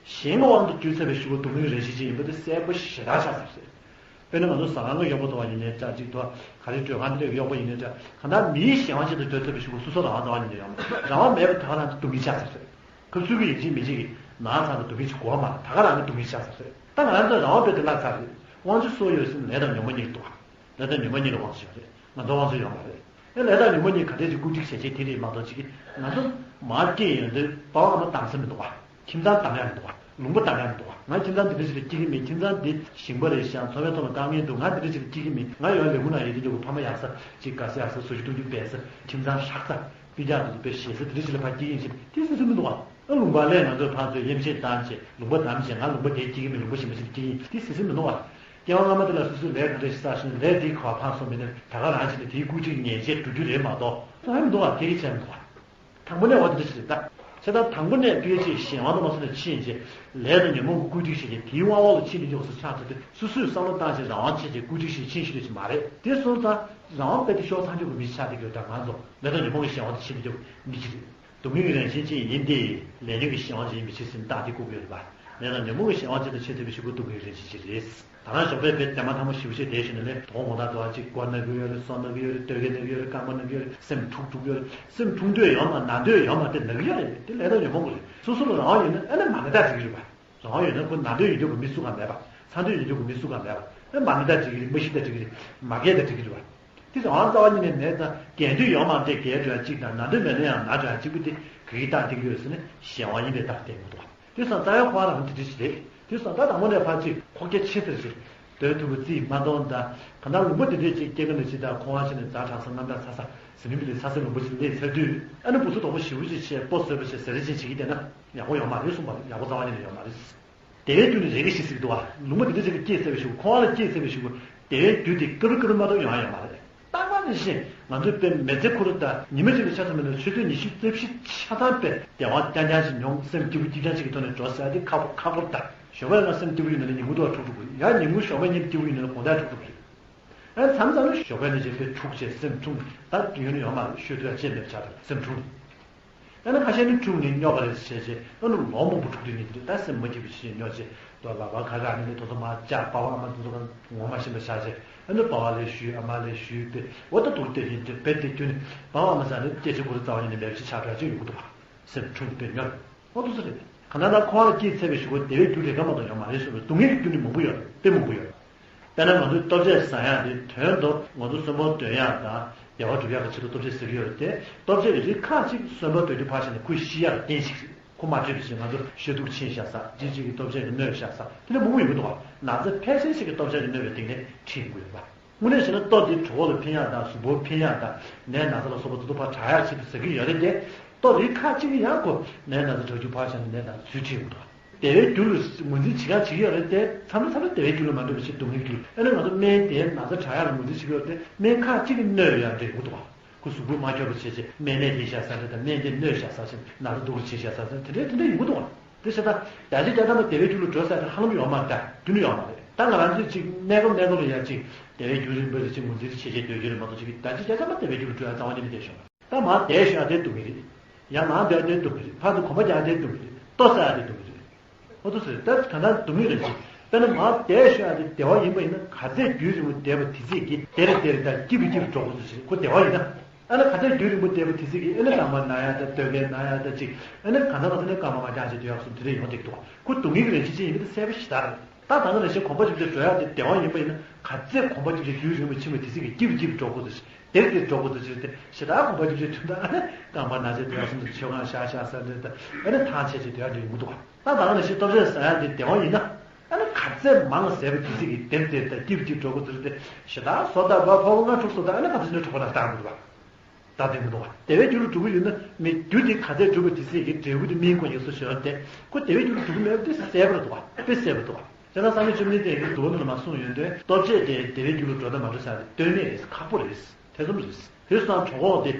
གཞན་གྱི་དབང་དུ་གྱུར་ཚར་བའི་གཞུག་གུ་སྡུག་བསྔལ་རང་བཞིན་ཅན་ཡིན་པ་དེ་གསལ་པོ་ཞེ་དྲག་ཆགས་ཚར་ཟེར། དཔེར་ན་ང་ཚོ་ཟ་ཁང་གི་གཡོག་པོ་དང་བ་ཡིན་ནའི་འདྲ། གཅིག་ཏུ་ག་རེ་སྤྲོད་ཁང་དེ་འདྲའི་གཡོག་པོ་ཡིན་ནའི་འདྲ། གང་ལྟར་མིའི་གཞན་དབང་ཅན་དུ་གྱུར་ཚར་བའི་གཞུག་གུ་སོ་སོ་རང་དབང་རྩ་བ་ཉིད་ནས་ཡོད་མ་རེད། རང་དབང་མེད་པ་དེ་ག་རང་དུ་སྡུག་བསྔལ་ཆགས་ཚར་ཟེར། ཁབ་ཚུལ་གྱི་ཡིན་གཅིག་མིན་གཅིག་གིས་ནང་ཚང་དུ་སྡུག་བསྔལ་ཅིག་གོ་བ་མ་རེད། ད་ག་རང་གི་སྡུག་བསྔལ་ཆགས་ཚར་ཟེར། ད་ང་རང་ཚོ་རང་དབང་རྦད་དེ་བརླག་ཚར་རེད། དབང་ཆ་སུ་ཡོད་ཟེར་ན་ལས་དང་ཉོན་མོངས་གཉིས་ལ་འདུག་བ། ལས་དང་ཉོན་མོངས་གཉིས་ལ་དབང་ཆ་ཡོད་རེད། ང་ཚོ་དབང་ཆ་ཡོད་མ་རེད། ཨེ་ལས་དང་ཉོན་མོངས་གཉིས་ག་འདྲས་ཅིག་བཀོད་སྒྲིག་བྱས་བྱས་དེ་རེད་མ་གཏོགས་ཅིག་གིས་ང་ཚོ་མར་སྐྱེས་ཡོང་དུས་པ་ཕ་ཨ་མ་དམ་ས་མི་འདུག་བ། ཁྱིམ་ཚང་དམ་ཡག་མི་འདུག་བ། ལུང་པ་དམ་ཡག་མི་འདུག་བ། ང་ཁྱིམ་ཚང་འདི་འདྲ་ཞིག་ལ་སྐྱེ་གི་མིན། ཁྱིམ་ཚང་འདི་ཞིང་པ་རེད་ཤག་འཚོ་བའི་ཐོག་ལ་དཀའ་ངལ་འདུག་ང་འདི་འདྲ་ཞིག་ལ་སྐྱེ་གི་མིན། ང་ཡོང་ལས་ཁུངས་ན་ཡོད་དེ་འདྲ་གི་ཕ་མ་ཡག་ས་ཅིག་དགའ་ས་ཡག་ས་བཟོ་རྒྱུ་བཏུང་རྒྱུ་སྦས་ས། ཁྱིམ་ཚང་ཧྲག་ས་སྤུན་ཀྱག་དེ་ཚོ་དཔེ་ཞེ་ས་འདི་འདྲ་ཞིག་ལ་ཕར་སྐྱེ་གི་ཡིན་ཞེས་དེ་སུ་སུ་མི་འདུག་བ། ཨ་ལུང་པ་ལས་ང་ཚོས་ཕར་ཚུར་གཡེམ་བཤད་བཏང་བྱས་ལུང་པ་བདམས་བྱས་ང་ལུང་པ་དེ་སྐྱེ་གི་མིན། ལུང་པ་གཞན་པ་ཞིག་ལ་སྐྱེ་གི་ཡིན་དེ་སུ་སུ་མི་འདུག་བ། སྐྱེ་བ་སྔ་མ་དེ་ལ་སོ་སོའི་ལས་ག་འདྲ་ཞིག་བསགས་ཤིང་ལས་དེའི་གོ་བ་ཕར་སོང་བས་ན་ད་ག་རང་བྱས་ནས་དེའི་བཀོད་སྒྲིག་ངེས་ཅན་འགྲོ་རྒྱུ་རེད་མ་གཏོགས་སོང་ཧ་མི་འདུག་བ། སྐད་ཆ་བྱས་མི་འདུག་བ། དང་པོ་ནས་འོ་དེ་འདྲ་ཞིག་རེད་ད། བྱས་ཙང་དང་པོ་ནས་ཕལ་ཆེར་གཞན་དབང་དུ་མ་སོང་ནས་ཕྱིན་རྗེས་ལས་དང་ཉོན་མོངས་ཀྱི་བཀོད་སྒྲིག་བྱས་ཏེ་དེའི་དབང་འོག་ལ་ཕྱིན་ནས་འཇོག་སུ་ཆགས་ཚར་ཏེ་སོ་སོས་བསམ་བློ་བཏང་བྱས་རང་དབང་བྱས་ཏེ་བཀོད་སྒྲིག་ཞིག་ཕྱིན་ཤེས་རྒྱུ་ཞིག་མ་རེད། དེ་སོང་ཙང་རང་དབང་རྦད་དེ་ཤོར་ཚར་འཇོག་གི་མི་ཞིག་ཆགས་བསྡད་ཀྱི་ཡོད་ད། ང་ཚོ་ལས་དང་ཉོན་མོངས་ཀྱི་གཞན་དབང་དུ་ཕྱིན་ནས་འཇོག་མི་ཞིག་རེད། སྡུག་བསྔལ་གྱི་རང་བཞིན་ཅན་ཡིན་ཏེ། ལས་ཉོན་གྱི་གཞན་དབང་ཅན་ཡིན་པའི་ཕྱིར་ཟེར་ནས་རྟགས་དེ་བཀོད་ཀྱི་ཡོད་རེད་པ། ལས་དང་ཉོན་མོངས་ཀྱི་གཞན་དབང་ཅན་དུ་ཕྱིན་ཚར་བའི་གཞུག་གུ་སྡུག་བསྔལ་གྱི་རང་བཞིན་ཅན་རེད། ད་རང་ཞོགས་པའི་བེ་དེ་མ་ཐང་མོ་ཞིབ་བཤད་དེ་བཞིན་ནས་ལས་དོ་དགོང་དག་དོ་ཅིག་མགོ་ན་གི་ཡོད་རེད། སོ་ན་གི་ཡོད་རེད། སྟོད་གོས་ན་གི་ཡོད་རེད། སྐམ་པ་ན་གི་ཡོད་རེད། སེམས་འཁྲུག་འཁྲུག་ཡོད་རེད། སེམས་འཁྲུག་འདོད་ཡོད་མ་ན་འདོད་ཡོད་མ་དེ་ན་གི་ཡོད་རེད། དེ་ལས་དང་ཉོན་མོངས་ཀྱི་རེད། སོ་སོ་ལ་རང་དབང་ཡོད་ན་ཨ་ནི་མ་ན་ད་འགྲིག་གི་རེད་པ། རང་དབང་ཡོད་ན་ཁོ་ན་འདོད་ཡོད་འདོད་ཀྱི་མི་སུ་གང་མེད་པ། ཚ་འདོད་ཡོད་འདོད་ཀྱི་མི་སུ་གང་མེད་པ། ཨ་ནི་མ་ན་ད་འགྲིག་གི་རེད། མ་ཤི་ད་འགྲིག་གི་རེད། མ་རྒས་ད་འགྲིག་གི་རེད་པ། དེ་རང་དབང་རྩ་བ་ཉིད་ནས་མེད་ཙང་རྒས་འདོད་ཡོད་མ་དེ་རྒས་འགྲོ་ཡ་གཅིག་དང་ན་འདོད་མེད་ན་ཡང་ན་འགྲོ་ཡ་གཅིག་པུ་དེ་ག་གི་རྟགས་དེ་གི་ཡོད་ཟེར་ན་གཞན་དབང་ཡིན་པའི་རྟགས་བསྟན་གྱི་འདུག་བ། དེ་སང་རྩ་བའི་འཁོར་བ་རང་དེ་འདྲ་ཞིག་རེད། དེ་སང་ད་དང་པོ་ནས་ཕར་ཅིག་ཁོག་རྒྱ་ཆེ་ཟེར་ཞིག་སྡོད་ཐུབ་པ་རྩིས་མ་གཏོང་ད། གང་ལྟར་ལུང་པ་དེ་འདྲས་ཅིག་སྐྱེ་རྒ་ན་འཆི་དང་འཁོར་བ་ཞིག་ནས་ཛ་དྲག་ས་རྔམ་དྲག་ཚ་ས་ཟིན་མི་ལས་ཚ་སའི་ལུང་པ་ཞིག་སླེབས་ཚར་དུས་ཨ་ནི་བུ་ཚོ་དོག་པོ་ཞེ་པོ་ཅིག་བྱས་སྤོ་བཟོས་པ་བྱས་ཟེར་རེ་ཅིག་བྱེད་ཀྱི་བསྡད་ན་ཡག་པོ་ཡོད་མ་རེད་གསུངས་པ་རེད། ཡག་པོ་རྩ་བ་ཉིད་ནས་ཡོད་མ་རེད། དེ་བས་རྒྱུ་ནི་རེ་གི་ཞིག་ཟེར་གི་འདུག་བ། ལུང་པ་དེ་འདྲ་ཅིག་ལ་སྐྱེས་ཚར་བའི་གཞུག་གུ་འཁོར་བ་ལ་སྐྱེས་ཚར་བའི་གཞུག་གུ་དེ་བས་རྒྱུ་དེ་ཀུ་རུ་ཀུ་རུ་མ་གཏོགས་ཡོང་ཡ་ཡོད་མ་རེད། རྟག་པར་ནི་ཤེས། ང་ཚོས་དཔེ་མི་ཚེ་ཁོ་རང་ད་ཉི་མ་གཅིག་ལ་ཆ་ཚང་མིན་ན་ཆུ་ཚོད་ཉི་ཤུ་རྩ་བཞི་ཆ་ཚང་དཔེ་བདེ་བ་རྐྱང་རྐྱང་ཞིག་མྱོང་། སེམས་སྐྱིད་པོ་སྐྱིད་རྐྱང་ཞིག་གི་ཐོག་ནས་འགྲོ་ཟེར་ཡ་དེ་ཁག་པོ་ཁག་པོ་རེད་ད། ཞོགས་པ་ལ་སེམས་སྐྱིད་པོ་ཡིན་ན་ལ་ཉིན་གུང་ཐོག་འཁྲུག་འཁྲུག་གི་ཡ། ཉིན་གུང་ཞོགས་པ་ཉིན་སྐྱིད་པོ་ཡིན་ན་ལ་དགོང་དག་འཁྲུག་འཁྲུག་གི་རེད། ཨ་མཚམས་མཚམས་ནི་ཞོགས་པ་ནས་བྱས་དཔེ་འཁྲུག་བྱས་སེམས་འཁྲུག་ད་ཡོད་ནི་ཡོད་མ་རེད། ཤོད་དུས་ཡ་ཅེས་མེད་པ་ཆགས་ད་སེམས་འཁྲུག་ནས། ཨ་ནི་ཁ་ཤས་ནི་འཁྲུག་ནས་སྨྱོ་ག་རེ་བྱས་བྱས་ཨ་ནི་ལོ་མང་པོ་འཁྲུག་དུས་ནི་དེ་རེད། ད་སེམས་མ་སྐྱིད་པ་ཞིག་སྨྱོ་བྱས་དོ་ལག་པ་ཁ་ཁ་ནི་ནི་དོ་དོ་མ་བཅག་པ་པ་ཨ་མ་དེ་ཚོ་ག་ངོ་མ་ཤེས་པ་བྱས་བྱས་ཨ་ནི་པ་པ་ལས་ཞུས་ཨ་མ་ལས་ཞུས་དཔེ་འོ་ད་དུག་དེ་ཡིན་དེ་དཔེ་དེ་ཁྱོད་ནི་པ་པ་ཨ་མ་ཟ་ནི་སྐད་ཆ་ཁོ་རང་རྩ་བ་ཉིད་ནས་མེད་པ་ཞིག་ཆགས་འགྲོ་ཡ་ཅིག་ཡོང་གི་འདུག་བ། སེམས་འཁྲུག་ནས་དཔེ་སྨྱོ་འོ་དེ་ཚོ་རེད། གང་ལྟར་ན་འཁོར་བ་ལ་སྐྱེས་ཚར་བའི་གཞུག་གུ་བདེ་བའི་རྒྱུ་རེ་འགའ་མ་གཏོགས་ཡོད་མ་རེད་གསུངས་པའི་སྡུག་བསྔལ་གྱི་རྒྱུ་ནི་མང་པོ་ཡོད་རེད། དཔེ་མང་པོ་ཡོད་རེད། དཔེར་ན་ང་ཚོས་ལྟོ་ཆས་ཟ་ཡག་དེ་དོན་དུ་ང་ཚོ་གསོན་པོ་འདོན་ཡག་དང་བདེ་བ་སྒྲུབ་ཡག་གི་ཆེད་དུ་ལྟོ་ཆས་ཟ་གི་ཡོད་རེད་དེ། ལྟོ་ཆས་ཀྱི་རིགས་ཁག་ཅིག་གསོན་པོ་འདོན་རྒྱུ་ཕར་བཞག་ནས་ཁོ་ཤི་ཡག་གི་རྐྱེན་ཞིག་རེད། ཁོ་མ་འདོད་པ་བྱས་ང་ཚོ་ཤ་དུག་ཕྱིན་བཞག་ས་ཅི་ཅིག་གི་ལྟོ་ཆས་ཀྱི་གནོད་བཞག་ས་དེ་འདྲ་མང་པོ་ཡོང་གི་འདུག་བ། ན་ཚ་ཕལ་ཆེར་ཞིག་གི་ལྟོ་ཆས་ཀྱི་གནོད་པའི་སྟེང་ནས་ཁྲིད་ཡོང་གི་ཡོད་པ། དངོས་གནས་བྱས་ན་ལྟོ་འདི་གྲོད་ཁོག་ལ་ཕན་ཡག་དང་གཟུགས་པོར་ཕན་ཡག་དང་ནད་ན་ཚ་ལ་སོགས་པ་དེ་ཚོ་ཕར་དྲག་ཡག་ཆེད་དུ་ཟ་གི་ཡོད་རེད་དེ། ལྟོ་རིགས་ཁག་ཅིག་གིས་ཡང་ཁོ་ནད་ན་ཚ་དྲག་རྒྱུ་ཕར་བཞག་ནས་ནད་ན་ཚ་ཚུར་ཁྲིད་ཡོང་གི་འདུག་བ། བདེ་བའི་རྒྱུ་ལ་ངོས་འཛིན་བྱེད་ག་བྱེད་ཀྱི་ཡོད་རེད་དེ། མཚམས་རེ་མཚམས་རེ་བདེ་བའི་རྒྱུ་ལ་མ་འགྲོ་བའི་ཕྱིར་སྡུག་བསྔལ་རྒྱུ། ཨ་ནི་ང་ཚོ་སྨན་དེ་ན་ཚ་དྲག་ཡག་ལ་ངོས་འཛིན་བྱེད་ཀྱི་ཡོད་རེད་དེ། སྨན་ཁག་ཅིག་གིས་གནོད་ཡོད་ཡག་འདྲ་ཡོང་གི་འདུག་བ། ཁོ་གཟུགས་པོ་མ་འཁྱོག་པ་བྱས་བྱས་སྨན་ནད་ལེན་བཞག་ས་རེད་དང་སྨན་དེ་གནོད་བཞག་ས་ཞིག་ན་ཚ་སྡུག་རུ་བྱེད་བཞག་ས་ཞིག་དེ་འདྲའི་དེ་འདྲ་ཡོང་གི་འདུག་བ། དེ་བྱས་ཙང་བརྒྱ་ཆ་བརྒྱ་ཐམ་པ་བདེ་བའི་རྒྱུ་ལ་འགྲོ་ས་དེ་ཧ་ལམ་ཡོད་མ་རེད། རྒྱུན་ནས་ཡོད་མ་རེད། ད་ང་རང་ཚོས་ཅིག་གནས་སྐབས་གནས་སྐབས་ལ་ཡང་ཅིག་བདེ་བའི་རྒྱུ་རིམ་པ་རེ་ཅིག་ངོས་འཛིན་བྱེད་བྱེད་སྡོད་རྒྱུ་རེད་མ་གཏོགས་ཅིག་བརྒྱ་ཆ་བརྒྱ་ཐམ་པ་བདེ་བའི་རྒྱུ་ལ་འགྲོ་ཡག་རྩ་བ་ཉིད་ནས་བསྡད་ཤོག་ད་མར་བསྡད་ཤོག་ཡག་དེ་སྡུག་གི་རེད། ཡང་མར་བསྡད་དེ་སྡུག་གི་རེད། ཕར་དུ་གོམ་པ་རྒྱག་དེ་སྡུག་གི་རེད། ལྟོ་ཟ་ཡག་དེ་སྡུག་གི་རེད། ཨོ་ཏོ་ཟེར་ད་གང་ལྟར་སྡུག་བསྔལ་རེད་ཅེས། དཔེར་ན་མར་བསྡད་ཤོག་ཡག་དེ་བདེ་བ་ཡིན་པ་ཡིན་ན་ག་ཚད་རྒྱུན་རིང་པོ་བསྡད་པ་དེ་ཚད་ཀྱིས་བདེ་རེ་བདེ་རེ་དང་སྐྱིད་པོ་སྐྱིད་རུ་འགྲོ་དགོས་སོ་ཞེས་ཁོ་བདེ་བ་ཡིན་ན། ཨ་ནི་ག་ཚད་རྒྱུན་རིང་པོ་བསྡད་པ་དེ་ཚད་ཀྱིས་ཨ་ནི་རྐང་པ་ན་ཡག་དང་སྟོད་གོས་ན་ཡག་དང་ཅིག་ཨ་ནི་གང་ལྟར་ང་ཚོ་ནི་རྐང་པ་མ་བཀྱག་ཅིག་སྡོད་ཡག་གསུམ་དེ་འདྲ་ཡོང་བསྡད་ཀྱི་འདུག་ཁོ་སྡུག་བསྔལ་གྱི་རང་བཞིན་ཅན་ཡིན་པ་དེ་གསལ་པོ་ཞེ་དྲག་རེད། ད་ད་ག་ནང་བཞིན་གོམ་པ་བརྒྱབ་སྟེ་འགྲོ་ཡག་དེ་བདེ་བ་ཡིན་པ་ཡིན་ན། ག་ཚད་གོམ་པ་བརྒྱབ་སྟེ་རྒྱུན་རིང་པོ་ཕྱིན་པའི་དུས་ཚོད་ཀྱིས་སྐྱིད་པོ་སྐྱིད་པོ་འགྲོ་དགོས་ཚུལ་ཞིག་དེར་དེར་འགྲོ་དགོས་ཚུལ་ཞིག་རེད་དེ། ཞེ་དྲག་གོམ་པ་བརྒྱབ་སྟེ་ཐུན་ད་ཨ་ནི་རྐང་པ་ན་ཚད་དེ་ཡག་སོང་དུས་མཆོད་ཁང་བཞག་བཞག་ས་རེད་དེ། ཨ་ནི་ཐང་ཆད་ཆད་དེ་ཡག་འདྲ་ཡོང་གི་འདུག་བ། ད་ད་ག་ནང་བཞིན་ལྟོ་ཆས་ཟ་ཡག་དེ་བདེ་བ་ཡིན་ན། ཨ་ནི་ག་ཚད་མང་ཟས་པའི་དུས་ཚོད་ཀྱིས་དེར་དེར་ད་སྐྱིད་པོ་སྐྱིད་པོ་འགྲོ་དགོས་ཚུལ་རེད་དེ། ཞེ་དྲག་བཟོ་ལྟ་བ་ཕོ་བོ་ལྔ་དྲུག་སོང་ད་ཨ་ནི་ག་ཚོད་ནས་གྲོད་ཁོག་ལ་བཏང་དགོས་འདུག་བ། ད་དེ་མི་འདུག་བ། བདེ་བའི་རྒྱུ་ལ་འགྲོ་གི་ཡོད་ན་མི་རྒྱུ་དེ་ག་ཚད་འགྲུབ་པའི་དུས་ཚོད་ཀྱི་འབྲས་བུ་དེ་སྨིན་དགོས་ཡོད་སོ་ཞེས་པ་དེ། ཁོ་བདེ་བའི་རྒྱུ་ལ་འགྲོ་གི་མེད་པ་དེ་གསལ་པོ་རེད་འདུག་བ། དཔེ་གསལ་པོ་འདུག་བ། བྱས་ན་སངས་རྒྱས་བཅོམ་ལྡན་འདས་ཀྱིས་འདུལ་བ་ནང་ལ་མར་གསུངས་ཡོད་དོན། ལྟོ་ཆས་དེ་བདེ་བའི་རྒྱུ་ལ་འགྲོ་དང་མ་འགྲོ་ཟེར་ཡག་དེ་དོན་མེད་རེད། ཁག་པོ་རེད། ཐེ་ཚོམ་རེད། དུས་སང་གྲོད་ཁོག་དེ་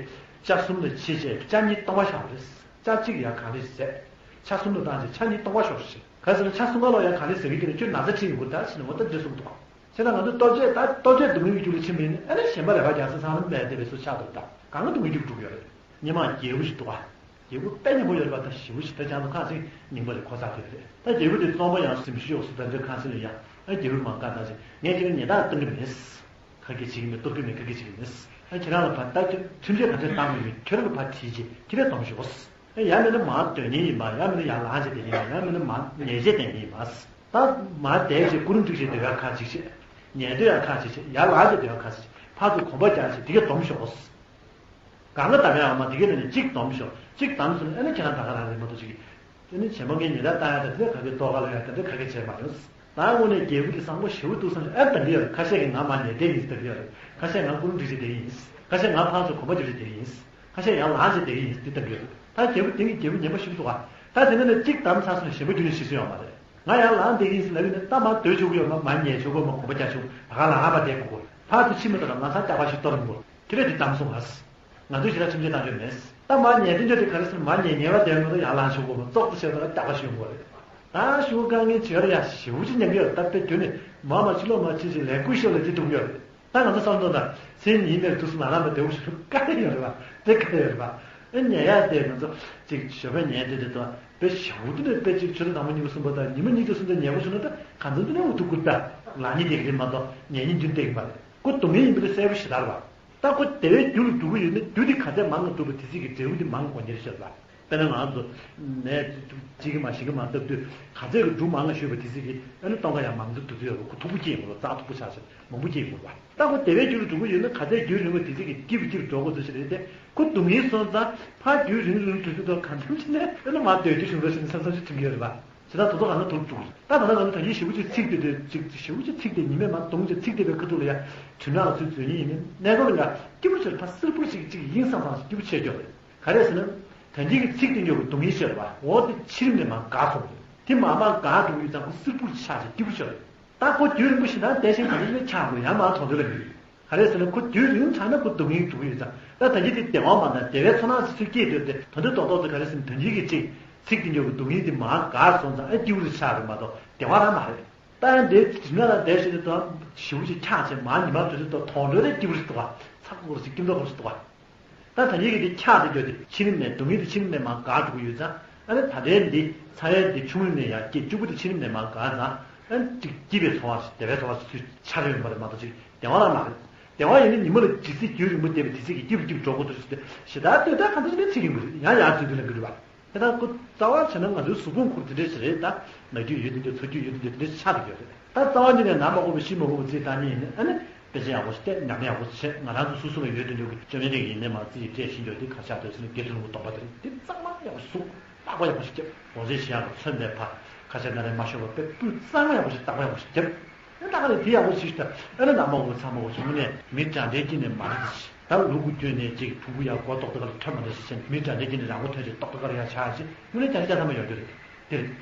ཅ་གསུམ་ལ་ཕྱེ་བྱས་ཅ་གཉིས་སྟོང་པ་བཞག་པ་རེད། ཅ་གཅིག་ཡང་གང་ལེགས་ཟས། ཅ་གསུམ་ལ་བཏང་བྱས་ཅ་གཉིས་སྟོང་པ་ཤོར་ཞིག་ག་ཟེར་ན་ཅ་གསུམ་ཀ་ལོག་ཡང་གང་ལེགས་ཟ་གི་ཡོད་ན་ཁྱོད་ན་ཚ་ཁྲིད་ཡོང་གི་རེད་ད་ཟེར་ནས་འོ་ད་འདི་གསུངས་འདུག་བ། བྱས་ན་ང་ཚོ་ལྟོ་ཆས་ད་ལྟོ་ཆས་སྡུག་བསྔལ་གྱི་རྒྱུ་ལ་ཕྱིན་པ་ཡིན་ན། ཨ་ནི་གཞན་པ་རེ་བ་རྒྱག་ས་ཚང་མ་སྨད་དེ་བས་སུ་ཆགས་འདུག་ད་གང་ག་སྡུག་བསྔལ་གྱི་རྒྱུ་འགྲོ་གི་ཡོད་རེད། སྔོན་མ་རྒྱལ་པོ་ཞིག་འདུག་བ། རྒྱལ་པོ་དཔེ་སྙན་པོ་ཡོད་རེད་པ། ད་ཞེ་པོ་ཞིག་ད་ཅང་ད་ཁ་ཅིག་རྙིང་པ་རེད། གོ་ས་དེ་རེད། ད་རྒྱལ་པོ་དེ་བཙོན་པ་ཡང་གཟིམ་ཤུལ་ཡོག་སུ་ད་འདྲ་ཁང་ཚན་ལ་ཡང་ཨ་རྒྱལ་པོ་མང་དཀར་ད་ཅིག་ངས་ཁྱེད་རང་ཉེས་རྡུང་གཏོང་གི་མེད། ཁ་སྐད་བྱེད་ཀྱི་མེད། གཏོར་གྱི་མེད། ཁ་སྐད་བྱེད་ཀྱི་མེད། ཨ་ཁྱེད་རང་ལ་ཕར་ལྟ་ཁྲིམས་ཆད་ག་ཚོད་བཏང་དགོས་ཡོད་ཁྱེད་རང་ལ་ཕར་དྲིས་རྗེས་ཁྱེད་རང་སྡོམ་ཤོག་ཨ་ཡང་མིན་ན་མར་སྡོད་མཁན་ཡིན་པ། ཡང་མིན་ན་ཡར་ལངས་བྱས་བསྡད་མཁན་ཡིན་པ། ཡང་མིན་ན་མར་ཉལ་བྱས་བསྡད་མཁན་ཡིན་པ། ད་མར་བསྡད་བྱས་སྐུ་རུམ་བསྒྲིགས་བྱས་སྡོད་ཡག་ཁག་ཅིག་བྱས། ཉལ་སྡོད་ཡག་ཁག་ཅིག་བྱས། ཡར་ལངས་བྱས་སྡོད་ཡག་ཁག་ཅིག་བྱས། ཕར་ཚུར་གོམ་པ་རྒྱག་བྱས་དེ་གས་སྡོམ་ཤོག་གང་ག་བདམས་ཡག་ཡོད་མ་དེ་གས་ནས་ནས་གཅིག་སྡོམ་ཤོག་གཅིག་བདམས་སོང་ན་ཨ་ནི་ཁྱེད་རང་ད་ག་རང་རེད་མ་གཏོགས་ཅིག་དེ་ནི་གཞན་པ་ངས་ཉེས་རྡུང་བཏང་ཡག་དང་དེ་ནས་ག་གེ་ལྟོ་ག་ལ་ཡག་དེ་འདྲ་ག་གེ་བྱས་མ་ཡོང་། ད་དངོས་གནས་རྒྱལ་པོ་དེ་བཟང་པོ་ཞེ་པོ་འདུག་བསམ་ཞིག་ཨ་ལྟ་གི་ཡོད་རེད། ཁ་ཤས་ཀྱིས་ང་མར་ཉལ་བསྡད་ཡིན་ཟེར་ལྟ་གི་ཡོད་རེད། ཁ་ཤས་ང་སྐུ་རུམ་བསྒྲིགས་བྱས་བསྡད་ཡིན། ཁ་ཤས་ང་ཕར་ཚུར་གོམ་པ་རྒྱབ་བྱས་བསྡད་ཡིན། ཁ་ཤས་ཡར་ལངས་བྱས་བསྡད་ཡིན་ཟེར་ལྟ་གི་ཡོད་རེད། ད་རྒྱལ་པོ་དེ་གི་རྒྱལ་པོ་ངན་པ་ཞེ་པོ་འདུག་ག་ད་དེ་ནས་ནས་གཅིག་བདམས་ཚར་སོང་ན་གཞན་པ་རྒྱུན་ནས་ཤི་སྲོལ་ཡོད་མ་རེད། ང་ཡར་ལངས་བསྡད་ཡིན་ཟེར་ལབ་ཡིན་ན་ད་མར་སྡོད་ཆོག་གི་ཡོད་མ། མར་ཉལ་ཆོག་གི་ཡོད་མ། གོམ་པ་རྒྱག་ཆོག་གི། ད་ག་ལ་ལངས་པ་བསྡད་དགོས་གོ། ཕར་ཚུར་ཕྱིན་མ་ཐག་ལ་ང་ཚང་སྐྱག་པ་ཞིག་གཏོར་ཡོང་གོ། ཁྱེད་རས་དེ་བདམས་སོང་ང་། ང་ཚོས་ཞེ་དྲག་ཁྲིམས་ཆད་བཏང་རྒྱུ་མེད། ད་མར་ཉལ་དེ་འདྲ་དེ་ག་རེ་ཟེར་ན་མར་ཉལ་ཉལ་བ་དེ་ནོར་ཡར་ལངས་ཆོག་གོ་མ། ཙོག་ཙེ་བྱས་ན་སྐྱག་པ་ཞིག་ཡོང་གོ་རེད། ད་ཤུགས་དཀའ་ངལ་བྱེད་ཡ་ཞེ་པོ་ཅིག་ཉན་གི་ཡོད་རེད། ད་དཔེ་དོན་ནི་མ་མ་ཕྱི་ལོགས་མ་ཕྱི་ཞིག་ལས་ཀུ་ཤོ་ལ་དེ་འདུག་ཡོད་རེད། ད་ང་ཚོ་བསམ་བློ་ན་མཚན་ཉིན་མེར་དུས་སུ་ལ་ལ་མ་དེ་བུ་ཞིག་དཀའ་ལས་ཡོད་རེད་པ། དེ་དཀའ་ལས་ཡོད་རེད་པ། ཨེ་ཉལ་ཡ་དེ་ང་ཚོ་ཅིག་ཞོགས་པ་ཉལ་དེ་དེ་དང་དཔེ་ཞེ་པོ་དེ་ནས་དཔེ་ཅིག་ཆུ་ཚོད་དང་པོ་གཉིས་པ་གསུམ་པ་དང་ཉི་མ་གཉིས་དང་གསུམ་དང་ཉལ་པོ་བྱུང་ན་ད་གང་འཚམ་དེ་ནས་འུ་ཐུག་ཁུར་ད་ལངས་ཉིན་དེ་གི་རེད་མ་གཏོགས་ཉལ་ཉིན་རྒྱུན་བསྡད་གི་མ་རེད། ཁོ་སྡུག་བསྔལ་ཡིན་པ་དེ་གསལ་པོ་ཞེ་དྲག་རེད་པ། ད་ཁོ་བདེ་བའི་རྒྱུ་ལ་འགྲོ་གི་ཡོད་ན་རྒྱུ་དེ་ག་ཚད་མང་ང་འགྲུབ་པ་དེ་ཚིག་གི་འབྲས་བུ་དེ་མང་དགོས་ཉེར་ཤར་ལ། དཔེར་ན་ང་ཚོ་ནས་གཅིག་གི་མ་ཞིག་གི་མ་བཏབ་དུས་ག་ཚད་ཀྱི་འབྲུ་མང་ང་ཤོད་པ་དེ་ཚིག་གི་ཨ་ནི་སྟོང་ཁ་ཡང་མང་དུ་འདུ་དུས་ཡོད་རེད། ཁོ་མཐུག་པོ་སྐྱེས་ཡོང་གི་རེད། རྩ་མཐུག་པོ་ཆགས་ཤིང་མང་པོ་སྐྱེས་ཡོང་གི་རེད་པ། ད་ཁོ་བདེ་བའི་རྒྱུ་ལ་འགྲོ་གི་ཡོད་ན་ག་ཚད་རྒྱུན་རིང་བའི་དེ་ཚིག་གི་སྐྱིད་པོ་སྐྱིད་པོ་འགྲོ་དགོས་ཚུལ་ཞིག་རེད་དེ། ཁོ་སྡུག་བསྔལ་སོང་ཙང་ཕར་རྒྱུན་རིང་རིང་དུས་ཚོད་དང་གང་འཚམ་ཞིག་ནས་ཨ་ནི་མར་སྡོད་རྒྱུ་བྱུང་རོགས་ཞེས་ནས་བསམ་བསམ་ཞིག་དྲན་གྱི་ཡོད་རེད་པ། ཇི་ལྟར་དོ་དོ་གང་ལ་དུར་བཅུག་ད་ད་ལྟ་ང་ཚོ་ད་གིན་ཞེ་པོ་ཅིག་ཚིག་དེ་དེ་ཅིག་ཞེ་པོ་ཅིག་ཚིག་དེ་ཉི་མས་མ་གཏོང་ཅིག་ཚིག་དེ་བའི་ཁ་ཐུག་ལ་ཡ་དྲིན་ལག་ཚུལ་འཛོལ་ཉེན་ཡིན་ནི་གནས་སྐབས་ལ་ཡ་སྐྱིད་པོ་ཆེར་ཕ་སིལ་པོར་ཅིག་ཅིག་ཡིན་བསམ་བསམ་ཞིག་སྐྱིད་པོ་ཆེར་སྐྱོ་རེད། ག་རེ་ཟེར་ན། ད་གིན་གྱི་ཚིག་དེ་ཉོ་གི་སྡུག་ཡིན་ཤེས་རེད་པ། འོ་དེ་ཕྱི་རིམ་ནས་མ་འགག་སོང་རེད། དེ་མ་མ་འགག་འགྲོ་གི་ཡོད་ཙང་ཁོ་སིལ་པོར་ཆགས་ཅིག་སྐྱིད་པོ་ཆེ་རེད། ད་ཁོ་དུས་རིང་པོ་ཞིག་ན་བསྡད་ཤིང་ག་རེ་ལས་ཆགས་དགོས་ཡང་མ་མཐོང་ཚོད་ལ་མི་ཡོད། ག་རེ་ཟེར་ན་ཁོ་དུས་རིང་དྲགས་ན་ཁོ་སྡུག་བསྔལ་འགྲོ་གི་ཡོད་ཙང་། ད་ད་གིན་དེ་བདེ་བ་མ་དང་བདེ་བའི་ཚོར་སྣང་ཞིག་ཚུར་སྐྱེས་སྡོད་དེ་ད་དུང་རྡོག་རྡོག་ཏུ་ག་རེ་ཟེར་ན་ད་གིན་གྱི་ཅིག་ཚིག་དེ་ཉོ་གི་སྡུག་བསྔལ་དེ་མར་འགག་སོང་ཙང་ཨ་སྐྱིད་པོ་རེ་ཆགས་རེད་མ་གཏོགས་བདེ་བ་རང་མ་རེད། ད་ཡང་འདིར་དྲིན་ལ་ལ་བསྡད་བཞིན་དུ་ཞེ་པོ་ཅིག་འཁྱག་བྱས་མར་ཉི་མ་དུས་ཚོད་ཐོག་འགྲོ་རེ་སྐྱིད་པོ་ཞིག་འདུག་བ། ཚ་ཁོག་ཁོག་ཞིག་སྐྱིད་མདོག་ཁོག་ཞིག་འདུག་བ། ད་ད་ཡིག་གི་འདི་འཁྱག་དེ་འགྱོ་དེ་ཕྱི་རིམ་ནས་སྡུག་བསྔལ་དེ་ཕྱི་རིམ་ནས་མར་འགག་འགྲོ་གི་ཡོད་ཙང་ཨ་ནི་ད་ལྟའི་འདི་ཚ་ཡལ་འདི་ཆུང་རིམ་ནས་ཡར་སྐྱེས་སྐྱུག་པོ་དེ་ཕྱི་རིམ་ནས་མར་འགག་ཙང་ཨ་ནི་ཅིག་སྐྱིད་པའི་ཚོར་བ་ཞིག་བདེ་བའི་ཚོར་བ་ཞིག་ཚུར་འཆར་ཡོང་བ་རེད་མ་གཏོགས་ཅིག་བདེ་བ་རང་མ་རེད། བདེ་བ་ཡིན་ན་ཉི་མ་ལ་ཇི་སྲིད་རྒྱུན་རིང་པོ་བསྡད་པའི་དུས་ཚིགས་ཀྱི་སྐྱིད་པོ་སྐྱིད་པོ་འགྲོ་དགོས་འདུག་ཟེར་ཏེ་ཞེ་དྲག་ལྟོས་ད་གང་འདྲ་ཞིག་ནས་ཚིག་ཡིན་དགོས་རེད། ཡང་ཡར་འཛུལ་དུས་ལ་འགི་རེད་བ། དེ་ལྟར་ཁོ་རྩ་བ་བྱས་ན་ང་ཚོའི་གཟུགས་ཕུང་ཁོ་དེ་འདྲས་ཞིག་རེད་ད། ན་རྒྱུ་ཡོད་དེ་འདྲས་ཚ་རྒྱུ་ཡོད་དེ་འདྲས་དེ་འདྲས་ཆགས་བསྡད་ཡོད་རེད། ད་རྩ་བ་ཉིད་ནས་ན་མ་དགོས་པའི་ཤི་མ་དགོས་པའི་རྩིས་བཏང་མཁན་ཡིན་ན་ཨ་ནི་དཔེ་ཆ་ཡག་པོ་ཞིག་བལྟས་ཉམས་ལེན་ཡག་པོ་ཞིག་བྱས། ང་རང་ཚོ་སོ་སོ་ལ་ཡོད་དེ་འདྲས་ཀྱི་བཅོས་མའི་རིགས་ཡིན་ནའི་མ་རྩིས་ཡིག་བལྟས་ཤིང་འཇོག་དེ་ག་ཆགས་འདུག་ཟེར་ན་དགེ་ཚུལ་སློང་གི་སྡོམ་པ་དེ་རེད། དེ་གཙང་མ་ཡག་པོ་ཞིག་བསྲུབས་བརྟག་པ་ཡག་པོ་ཞིག་བརྒྱབ། དགོངས་རྫས་གཞན་ཡང་མཚོན་པའི་ཕ་ཁ་ཤས་ན་རེ་མ་ཤོར་བ་དཔེ་སྤུས་གཙང་མ་ཡག་པོ་ཞིག་བརྟག་པ་ཡག་པོ་ཞིག་བརྒྱབ། ཨེ་ད་ག་ནས་དེ་ཡག་པོ་ཞིག་ད་ཨེ་ན་ན་མ་འོ་ཚ་མ་འོ་ཚོང་ནས་མི་དྲང་བདེན་སྐྱིད་ནས་མ་རེད་ཞིག་ད་ལུ་གུ་སྐྱོན་ནས་ཅིག་ཕྲུ་གུ་ཡག་གོ་ཏོག་ཏོག་ལ་ཐོན་མ་རེད་ཞིག་ཆེན་མི་དྲང་བདེན་སྐྱིད་ནས་རང་མགོ་ཐོན་ཅིག་ཏོག་ཏོག་ག་རེ་ཡག་ཆགས་ཞིག་དངོས་གནས་ཀྱང་སྐྱ་ཐ་མ་ཡོད་རྒྱུ་རེད། དེ་རེད།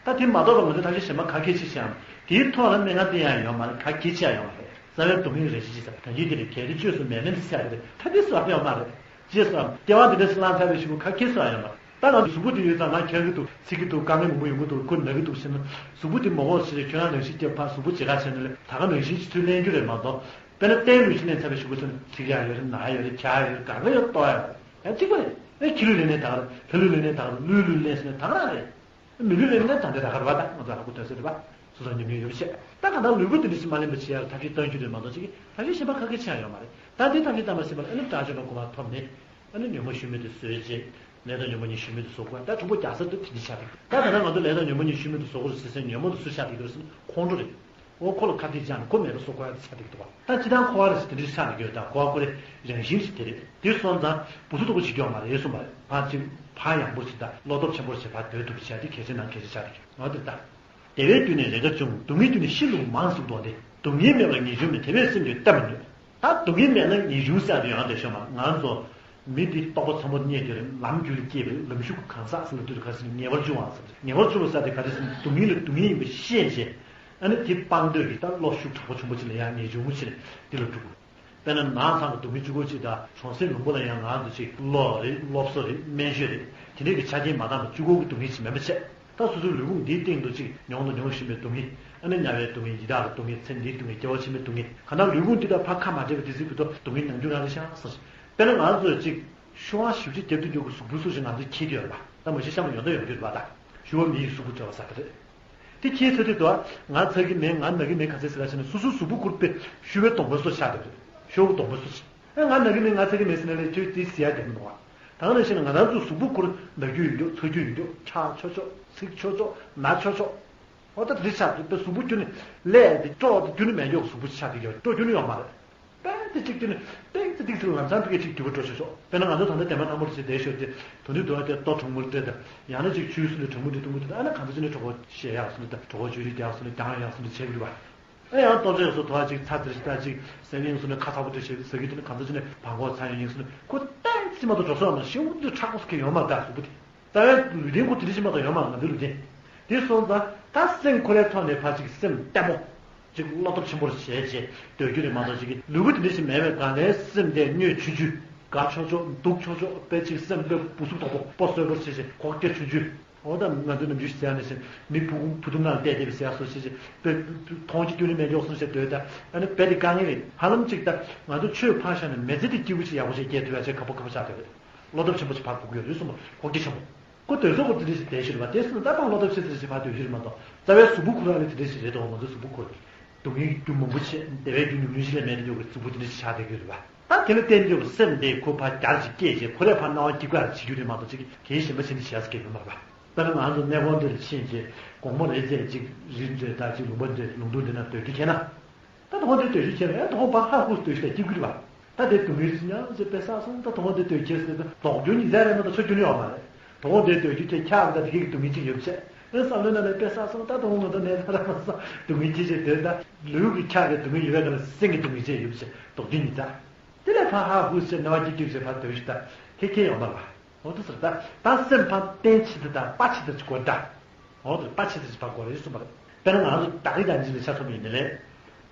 ད་དེ་མ་གཏོགས་པ་ང་ཚོ་ཐབས་ཤེས་གཞན་པ་ག་གེ་ཆེ་ཞིག་ཡང་དེའི་ཐོག་ལ་སྨན་ཁང་བསྟེན་ཡག་ཡོད་མ་རེད། ག་གེ་ཆེ་ཡག་ཡོད་མ་རེད། རྩ་བའི་སྡུག་བསྔལ་རེ་ཞིག་ཅིག་ཟེར་ད་གིན་དེ་རེད། གལ་ཏེ་བཅོས་སུ་མེད་ལན་དེ་ཟེར་ཡག་རེད། ད་དེ་སུ་ཡང་ཡོད་མ་རེད། ཅེས་སོ། སྐྱེ་བ་འདི་འདྲ་ཞིག་བླངས་ཚར་བའི་གཞུག་གུ་ག་གེ་སུ་ཡང་ཡོད་མ་རེད། ད་ང་ཚོ་གཟུགས་པོ་དེ་ཡོད་ཙང་ང་འཁྱག་གི་འདུག་ཚིག་གི་འདུག་དཀའ་ངལ་མང་པོ་ཡོང་གི་འདུག་ཁོ་ན་གི་འདུག་ཟེར་ན་གཟུགས་པོ་དེ་མ་འོངས་ཟེར་ཁྱོད་རང་ནང་བཞིན་སྐྱེ་བ་སུ་པོ་བྱེད་ག་བྱས་ན་ལས་ད་ག་ནང་བཞིན་ཞིག་ཚུར་ལེན་རྒྱུ་རེད་མ་གཏོགས། དཔེར་ན་རྟེན་ལུས་ཤིག་ལེན་ཚར་བའི་གཞུག་གུ་ཚུར་ཚིག་ཡག་ཡོད་རེད། ན་ཡག་ཡོད་རེད། འཁྱག་ཡག་ཡོད་རེད། གང་ག་ཡོད་ཏོ་ཡག་ཡོད་རེད། ཡང་གཅིག་པ་རེད། ཨེ་ཁྱི་ལུས་ལེན་ནས་ད་ག་རེད། ལུས་ལུས་ལེན་ཟེར་ནས་ད་ག་རང་རེད། མི་ལུས་ལེན་ནས་ད་འདི་ད་ག་རེད་བ། ད་ང་ཚོ་ཧ་གོ་དོན་ཟེར་རེད་བ། སོ་སོ་ཉམས་མྱོང་ཡོད་པ་བཤད། ད་ག་ད་ལུས་པོ་འདི་འདྲ་ཞིག་མ་ལེན་པ་བྱེད་ཡག་ཐབས་ཤེས་གཏོང་རྒྱུ་རེད་མ་གཏོགས་ཅིག་ཐབས་ཤེས་གཞན་པ་ག་གེ་ཆགས་ཡོད་མ་རེད། ད་འདི་ཐབས་ཤེས་གཏང་མ་ཟིན་པ་ལ་ཨེ་ནི་དགྲ་བཅོམ་པ་གོ་འཕང་ཐོབ་ནས། ཨ་ནི་ཉོན་མོངས་ཤུལ་མེད་དུ་བཟོས་རྗེས་ལས་དང་ཉོན་མོངས་གཉིས་ཤུལ་མེད་དུ་བཟོ་དགོས། ད་གྲུང་པོ་རྒྱག་ས་དེ་དེ་འདྲ་ཆགས་འདུག་ད་ད་ལྟ་ང་ཚོ་ལས་དང་ཉོན་མོངས་གཉིས་ཤུལ་མེད་དུ་བཟོ་དགོས་རེད་ཟེར་སའི་ཉོན་མོངས་དེ་སུ་ཆགས་བསྡད་ཀྱི་རེད་ཟེར་ན་ཁོང་ཁྲོ་རེད། འོ་ཁོ་ལ་ཁ་གཏད་བཅག་ནས་ཁོ་མེད་པ་བཟོ་དགོས་ཡ་དེ་ཆགས་བསྡད་ཀྱི་འདུག་བ། ད་སྤྱིར་བཏང་འཁོར་བ་རེད་ཟེར་དེ་འདྲ་ཆགས་བསྡད་ཀྱི་ཡོད། ད་འཁོར་བ་ཁོ་རེ་རང་བཞིན་ཞིག་དེ་རེད། དེ་སོང་ཙང་བུ་སུ་དོ་གོ་བྱེད་རྒྱུ་ཡོད་མ་རེད་གསུངས་པ་རེད། ཕར་ཅིག་ཕར་ཡང་པོ་ཞིག་དང་བློ་སྟོབས་ཆེན་པོ་ཞིག་ཕར་སྡོད་ཐུབ་པ་བྱས་ཏེ་གལ་ཆེ་ནང་གལ་ཆེ་ཆགས་བསྡད་ཀྱི་ཡོད། འོ་དེ་ད། བདེ་བའི་རྒྱུ་ནི་རེས་འགའ་འབྱུང་། སྡུག་བསྔལ་རྒྱུ་ནི་ཤིན་ཏུ་མང་ཟེར་དོན་ཏེ། སྡུག་བསྔལ་མེད་པར་ངེས་འབྱུང་མེད། དེ་བས་སེམས་ཀྱང་གཏད་མི་ནུས། ད་སྡུག་བསྔལ་མེད་ན་ངེས་འབྱུང་ཟེར་ཡ་དེ་ཡང་དེ་ཤོད་མ་རེད། ང་ཚོ་མི་འདི་རྟོགས་པ་ཚང་པོ་རྙེད་དེ་རེད། ལམ་རྒྱུད་ལ་སྐྱེས་པའི་ལམ་ཞུགས་གང་ཟག་ཟེར་ལ་དུས་ཁ་སང་ངེས་པར་འབྱུང་བ་ཟེར། ངེས་པར་འབྱུང་བ་ཟེར་དེ་ག་རེ་ཟེར་ན་སྡུག་བསྔལ་ལ་སྡུག་བསྔལ་ཡིན་པ་ཤེས་བྱས། ཨ་ནི་དེ་སྤང་འདོད་ཀྱི་ད་བློ་ཤུགས་དྲག་པོ་ཆེན་པོ་ཅིག་ལ་ཡང་ངེས་འབྱུང་ཆེ་ནས་འདི་ལ་འགྲོ་དགོས། དཔེར་ན་ནང་ཚང་གི་སྡུག་བསྔལ་བཅུ་སྐོར་ཅིག་དང་གྲོང་གསེབ་ལུང་པ་ལ་ཡང་ང་ཚོ་ཅིག་གློག་རེད། སློབ་གསོ་རེད། སྨན་བཅོས་རེད། དེ་འདྲའི་གི་ཆ་རྐྱེན་མ་འདང་བ་བཅུ་སྐོར་གྱི་སྡུག་བསྔལ་ཅིག་མེད་པ་བྱས། ད་སོ་སོའི་ལུས་ཕུང་འདིའི་སྟེང་དུ་ཅིག་མྱོང་དང་མྱོང་བཞིན་པའི་སྡུག་བསྔལ། ཨ་ནི་དམྱལ་བའི་སྡུག་བསྔལ། ཡི་དྭགས་ཀྱི་སྡུག་བསྔལ། ཚེ་འདིའི་སྡུག་བསྔལ། སྐྱེ་བ་ཕྱི་མའི་སྡུག་བསྔལ། གང་ལྟར་ལུས་ཕུང་འདི་དང་ཕར་ཁ་མ་བྲལ་བའི་དུས་ཚོད་ཀྱི་ཐོག་སྡུག་བསྔལ་ནམ་རྒྱུན་རང་ལ་ཤར་སོང་ཞིང་། དཔེར་ན་ང་ཚོས་ཅིག་ཤུ་བ་ཞིབ་ཅིག་རྒྱབ་ཏུ་འཇུག་གི་གཟུགས་པོའི་སོ་ཞིག་ང་ཚོས་འཁྱེར་གྱི་ཡོད་རེད་པ། ད་མ་གཞི་གཤམ་ལ་ཡོད་ད་ཡོང་གི་ཡོད་རེད་པ། ད་ཤུ་བ་མི་ཡི་གཟུགས་པོ་འདྲ་བ་ཟེར་གི་རེད། དེ་ཁྱེད་ཚོ་དེ་དོ། ང་ཚ་གི་མེད། ང་ན་གི་མེད། ག་ཚད་ཟེར་ག་ཞེ་ན། སོ་སོའི་གཟུགས་པོ་ཁུར་པའི་ཤུ་བའི་སྡོང་པོའི་སོ་ཆགས་བསྡད་པ་རེད། ཤུ་བའི་སྡོང་པོའི་སོ་ཆགས། ཨེ་ང་ན་གི་མེད། ང་ཚ་གི་མེད་ཟེར་ན་ལས་ཁྱོད་དེ་ཟེར་ཡ་དེ་མི་འདུག་བ། ད་ག་ནང་བཞིན་ང་རང་ཚོའི་གཟུགས་པོ་ཁུར་ན་རྒྱུ་ཡིན་རྒྱུ། ཚ་རྒྱུ་ཡིན་རྒྱུ། ཁྲག་ཆོག་ཆོག་ཚིགས་ཆོག་ཆོག་ན་ཆོག་ཆོག་འོ་ད་དེ་ཆགས་འདུག་པའི་གཟུགས་པོ་ཁྱོད་ནི་ལས་དེ་སྤྲོ་བ་དེ་ཁྱོད་ནི་མེད་རྒྱུ་གཟུགས་པོ་ཆགས་ཀྱི་ཡོད། སྤྲོ་ཁྱོད་ནི་ཡོད་མ་རེད། པན་ཏི་གཅིག་དེ་ནི་པན་ཏི་ཏིག་ཟེར་ལམ་སང་ཕ་གི་གཅིག་འགྱུར་བ་འགྲོ་ཆོག་ཆོག་དཔེར་ན་ང་ཚོ་ད་ལྟ་དེ་མ་ཐང་པོར་བྱེད་བསྡད་ཤོར་ཏེ་དོ་ནི་དོ་བ་དེ་ལྟོ་གྲང་མོར་སྤྲད་དང་། ཡང་ན་ཅིག་ཆུའི་སོ་ནི་གྲང་མོ་འདི་གཏོང་གི་འདུག་ཨ་ན་གང་ཚ་ཅི་ནི་གྲོགས་པོ་བཤད་ཡག་སོ་ནི་དང་། གྲོགས་པོ་བརྗོད་རིགས་རྒྱག་སོ་ནི་རྒྱང་ཡག་སོ་ནི་བྱེད་དགོས་པ། ཨ་ཡང་ལྟོ་ཆས་སོ་དོ་བ་ཅིག་ཚ་ཙིར་ཞིག་ད་ཅིག་སེམས་ཡེངས་སོ་ནི་ཁ་ཚ་པོ་འདྲ་བྱེད་ཟ་གི་དེ་ནི་གང་ཚ་ཅི་ནི་བང་གོག་ཚ་ཡང་ཡེངས་སོ་ནི་ཁོ་ཏན་ཅི་མ་གཏོགས་འགྲོ་སོང་བ་མ་ཤེའུ་འདི་ཁྲག་པོ་སུ་གི་ཡོང་མ་ད་གཟུགས་པོ་དེ། རྩ་བའི་ལུས་རྟེན་ཁོ་དེ་འདྲ་ཞིག་མ་གཏོགས་ཡོད་མ་རེད། ང་ཚོའི་ལུས་རྟེན། དེ་སོང་ཙང་ད་སེམས་ཁོ་རའི་ཐོག་ནས་ཕར་ཅིག་སེམས་བརྟན་པོ། ཅིག་བློ་སྟོབས་ཆེན་པོར་བྱས་བྱས་སྡོད་རྒྱུ་རེད་མ་གཏོགས་ཅིག་ལུས་པོ་དེ་འདྲ་ཞིག་མེད་པའི་སྒང་ནས་སེམས་དེ་སྨྱོས་ཆུང་ཆུང་། དགའ་ཆོག་ཆོག་སྡུག་ཆོག་ཆོག་དཔེ་ཅིག་སེམས་དཔེ་སྦུ་སུབ་དོག་པོ་པོ་སོས་པོར་བྱས་བྱས་ཁོག་སྐྱེ་ཆུང་ཆུང་། འོ་ད་ང་ཚོའི་ནམ་རྒྱུན་ཞིག་ཟེར་ཡ་ནས་བྱས་མི་ཕུ་གུ་ཕུ་ཐུང་ནང་བལྟས་བལྟས་པའི་ཟེར་ཡ་སོ་བྱས་བྱས་དཔེ་མཐོང་རྒྱུ་སྐྱོན་ནི་མེད་མགྱོགས་སོང་བྱས་སྡོད། ད་ཨ་ནི་དཔེ་དེ་དཀའ་ངལ་རེད། ཧ་ལམ་ཅིག་ད་ང་ཚོ་ཆོས་ཕར་བཞག་ནས་མི་ཚེ་དེ་སྐྱིད་པོ་ཞིག་ཡག་པོ་ཞིག་སྐྱེལ་ཐུབ་ཡ་བྱས་ཁག་པོ་ཁག་པོ་ཆགས་བསྡད་རེད། བློ་སྟོབས་ཆེན་པོ་ཞིག་ཕར་དགོས་ཀྱི་ཡོད་རེད་གསུངས་པ་ཁོག་སྐྱེ་ཆེན་པོ། ཁོ་དོལ་ཚོགས་སྐོར་དེ་འདྲ་ཞིག་བསྡད་ཤི་རེད་པ། དེ་སོང་ད་དང་བློ་སྟོབས་ཆེ་ཚེ་ཞིག་ཕར་སྡོད་ཤི་རེད་མ་གཏོགས་རྩ་བའི་གཟུགས་པོ་ཁོ་རང་ལ་དེ་འདྲ་ཞིག་རེད་དོ། ང་ཚོའི་གཟུགས་པོ་ཁོ་རེད། སྡུག་བསྔལ་རྒྱུ་མང་པོ་ཆེ་བདེ་བའི་རྒྱུ་ཉུང་ཉུང་ཞིག་ལས་མེད་དེ་འཇོག་གི་གཟུགས་པོ་དེ་འདྲ་ཞིག་ཆགས་བསྡད་ཀྱི་ཡོད་རེད་པ། ད་དེ་ལ་བརྟེན་འཇོག་གི་སེམས་དེ་ཁོ་ཕར་རྒྱ་ཅིག་སྐྱེས་རྗེས་ཁོ་རས་ཕར་སྣང་བ་སྐྱིད་པ་བྱེད་རྒྱུ་རེད་མ་གཏོགས་ཅིག་གལ་གཞན་པ་ཆེ་ནི་བྱས་ས་གལ་ཡོད་མ་རེད་པ། དཔེར་ན་ང་ཚོ་གནས་སྐོར་འདིར་ཕྱིན་རྗེས་དགོང་མོ་རེ་ཚད་ཅིག་རི་འདྲ་ད་ཅིག་ལུང་པ་འདྲ་ལུང་སྟོང་འདྲ་ན་སྡོད་རྒྱུ་ཁེལ་ན། ད་དོ་དགོང་དེ་སྡོད་རྒྱུ་ཁྱེར་ཡ་དོ་དགོང་བར་ཧ་ཧུ་སྡོད་རྒྱུ་དེ་སྐྱིད་པོ་རེད་པ། ད་དེ་སྡུག་བསྔལ་ཞིག་མྱངས་བྱས་དཔེ་བསགས་སོང་། ད་དོ་དགོང་དེ་སྡོད་ཁྱེར་ཟེར་ན་ལྡོག་རྒྱུ་ཉིན་མཚན་རེད་མ་གཏོགས་ཆོག་རྒྱུ་ནི་ཡོད་མ་རེད། དོ་དགོང་དེ་སྡོད་རྒྱུ་དེ་ཁྱག་ད་དེ་གའི་སྡུག་བསྔལ་ཅིག་ཡོད་པ་བྱས། ཨེ་བསམ་བློའི་ནང་ནས་དཔེ་བསགས་སོང་། ད་དོ་དགོང་ང་ཚོ་གནས་སྟངས་རག་མ་སོང་། སྡུག་བསྔལ་ཅི་བྱེད་སྡོད། ད་ལུས་ཀྱི་ཁྱག་གི་སྡུག་བསྔལ་ཡོད་པའི་ནང་ནས་སེམས་ཀྱི་སྡུག་བསྔལ་ཅིག་ཡོད་པ་བྱས་ལྡོག་རྒྱུ་ཉིན་མཚན། དེ་ལས་ཕར་ཧ་ཧུ་ཟེར་སྣང་བ་སྐྱིད་སྐྱིད་བྱས་ཕར་སྡོད་ཤི་ད་ཁེ་ཁེ་ཡོད་མ་རེད་པ། འོ་དེ་ཟེར་ད་ད་སེམས་ཕར་བརྟན་ཆེ་ད་ད་དཔའ་ཆེ་ད་ཅིག་དགོས་ད། འོ་དེ་དཔའ་ཆེ་ད་ཅིག་ཕར་དགོས་རེད་གསུངས་པ་རེད། དཔེར་ན་ང་ཚོ་ད་གི་ཡང་ཅིག་ལ་ཆ་མཚོན་པ་ཡིན་ན་ལས།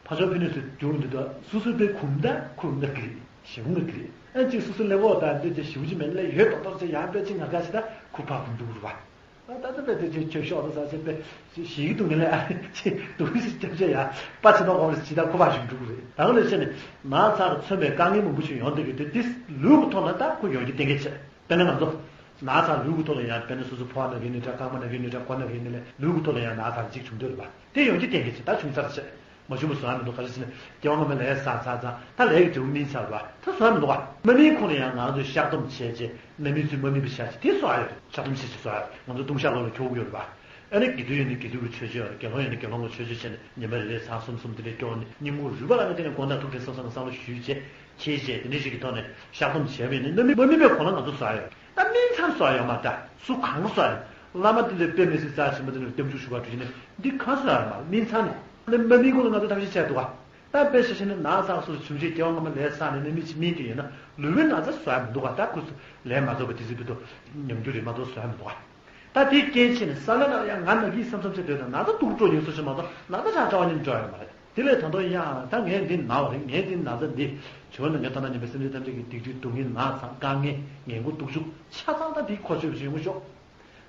ཕ་ཇོ་ཕི་ནུས་སུ་རྒྱུག་འདི་ད་སུ་སུ་དཔེ་གུམ་ད་ཁུར་ང་གི་ཞིབ་ང་གི་ཨ་ཅིག་སུ་སུ་ལེ་བོ་ད་འདི་ཅིག་ཞིབ་ཅིག་མེད་ལས་ཡོད་ཏོག་ཏོག་ཅིག་ཡང་དཔེ་ཅིག་ང་ག་ཞིག་ད་ཁུ་ཕ་གུམ་འདུག་རུ་བ། ད་ལྟ་དཔེ་དེ་ཅིག་ཆོས་ཤོག་ཏུ་ས་ཆེ་དཔེ་ཞིག་འདུག་ངེས་ལས་ཨ་ཅིག་འདུག་ཞིག་སྐྱབས་བཅོལ་ཡ་དཔའ་ཆེ་ཏོག་གོང་ལ་ཇི་ལྟར་ཁུ་ཕ་ཞིག་འདུག་རེད། ད་ག་ནང་བཞིན་ནི་ན་ཚ་གི་མཚོན་པའི་དཀའ་ངལ་མང་པོ་ཞིག་ཡོང་བསྡད་ཀྱི་དེ་དེ་ལུས་ཀྱི་ཐོག་ལ་ད་ཁོ་ཡོང་རྒྱུ་གཏན་འཁེལ་བྱས། དཔེར་ན་ང་ཚོ་ན་ཚ་ལུས་ཀྱི་ཐོག་ལ་ཡང་དཔེར་ན་སོ་སོ་ཕོ་བ་ན་གི་ནི་འདྲ་རྐང་པ་ན་གི་ནི་འདྲ་མགོ་ན་གི་ནི་ལས་ལུས་ཀྱི་ཐོག་ལ་ཡང་ན་ཚ་གཅིག་བྱུང་འདོད་རེད་པ། དེ་ཡོང་རྒྱུ་གཏན་འཁེལ་བྱས། ད་བྱུང་ཚར་བྱས་མ་བྱུང་བ་བཟོ་ཡ་མི་འདུག་ག་རེ་ཟེར་ན་སྐྱེ་བ་སྔ་མའི་ལས་བསགས་ཚར་ཙང་ད་ལས་ཀྱི་འབྲས་བུ་སྨིན་ཚར་བ་ད་བཟོ་ཡ་མི་འདུག་ག་མ་སྨིན་ཁོ་ན་ཡང་ང་ཚོས་བཤགས་སྡོམ་བྱས་རྗེས་རྣམ་སྨིན་ཚུལ་མ་སྨིན་པ་བྱ་ཞིག་དེ་བཟོ་ཡ་ཡོད། བཤགས་སྡོམ་བྱས་རྗེས་བཟོ་ཡ་ང་ཚོ་ལྟུང་བཤགས་ལོ་ལ་འཁྱོག་གི་ཡོད་རེད་པ། ཨ་ནི་དགེ་འདུན་ཡོད་ན་དགེ་འདུན་གྱི་ཆོས་སྤྱོད་ཡོད་རེད། དགེ་སློང་ཡོད་ན་དགེ་སློང་གི་ཆོས་སྤྱོད་བྱས་ནས་ཉི་མ་རེ་རེ་ཚར་གསུམ་གསུམ་དེ་འདྲའི་སྐྱོར་ནས་སྙིང་ཁུང་རུས་པ་ལ་ནི་དེ་ནས་དགོང་དག་ཐུགས་བྲེལ་སོང་ཙང་བསམ་བློ་ཞུས་རྗེས་ཁྱེད་ཀྱིས་དེ་འདྲ་ཞིག་གི་ཐོག་ནས་བཤགས་སྡོམ་བྱས་པ་ཡིན་ན་རྣམ་སྨིན་མ་སྨིན་པའི་གོང་ལ་ང་ཚོ་བཟོ་ཡ་ཡོད། ད་སྨིན་ཚར་བཟོ་ཡ་ཡོད་མ་རེད། ད་སུ་གང་ག་བཟོ་ཡ་ཡོད། བླ་མ་དེ་འདྲ་དཔེ་མི་སྲིད་རྩ་ཆེན་པོ་དེ་འདྲ་སྐྱབས་འཇུག་ཞུ་བར་འགྲོ་རྒྱུ་ནི་འདི་གང་བཟོ་ཡ་ཡོད་མ་རེད། སྨིན་ཚར་ནས་རྣམ་སྨིན་མ་སྨིན་གོང་ལ་ང་ཚོ་ཐབས་ཤེས་བྱས་འདུག་ག་ད་དཔེ་ཆ་བཞག་ན་ན་ཚ་སོགས་བྱུང་རྗེས་སྐྱེ་བ་སྔ་མ་ལས་བསགས་ནས་རྣམ་སྨིན་ཅིག་སྨིན་གྱི་ཡོད་ན་ལུས་པོའི་ན་ཚ་བཟོ་ཡ་མི་འདུག་ག་ད་ཁོ་ཚོ་ལས་མ་རྫོགས་པ་དེ་ཚོའི་བར་དུ་ཉམས་རྒྱུ་རེད་མ་གཏོགས་བཟོ་ཡ་མི་འདུག་ག་ད་དེའི་རྐྱེན་བྱས་ནས་ས་ལ་ལ་ཡང་ང་ན་གི་བསམ་བསམ་བྱས་སྡོད་དང་ན་ཚ་སྡུག་རུ་འགྲོ་ཡིན་སོ་ཞེས་མ་གཏོགས་ན་ཚ་ཆགས་བྲལ་བ་ཉིད་འགྲོ་ཡ་ཡོད་མ་རེད། དེ་ལས་ད་དུང་ཡང་ད་ངས་འདི་ན་བ་རེད། ངས་འདི་ན་ཚ་འདི་བྱུང་བ་ན་ངས་ད་ལྟ་ཉན་པའི་སེམས་ཅན་ཐམས་ཅད་ཀྱི་སྡིག་སྒྲིབ་སྡུག་བསྔལ་ན་ཚ་དཀའ་ངལ་ངན་དགུ་སྡུག་སྦྱོང་ཆ་ཚང་ད་འདི་ཁོ་ཆོས་བྱེད་ཡོང་ཤོག་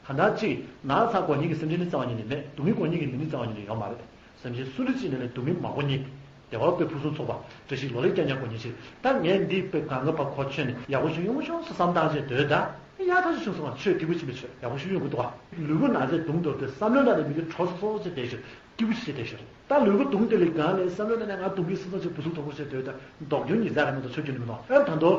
གང་ལྟར་གཅིག་ན་ཚ་དགོས་ཉེན་གྱི་སེམས་ཅན་ནི་རྩ་བ་ཉིད་ནས་མེད། སྡུག་བསྔལ་དགོས་ཉེན་གྱི་མི་ནི་རྩ་བ་ཉིད་ནས་ཡོད་མ་རེད། སེམས་ཅན་སུ་འདྲ་ཅིག་ནས་ལས་སྡུག་བསྔལ་མ་དགོས་ཉེན། བདེ་བ་དཔེ་ཕུན་སུམ་ཚོགས་པ་བཀྲ་ཤིས་ལོ་ལེགས་ཀྱང་ཉག་དགོས་ཉེན་ཞིག་ད་ངས་འདི་དཔེ་གང་ག་བ་ཁོ་ཆོས་ནས་ཡག་པོ་ཞིག་ཡོང་ཤོག་བསམ་བཏང་བྱས་སྡོད་ད། ཡག་ཐག་ཆོད་བྱུང་སོང་བ། ཆོས་སྐྱིད་པོ་ཕྱིན་པའི་ཆོས་ཡག་པོ་ཞིག་ཡོང་གི་འདུག་བ། ལུས་པོ་ན་ཚས་གདུང་འདུག་སྟེ་བསམ་བློའི་ནང་ནས་མི་དེ་དྲོ་སོ་སོ་ཅིག་བསྡད་ཤོར། སྐྱིད་པོ་ཞིག་བྱས་བསྡད་ཤོར། ད་ལུས་པོ་གདུང་དེ་ལས་གང་ནས་བསམ་བློའི་ནང་ནས་ང་གདུང་གི་སེམས་ཚོགས་ཆེ་བུ་སུ་དོག་པོ་ཆེ་འདོད་ད་ལྡོག་རྒྱུ་ཉིད་ཟ་ར་མ་གཏོགས་ཆོད་རྒྱུ་ནི་མི་ནོ། ཨ་ད་དོ་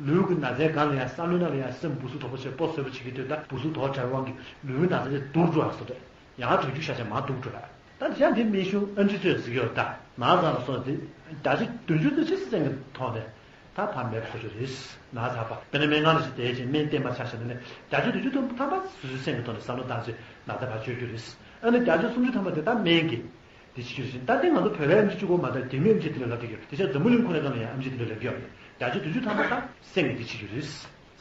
ལུས་ཀྱི་ན་ཚའི་སྒང་ལ་ཡང་བསམ་བློའི་ནང་ལ་ཡང་སེམས་བུ་སུ་དོག་པོ་ཆེ་སྤོ་བཟོད་པོ་བྱེད་ཀྱི་འདོད་ད་བུ་སུ་དོག་བྲལ་དབང་གིས་ལུས་ནང་ཚ་ཆེ་སྡུག་འགྲོ་ཨ་སོ་རེད། ཡང་དྲག་རྒྱུ་ཤ་ཆ་མ་སྡུག་འགྲོ་ར། ད་དེ་ཡང་དེ་སྨན་གཞུང་ཨ་འདྲི་ཚོས་གཟིགས་ཡོད་ད། ན་ཚ་ལ་སོགས་ཏེ་བརྒྱ་ཆ་བདུན་ཅུ་ཙམ་ཞིག་སེམས་ཀྱི་ཐོག་ནས་ད་ཕར་མེད་པ་བཟོ་རྒྱུ་རེད། ན་ཚ་པ་དཔེར་ན་སྨན་ཁང་ལ་ཞིག་བསྡད་ཅིང་སྨན་བསྟེན་པ་ཆ་བཞག་ན་ནི་བརྒྱ་ཆ་བདུན་ཅུ་ཐམ་པ་སོ་སོའི་སེམས་ཀྱི་ཐོག་ནས་བསམ་བློ་བཏང་ཚེ་ན་ཚ་ཕར་བཅོས་རྒྱུ་རེད། ཨ་ནི་བརྒྱ་ཆ་སུམ་ཅུ་ཐམ་པ་དེ་ད་སྨན་གྱི་དེ་བྱེད་རྒྱུ་རེད། ད་དེ་ང་ཚོ་བོད་པའི་ཨེམ་ཆི་གཅིག་པོ་མ་གཏོགས་རྒྱ་མིའི་ཨེམ་ཆི་དེ་ལས་ལབ་ཀྱི་ཡོད། དེ་ཆ་འཛམ་བུ་གླིང་ཁོ་ནའི་སྒང་ལ་ཡང་ཨེམ་ཆི་དེ་ལས་ལབ་ཀྱི་ཡོད་རེད། བརྒྱ་ཆ་བདུན་ཅུ་ཐམ་པ་ད་སེམས་ཀྱི་དེ་བྱེད་རྒྱུ་རེད།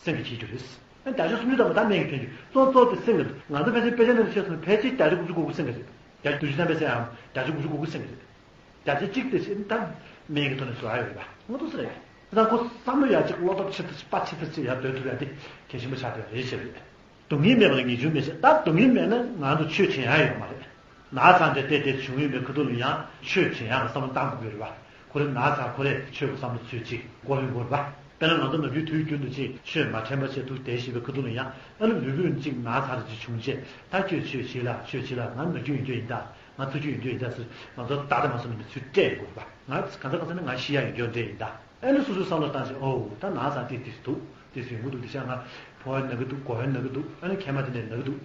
སེམས་ཀྱི་བྱེད་རྒྱུ་རེད། ཨ་བརྒྱ་ཆ་སུམ་ཅུ་ཐམ་པ་ད་སྨན་གྱི་ཕན་རྒྱུ་གཙོ་གཙོ་དེ་སེམས་ཀྱི་འདུག་ང་ཚོ་ཕལ་ཆེར་བརྒྱ་ཆ་དགུ་བཅུ་གོ་དགུ་སེམས་ཀྱི་རེད། བརྒྱ་ཆ་བདུན་ཅུ་ཐམ་པའི་སེམས་ཡང་བརྒྱ་ཆ་དགུ་བཅུ་གོ་དགུ་སེམས་ཀྱི་རེད། བརྒྱ་ཆ་གཅིག་དེ་ཕྱིན་ད་སྨན་གྱི་ཐོག་ནས་བཟོ་ཡ་ཡོད་རེད་པ། ང་ཚོ་སུ་རེད། དེ་དང་ཁོ་བསམ་བློ་ཡག་ཅིག་བློ་སྟོབས་ཆེ་ཐུབ་ཅིག་དཔའ་ཆེ་ཐུབ་ཅིག་ཡར་སྡོད་ཐུབ་ཡ་དེ་གལ་ཆེན་པོ་ཆགས་བསྡད་ཡ་རེད་ཞེས་རེད། སྡུག་བསྔལ་མེད་པ་ལ་ངེས་འབྱུང་མེད་ཅེས། ད་སྡུག་བསྔལ་མེད་ན་ང་ཚོ་ཆོས་བྱེད་ཡ་ཡོད་མ་རེད། ན་ཚ་འདི་བལྟས་ཏེ་བྱུང་ཡོད་པའི་ཁ་ཐུག་ལ་ཡང་ཆོས་བྱེད་ཡ་ལ་བསམ་བློ་བཏང་དགོས་ཀྱི་རེད་པ། ཁོ་རེ་ན་ཚ་ཁོ་རེ་ཆོས་ཀྱི་བསམ་བློ་ཚོས་ཅིག་སྐོར་ཡོང་དགོས་རེད་པ། དཔེར་ན་ང་ཚོ་ནམ་རྒྱུན་དུས་རྒྱུན་དུ་ཅིག་ཆོས་མ་དྲན་པ་བྱས་འདུག་བསྡད་བཞིན་པའི་ཁ་ཐུག་ལ་ཡང་ཨ་ནི་ལུས་པོ་ཅིག་ན་ཚ་རེ་ཅིག་བྱུང་རྗེས་ད་ཁྱོད་ཆོས་བྱེད་ལ་ཆོས་བྱེད་ལ་ང་ནམ་རྒྱུན་ཡོད་རྒྱུ་ཡིན་ད། ང་ཐུག་རྒྱུ་ཡོད་རྒྱུ་ཡིན་ད་ཟེར་ང་ཚོ་ད་ལྟ་མ་སོང་ནས་མི་ཚུལ་སྤྲད་ཡོང་དགོས་རེད་པ། ང་གང་ཟག་གང་ཟག་ནི་ང་ཤི་ཡ་ཡོད་རྒྱུ་འདྲ་ཡིན་ད། ཨ་ནི་སོ་སོའི་བསམ་བློ་བཏང་ཞིང་ཨོ་ད་ན་ཚ་དེ་དེ་འདུག་དེ་ཡོང་གི་འདུག་དེ་ཤ་ང་ཕོ་བ་ན་གི་འདུག་མགོ་བ་ན་གི་འདུག་ཨ་ནི་མཁལ་མ་དེ་ནས་ན་གི་འདུག་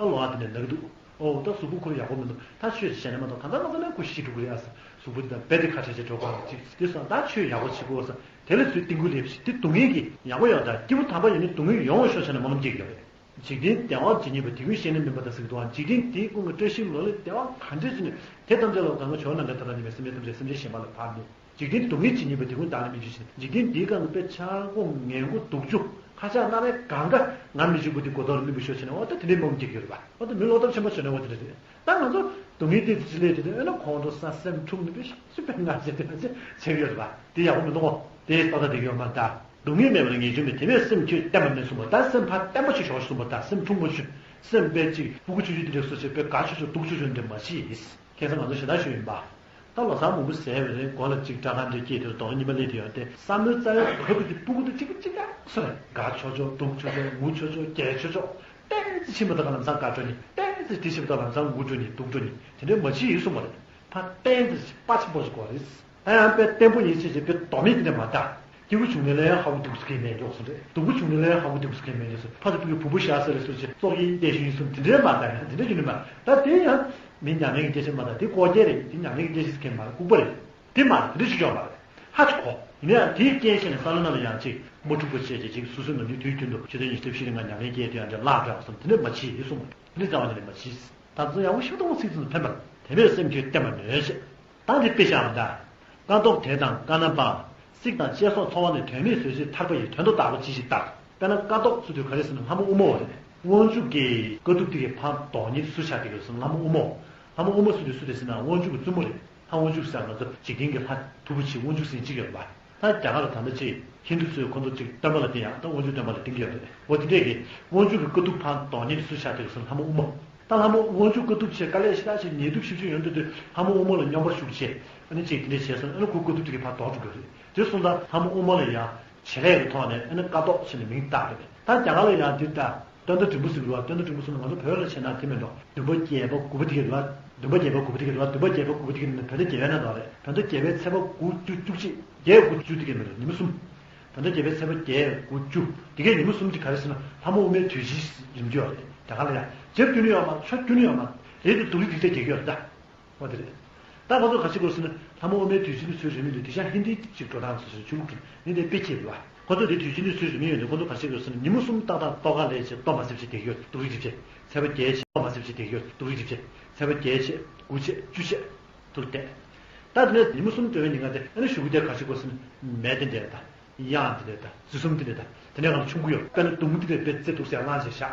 ཨ་ལོ་ཨ་དེ་ནས་ན་གི་འདུག་ཨོ་ད་གཟུགས་པོ་ཁོ་ར་ཡག་པོ་མི་འདུག་ད་ཆོས་ཞིག་བྱས་ན་མ་གཏོགས་གང་ལྟར་གང་ལྟར་ན་ཁོ་ཤི་འགྲོ་གི་རེད་ཨ་ཟེར། གཟུགས་པོ་དེ་དང་རྦད་དེ་ཁ་བྲལ་བྱས་འགྲོ་དགོས་ཅིག་དེ་སོང་ད་ཆོས་ཡག་པོ་བྱེད་དགོས་ཟེར། དེ་ལ་ཚུར་རྟིང་སྐུལ་སླེབས་ཤིག་དེ་སྡུག་བསྔལ་གྱི་ཡག་པོ་ཡོད་ད་སྐྱིད་པོ་དམ་པ་ཡོད་ན་སྡུག་བསྔལ་ཡོང་བ་ཤོག་བྱས་ན་སྨོན་ལམ་སྐྱེ་གི་ཡོད་རེད། འཇིག་རྟེན་བདེ་བ་ཇི་སྙེད་པ་དེ་ཀུན་ཤེས་ནས་མིན་པ་དང་ཟེར་གི་འདུག་ཨ། འཇིག་རྟེན་འདིའི་ཀུན་གྱི་བཀྲ་ཤིས་ལོ་ལེགས་བདེ་བ་གང་འདྲས་ཅི་ནས་དེ་ཐམས་ཅད་ལ་གང་ག་བྱོ་ན་འདྲ་ད་ལ་ཉི་མའི་སེམས་ཅན་ཐམས་ཅད་སེམས་ཅན་གཞན་པ་ལ་ཕར་ནུས། འཇིག་རྟེན་སྡུག་བསྔལ་ཇི་སྙེད་པ་དེ་ཀུན་བདག་ལ་མི་འཇིགས་ཤིང་། འཇིག་རྟེན་འདིའི་སྒང་དུ་དཔེ་ཆར་གོང་ངན་དགུ་དུག་ཆུ་ཁ་ཆག་སྣ་རལ་གང་ག་ང་མི་འཇིགས་པོ་དེ་གོ་ཐོག་ལ་སྨིན་པ་ཤོག་བྱས་ནས་འོ་ད་དེ་འདྲའི་མོམ་འགྱེད་ཀྱི་ཡོད་རེད་པ། འོ་ད་མི་བློ་སྟོབས་ཆེན་པོ་བྱས་ནས་འོ་དེ་འདྲ་རེད། ད་ང་ཚོ་སྡུག་བསྔལ་དེ་ཅི་ལས་དེ་དེ་ཨེ་ན་ཁོང་ཁྲོ་ས་སེམས་འཁྲུག་ནས་དཔེ་ཤ་ཚུལ་དཔེ་ང་ཚོ་དེ་ང་ཚོ་བྱེད་ཀྱི་ཡོད་རེད་པ། དེ་ཡག་པོ་མི་འདུག་གོ། དེ་ཏག་ཏག་དེ་གི་ཡོད་མ་རེད་ད། སྡུག་བསྔལ་མེད་པར་ངེས་འབྱུང་མེད། དེ་མེད་སེམས་ཁྱོད་བརྟན་པ་མེད་གསུངས་པ། ད་སེམས་ཕར་བརྟན་པོ་ཞིག་ཞོག་གསུངས་པ། ད་སེམས་འཁྲུག་མོ་ཆུ་སེམས་དཔེ་གཅིག་སྤུ་གུ་ཆུ་ཆུ་དེ་འདྲ་སོ་ཆེ་དཔེ་དགའ་ཆོ་ཆོ་སྡུག་ཆོ་ཆོ་འདི་མ་བྱེད། ཁྱེད་ཚོ་ང་ཚོ་ཞེ་དྲག་ཞུ་ཡིན་པ། ད་ལོ་གསར་མང་པོ་ཟེར་བ་རེད། མགོ་ལ་གཅིག་སྐྲ་ཁང་འདྲ་སྐྱེས་དེར་གདོང་གཉིས་པ་སླེབས་དེ་ཡོད་དེ་བསམ་བློའི་རྩ་བའི་གོ་སྐབས་དེ་སྤུ་གུ་དེ་གཅིག་གཅིག་ཀ་སོ་རེད། དགའ་ཆོ་ཆོ་སྡུག་ཆོ་ཆོ་ངུ་ཆོ་ཆོ་རྒྱལ་ཆོ་ཆོ། ཏན་ཙི་ཕྱིན་པ་དང་ལམ་སང་དགའ་འགྲོ་ནི། ཏན་ཙི་དེ་ཕྱིན་པ་དང་ལམ་སང་ངུ་འགྲོ་ནི་སྡུག་འགྲོ་ནི་དེ་འདྲའི་མ་བྱེད་ཡིན་གསུངས་པ་རེད། ཕ་ཏན་ཙི་དཔའ་ཆེན་པོ་ཞིག་དགོས་རེད། ད་ཡང་དཔེ་བརྟན་པོ་ཡིན་ཞེས་བྱས་པའི་དོ་མེད་དེ་འདྲ་མ་གཏོགས། སྐྱིད་པོ་བྱུང་ནས་ལས་ཧ་གོ་སྡུག་ཅིག་མེད་འཇོག་སོང་རེད། སྡུག་པོ་བྱུང་ནས་ལས་ཧ་གོ་སྡུག་ཅིག་མེད་འཇོག་སོང་། ཕ་ཚོ་ཕ་གི་བུ་བུ་ཤ་ཟ་ལས་སོ་ཅིག་བཙོག་གི་བལྟས་ཤིང་ཡིན་སོང་དེ་འདྲའི་མ་གཏོགས་ཡང་དེ་འདྲ་རྒྱུ་ནི་མ་ད་དེ་ཡང་མི་ཉམས་ལེན་གྱི་སྐད་ཆ་མ་ད་དེ་ལྐོག་རྒྱལ་རེད། དེ་ཉམས་ལེན་གྱི་སྐད་ཆ་ཟེར་མཁན་མ་རེད། ལྐུགས་པ་རེད། དེ་མ་རེད། དེ་འདྲ་ཞིག་ཡོད་མ་རེད། ཧ་ཅང་གོ། ཡིན་ན་ཡང་དེའི་རྐྱེན་བྱས་ནས་བསམ་བློ་ནང་ལ་ཡང་ཅིག་མ་འཁྲུག་པ་བྱས་ཏེ་ཅིག་སོ་སོའི་ནམ་རྒྱུན་དུས་རྒྱུན་དུ་ཕྱི་ཟླ་ཉི་ཤུ་རྩ་བཞི་ལྔ་ཉམས་ལེན་སྐྱེལ་དུས་ཡང་འདྲ་བརླག་འགྲོ་བ་སོང་དེ་འདྲ་མ་བྱེད་ཡིན་གསུངས་པ་རེད། དེ་འདྲ་རྩ་བ་ཉིད་ནས་མ་བྱེད། ད་ཚོ་ཡག་པོ་ཞིག་གཏོང་ཚིག་ཚོ་ཕན་པ་དེ་མེད་སེམས་ཁྱོད་བརྟན་པ་ནོན་ཞེས། ད་འདི་དཔེ་བཞག་ན་ད། ཀཿཐོག་དེ་དང་ཀ་ན་པ། སིག་དང་ཅེ་སོགས་ཚོགས་པ་ནི་དོན་མེད་བཟོད་བྱེད་ཐར་པ་ཡི་དོན་དུ་བདག་པོ་ཅི་ཞིག་བཏགས། དཔེར་ན་ཀཿཐོག་ཚུལ་དུ་ག་རེ་ཟེར་ན་ལྷ་མོ་ཨུ་མའོ་རེད། དབང་ཕྱུག་གི་དཀའ་ཐུབ་དེ་གའི་ཕར་ལྡོག་ཉིད་སུ་ཆགས་དེ་ག་ཟེར་ན་ལྷ་མོ་ཨུ་མའོ། ལྷ་མོ་ཨུ་མ་སུ་དེ་སུ་དེ་ཟེར་ན་དབང་ཕྱུག་གི་བཙུན་མོ་རེད། ལྷ་དབང་ཕྱུག་ཟེར་ང་ཚོ་འཇིག་རྟེན་གྱི་ལྷ་མཐུ་བོ་ཆེ་དབང་ཕྱུག་ཟེར་གཅིག་ཡོད་པ། ད་རྒྱ་གར་ལ་ད་ལྟ་ཅིག་ཧིན་དུ་ཚོས་ཁོ་ཚོ་ཅིག་སྟོན་པ་ལ་བསྟེན་ཡང་ད་དབང་ཕྱུག་སྟོན་པ་ལ་བསྟེན་གྱི་ཡོད་རེད། འོ་དེ་འདྲས་ཀྱི་དབང་ཕྱུག་གི་དཀའ་ཐུབ་ཕར་ལྡོག་ཉིད་སུ་ཆགས་དེ་ག་ཟེར་ན་ལྷ་མོ་ཨུ་མ། ད་ལྷ་མོ་དབང་ཕྱུག་དཀའ་ཐུབ་ཆེ་དཀའ་ལས་ཞེ་དྲག་ཆེ་ཉེས་སྡུག་ཞེ་པོ་ཅིག་ཡོང་དུས་དུས་ལྷ་མོ་ཨུ་མ་ལ་སྙོམས་པར་ཞུགས་བྱས་ཨ་ནི་ཅིག་དེ་འདྲས་བྱས་སོང་ཨ་ནི་ཁོ་དཀའ་ཐུབ་དེ་གའི་ཕར་ལྡོག་འགྲོ་གི་རེད། དེ་སོང་ཙང་ལྷ་མོ་ཨུ་མ་ལ་ཡང་བྱེད་ལས་ཀྱི་ཐོག་ནས་ཨ་ནི་ཀཿཐོག་ཟེར་ནས་མིང་བཏགས་རེད། ད་རྒྱ་གར་ལ་ཡང་དེ་ལྟ་སྟོན་ཟླ་འབྲིང་པོ་ཟེར་གི་རེད་བ། སྟོན་ཟླ་འབྲིང་པོ་ཟེར་ན་ང་ཚོ་བོད་ལ་བྱས་ན་དེ་མིན་འགྲོ། བདུན་པ་བརྒྱད་པ་དགུ་པ་དེ་གའི་རེད་བ། བདུན་པ་བརྒྱད་པ་དགུ་པ་དེ་གའི་རེད་བ། བདུན་པ་བརྒྱད་པ་དགུ་པ་དེ་གའི་ནི་བོད་ཟླ་བརྒྱད་པའི་ནང་དུ་རེད། བོད་ཟླ་བརྒྱད་པའི་ཚེས་པ་དགུ་བཅུ་བཅུ་གཅིག་བརྒྱད་དགུ་བཅུ་དེ་གའི་མི་རེད་ཉི་མ་གསུམ། བོད་ཟླ་བརྒྱད་པའི་ཚེས་པ་བརྒྱད་དགུ་བཅུ་དེ་གའི་ཉི་མ་གསུམ་དེ་ག་རེ་ཟེར་ན་ལྷ་མོ་ཨུ་མའི་དུས་ཆེན་རིམ་གྱི་ཡོད་རེད། རྒྱ་གར་ལ་ཡང་ཆབ་བསྟུན་ནི་ཡོད་མ་ཆབ་བསྟུན་ནི་ཡོད་མ་རེད་དེ་སྡུག་རུས་སྡིག་ཚད་རྒྱག་གི་ཡོད་རེད་ད། འོ་དེ་རེད། ད་ང་ཚོ་ག་ཅི་དགོས་ཟེར་ན་ལྷ་མོ་ཨུ་མའི་དུས་ཆེན་དུ་ཚུལ་རིང་མིན་དུས་དེ་ཤ་ཧིན་དི་ཅིག་འགྲོ་སྟངས་སུ་ཟེར་ཆུ་ལུག་ཁྲིམས་ནི་དེ་དཔེ་ཁྱེར་བ། ཁོ་ཚོ་དེ་དུས་ཆེན་དུ་ཚུལ་རིང་མིན་ཡོད་དུས་ཁོ་ཚོ་ག་ཅི་དགོས་ཟེར་ན་ཉི་མ་གསུམ་ཏག་ཏག་ཏོག་ཁ་ལས་བྱེད་ལྟོ་མ་སེབ་བྱེད་དེ་གི་ཡོད་སྡུག་རུས་སྒྲིབ་བྱེད། ཚེས་པ་བརྒྱད་བྱེད་ལྟོ་མ་སེབ་བྱེད་དེ་གི་ཡོད་སྡུག་རུས་སྒྲིབ་བྱེད། ཚེས་པ་བརྒྱད་བྱེད་དགུ་བྱེད་བཅུ་བྱེད་དུ་བལྟས། ད་དེ་ནས་ཉི་མ་གསུམ་འགྲོ་བའི་ཉིན་ཀ་དེ་ཨ་ནི་གཞུག་གུ་དེ་ག་ཅི་དགོས་ཟེར་ན་མེ་དེ་འདྲས་ད། གཡང་དེ་འདྲས་དང་། རྫི་གསུམ་དེ་འདྲས་དང་། དེ་ནས་གང་ཆུང་ཀུ་ཡོད། དཔེར་ན་དུང་དེ་འདྲས་དཔེ་རྩེ་འདུག་ཟེར་ལངས་བྱས་བཞག་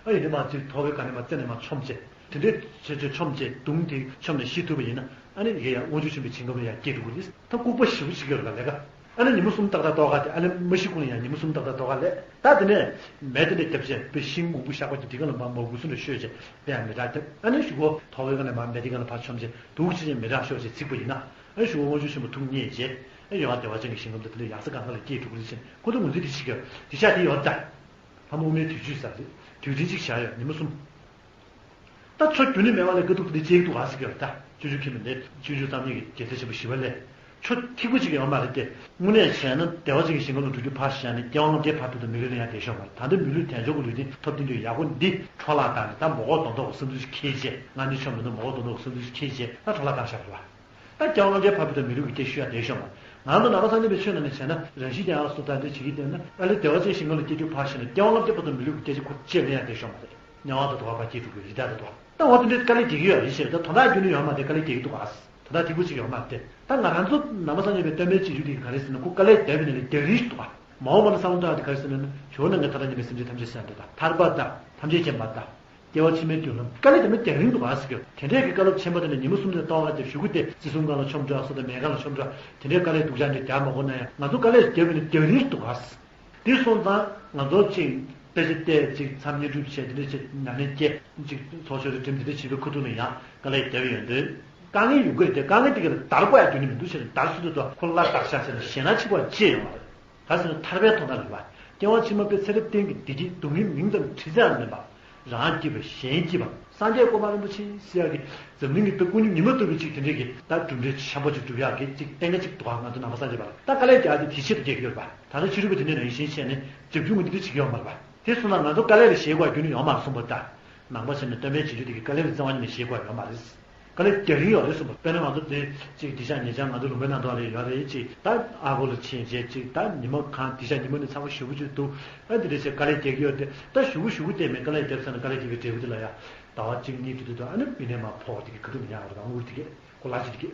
ཨ་ཡིན་ནི་མ་ཚིག་ཐོག་གི་ག་ནས་མ་རྩེ་ནས་མ་ཆོམ་བྱས། དེ་འདྲས་བྱས་བྱས་ཆོམ་བྱས་དུང་དེ་ཆོམ་ནས་ཤི་ཐུབ་པ་ཡིན་ན་ཨ་ནི་ཡེ་ཡང་དབང་ཕྱུག་ཆེན་པོའི་ཞིང་ཁམས་ལ་ཡང་སྐྱེས་འགྲོ་གི་རེད། ད་ལྐུགས་པ་ཞེ་པོ་ཞིག་ཡོད་རེད་ལས་ཀ་ཨ་ནི་ཉི་མ་གསུམ་ཏག་ཏག་ཏོག་ཁ་དེ་ཨ་ནི་མ་ཤི་གོང་ལ་ཡང་ཉི་མ་གསུམ་ཏག་ཏག་ཏོག་ཁ་ལས་ད་དེ་ནས་མེ་དེ་འདྲས་བརྒྱབ་བྱས་དཔེ་ཤིང་མང་པོ་བཞག་པ་དེ་དེ་ག་ལ་མ་མ་གུ་སུ་འདྲ་ཤོད་བྱས་དཔེ་ཡང་མི་དྲག་དེ་ཨ་ནི་ཞུ་གོ་ཐོག་གི་ག་ནས་མ་མེ་དེ་ག་ལ་ཕར་ཆོམ་བྱས་དུག་ཆེ་ཆེ་མི་དྲག་ཤོད་བྱས་ཚིག་པ་ཡིན་ན། ཨེ་ཞུ་བ་དབང་ཕྱུག་ཆེན་པོ་ཐུགས་མཉེས་རྗེས་ཨེ་ཡོང་བ་བདེ་བ་ཅན་གྱི་ཞིང་ཁམས་དུ་དེ་ལས་ཡང་ས་གང་ག་ལ་སྐྱེས་འགྲོ་གི་རེད་ཟེར་ཁོ་ཚོ་ངོས་འཛིན་དེ་བྱེད་ཀྱི་ཡོད་དེ་ཤ་དེ་ཡོད་ད། ལྷ་མོ་དབུ་མའི་དུས་ཆོས་ཟེར་རེད། དུས་དྲན་གཅིག་བཞག་ཡོད། ཉི་མ་གསུམ། ད་ཆོས་རྒྱུན་ནས་མེད་པ་ལས་དཀའ་སྡུག་འདི་ཅིག་འདུག་ག་ཟེར་གྱི་ཡོད། ད་སྤྱོད་འཇུག་མཁན་པོ་འདི་སྤྱོད་འཇུག་རྩོམ་མཁན་གྱི་རྒྱལ་སྲས་ཆེན་པོ་ཞི་བ་ལྷས། ཆོས་ཐིག་པོ་གཅིག་ཡོད་མ་རེད་དེ། དངོས་གནས་བྱས་ན་བདེ་བ་ཅན་གྱི་ཞིང་ཁམས་ལ་འགྲོ་རྒྱུ་ཕར་བཞག་ནས་སྐྱེ་བ་ལྔ་བརྒྱའི་བར་དུ་དང་མི་ལུས་ལ་ཡང་བསྡད་ཤོག་མ་རེད། ད་ལྟ་མི་ལུས་དལ་འབྱོར་གྱི་ལུས་རྟེན་ཐོབ་བསྡད་རྒྱུ་ཡག་པོ་འདི་འཕྲོ་བརླག་བཏང་ནས། ད་མགོ་སྐོར་རྡོག་རྡོག་གི་བསམ་ཚུལ་ཞིག་འཁྱེར་བྱས། ང་ནི་ཆོ་མི་འདུག་མགོ་སྐོར་རྡོག་རྡོག་གི་བསམ་ཚུལ་ཞིག་འཁྱེར་བྱས། ད་འཕྲོ་བརླག་བཏང་བཞག་པ་རེད་བ། ད་སྐྱེ་བ་ལྔ་བརྒྱའི་བར་དུ་དང་མི་ལུས་ཀྱི་སྐད་ཤོད་ཡ་བསྡད་ཤོག་མ། ང་ཚོ་ནང་པ་སངས་རྒྱས་པའི་ཆོས་ནང་ནས་བྱས་ན། རང་བཞིན་དེ་ཡང་སོ་ད་འདི་བྱེད་ཀྱི་བསྡད་ན། ཨ་ལས་བདེ་བ་ཅན་ཞིང་ཁམས་ལ་སྐྱེ་རྒྱུ་ཕར་བཞག་ན། སྐྱེ་བ་ལྔ་བརྒྱའི་བར་དུ་མི་ལུས་ཀྱི་སྐད་ཅིག་ཁུར་ཅེས་ལེན་ཡ་བསྡད་ཤོག་མ་རེད། དམྱལ་བ་དང་དུ་བ་ཕར་སྐྱེ་འགྲོ་གི་ཡོད་རེད། ད་དུ་བ། ད་འོ་དེ་འདྲའི་དཀའ་ལས་རྒྱག་གི་ཡོད་རེད་ཞེས། ད་དོན་དག་རྒྱུན་ནས་ཡོད་མ་རེད། དཀའ་ལས་རྒྱག་གི་འདུག་ག། དོན་དག་ཐིག་པོ་ཅིག་ཡོད་མ་རེད་དེ། ད་ང་རང་ཚོ་ནང་པ་སངས་རྒྱས་པའི་སྟོན་པའི་རྗེས་འཇུག་དེ་ག་རེ་ཟེར་ན། ཁོ་དཀའ་ལས་བརྒྱབ་པ་ཡིན་ན་ལས་རྒྱག་རིན་ཞིག་འདུག་ག། མ་འོངས་པ་ན་བསམ་བློ་བཏང་ཡ་དེ་ག་རེ་ཟེར་ན། ནི་ཇོ་བོ་གནང་མཁན་ཐར་པ་མཉམ་པའི་སེམས་ཅན་ཐམས་ཅད་སེམས་དང་། ཐར་པ་དང་། ཐམས་ཅད་མཁྱེན་པ་དང་། སྐྱེ་བ་ཕྱི་མའི་མདུན་ལམ། དཀའ་ལས་དེ་མི་རྒྱག་རིན་འདུག་ག་ཟེར་གྱི་ཡོད། དེ་འདྲས་ཀྱི་བཀའ་སློབ་ཆེན་པོ་དེ་ནས་ཉི་མ་གསུམ་ནས་སྟོང་ལ་དེ་བཞུགས་སྒོ་དེ་རྩི་གསུམ་སྒང་ལ་ཆོ་འཕྲུལ་སོ་དང་མེ་སྒང་ལ་ཆོ་འཕྲུལ་དེ་འདྲས་དཀའ་ལས་སྡུག་ཅག་འདི་རྒྱག་མ་དགོས་ན་ཡང་། ང་ཚོ་དཀའ་ལས་རྒྱབ་པ་ཡིན་ན་རྒྱག་རིན་འདུག་ག། དེ་སོང་ཙང་ང་ཚོ་ཅིག་དཔེ་ཆ་བལྟས། ཅིག་མཚམས་བསྙེན་སྒྲུབ་བྱས། དེ་འདྲས་བྱས། ཉམས་ལེན་བསྐྱེད། ཅིག་ཚོགས་ཆོས་རེ་འགྲིམ། དེ་འདྲས་བྱེད་པའི་ཁ་ཐུག་ལ་ཡང་དཀའ་ལས་རྒྱབ་ཡོང་དུས། དཀའ་ངལ་ཡོང་གི་རེད་དེ། དཀའ་ངལ་དེ་ག་ལ་བརྡར་དགོས་ཡ་རྒྱུ་ནི་མི་འདུག་ཟེར། བརྡར་སྲིད་དུ་དོ་ཁོ་ལ་བརྡར་བཞག་བྱས་ན་གཞན་ན་འཆི་བ་ཅི་ཡང་ཡོང་བ་རེད། ག་ཟེར་ན་ཐར་པའི་མཐོང་སྣང་མེད་པ། སྐྱེ་བ་ཕྱི་མ་པའི་ཚེ་རབས་གཏན་གྱི་བདེ་སྐྱིད། སྡུག་བསྔལ་མིང་ཙམ་དྲི་ཙམ་ཡང་མེད་པ། རང་སྐྱིད་པ་གཞན་སྐྱིད་པ། སངས་རྒྱས་གོ་འཕང་རིན་པོ་ཆེ་ཟེར་ཡག་གི། འཛམ་གླིང་གི་ད་ཀུན་སློང་ཉི་མ་ལྟ་བུའི་ཅིག་དེ་འདྲས་ཀྱི་ད་གྲུབ་འབྲས་ཆེན་པོ་ཅིག་སྒྲུབ་ཡག་གི་ཅིག་གཏན་འཁེལ་ཅིག་འདུག་ག། ང་ཚོ་ནང་པ་སངས་རྒྱས་པ་ལ་ད་དཀའ་ལས་རྒྱག་དེ་དེ་ཆེད་དུ་རྒྱག་གི་ཡོད་རེད་པ། ད་ལྟ་ཕྱི་རོལ་པ་དེ་འདྲས་ནང་བཞིན་བྱས་ནས་རྒྱབ་སྐྱོར་ངོ་འདི་འདྲས་བྱེད་ཀྱི་ཡོད་མ་རེད་པ། དེ་སོང་ན་ང་ཚོ་དཀའ་ལས་ལ་ཞེད་དགོས་རྒྱུ་ནི་ཡོད་མ་རེད་གསུངས་པ་ད། ནང་པ་བྱས་ནས་སྟོན་པའི་རྗེས་འཇུག་དེ་གི་དཀའ་ལས་ལ་རྩ་བ་ཉིད་ནས་ཞེད་དགོས་ཡོད་མ་རེད། དཀའ་ལས་རྒྱག་གི་ཡོད་རེད་གསུངས་པ། དཔེར་ན་ང་ཚོ་དེ་ཅིག་འདི་ཤག་ཉེ་ཆར་ང་ཚོ་ལུང་པའི་ནང་དུ་ལ་ཡོད་རེད། ཅིག་ད་ཨ་ཁུ་ལ་ཕྱིན་བྱས། ཅིག་ད་ཉི་མ་གང་འདི་ཤག་ཉི་མ་ནི་ཚང་མ་ཞེ་པོ་ཅིག་འདུག། ཨ་འདི་འདྲས་བྱས་དཀའ་ལས་རྒྱག་གི་ཡོད་དེ། ད་ཞེ་པོ་ཞེ་པོ་བལྟས་མེད། དཀའ་ལས་རྒྱབ་ཚར་ན་དཀའ་ལས་རྒྱག་པའི་འབྲས་བུ་དེ་ལ་ཡ་ཟླ་བ་གཅིག་གཉིས་དེ་དུས་དུ་ཨ་ནི་མི་ནས་མར་ཕོག་དེ་གི་ཁ་ཐུག་ནས་ཡང་ར་དང་འུར་དེ་གི་ཁོ་ལ་ཅིག་དེ་གི།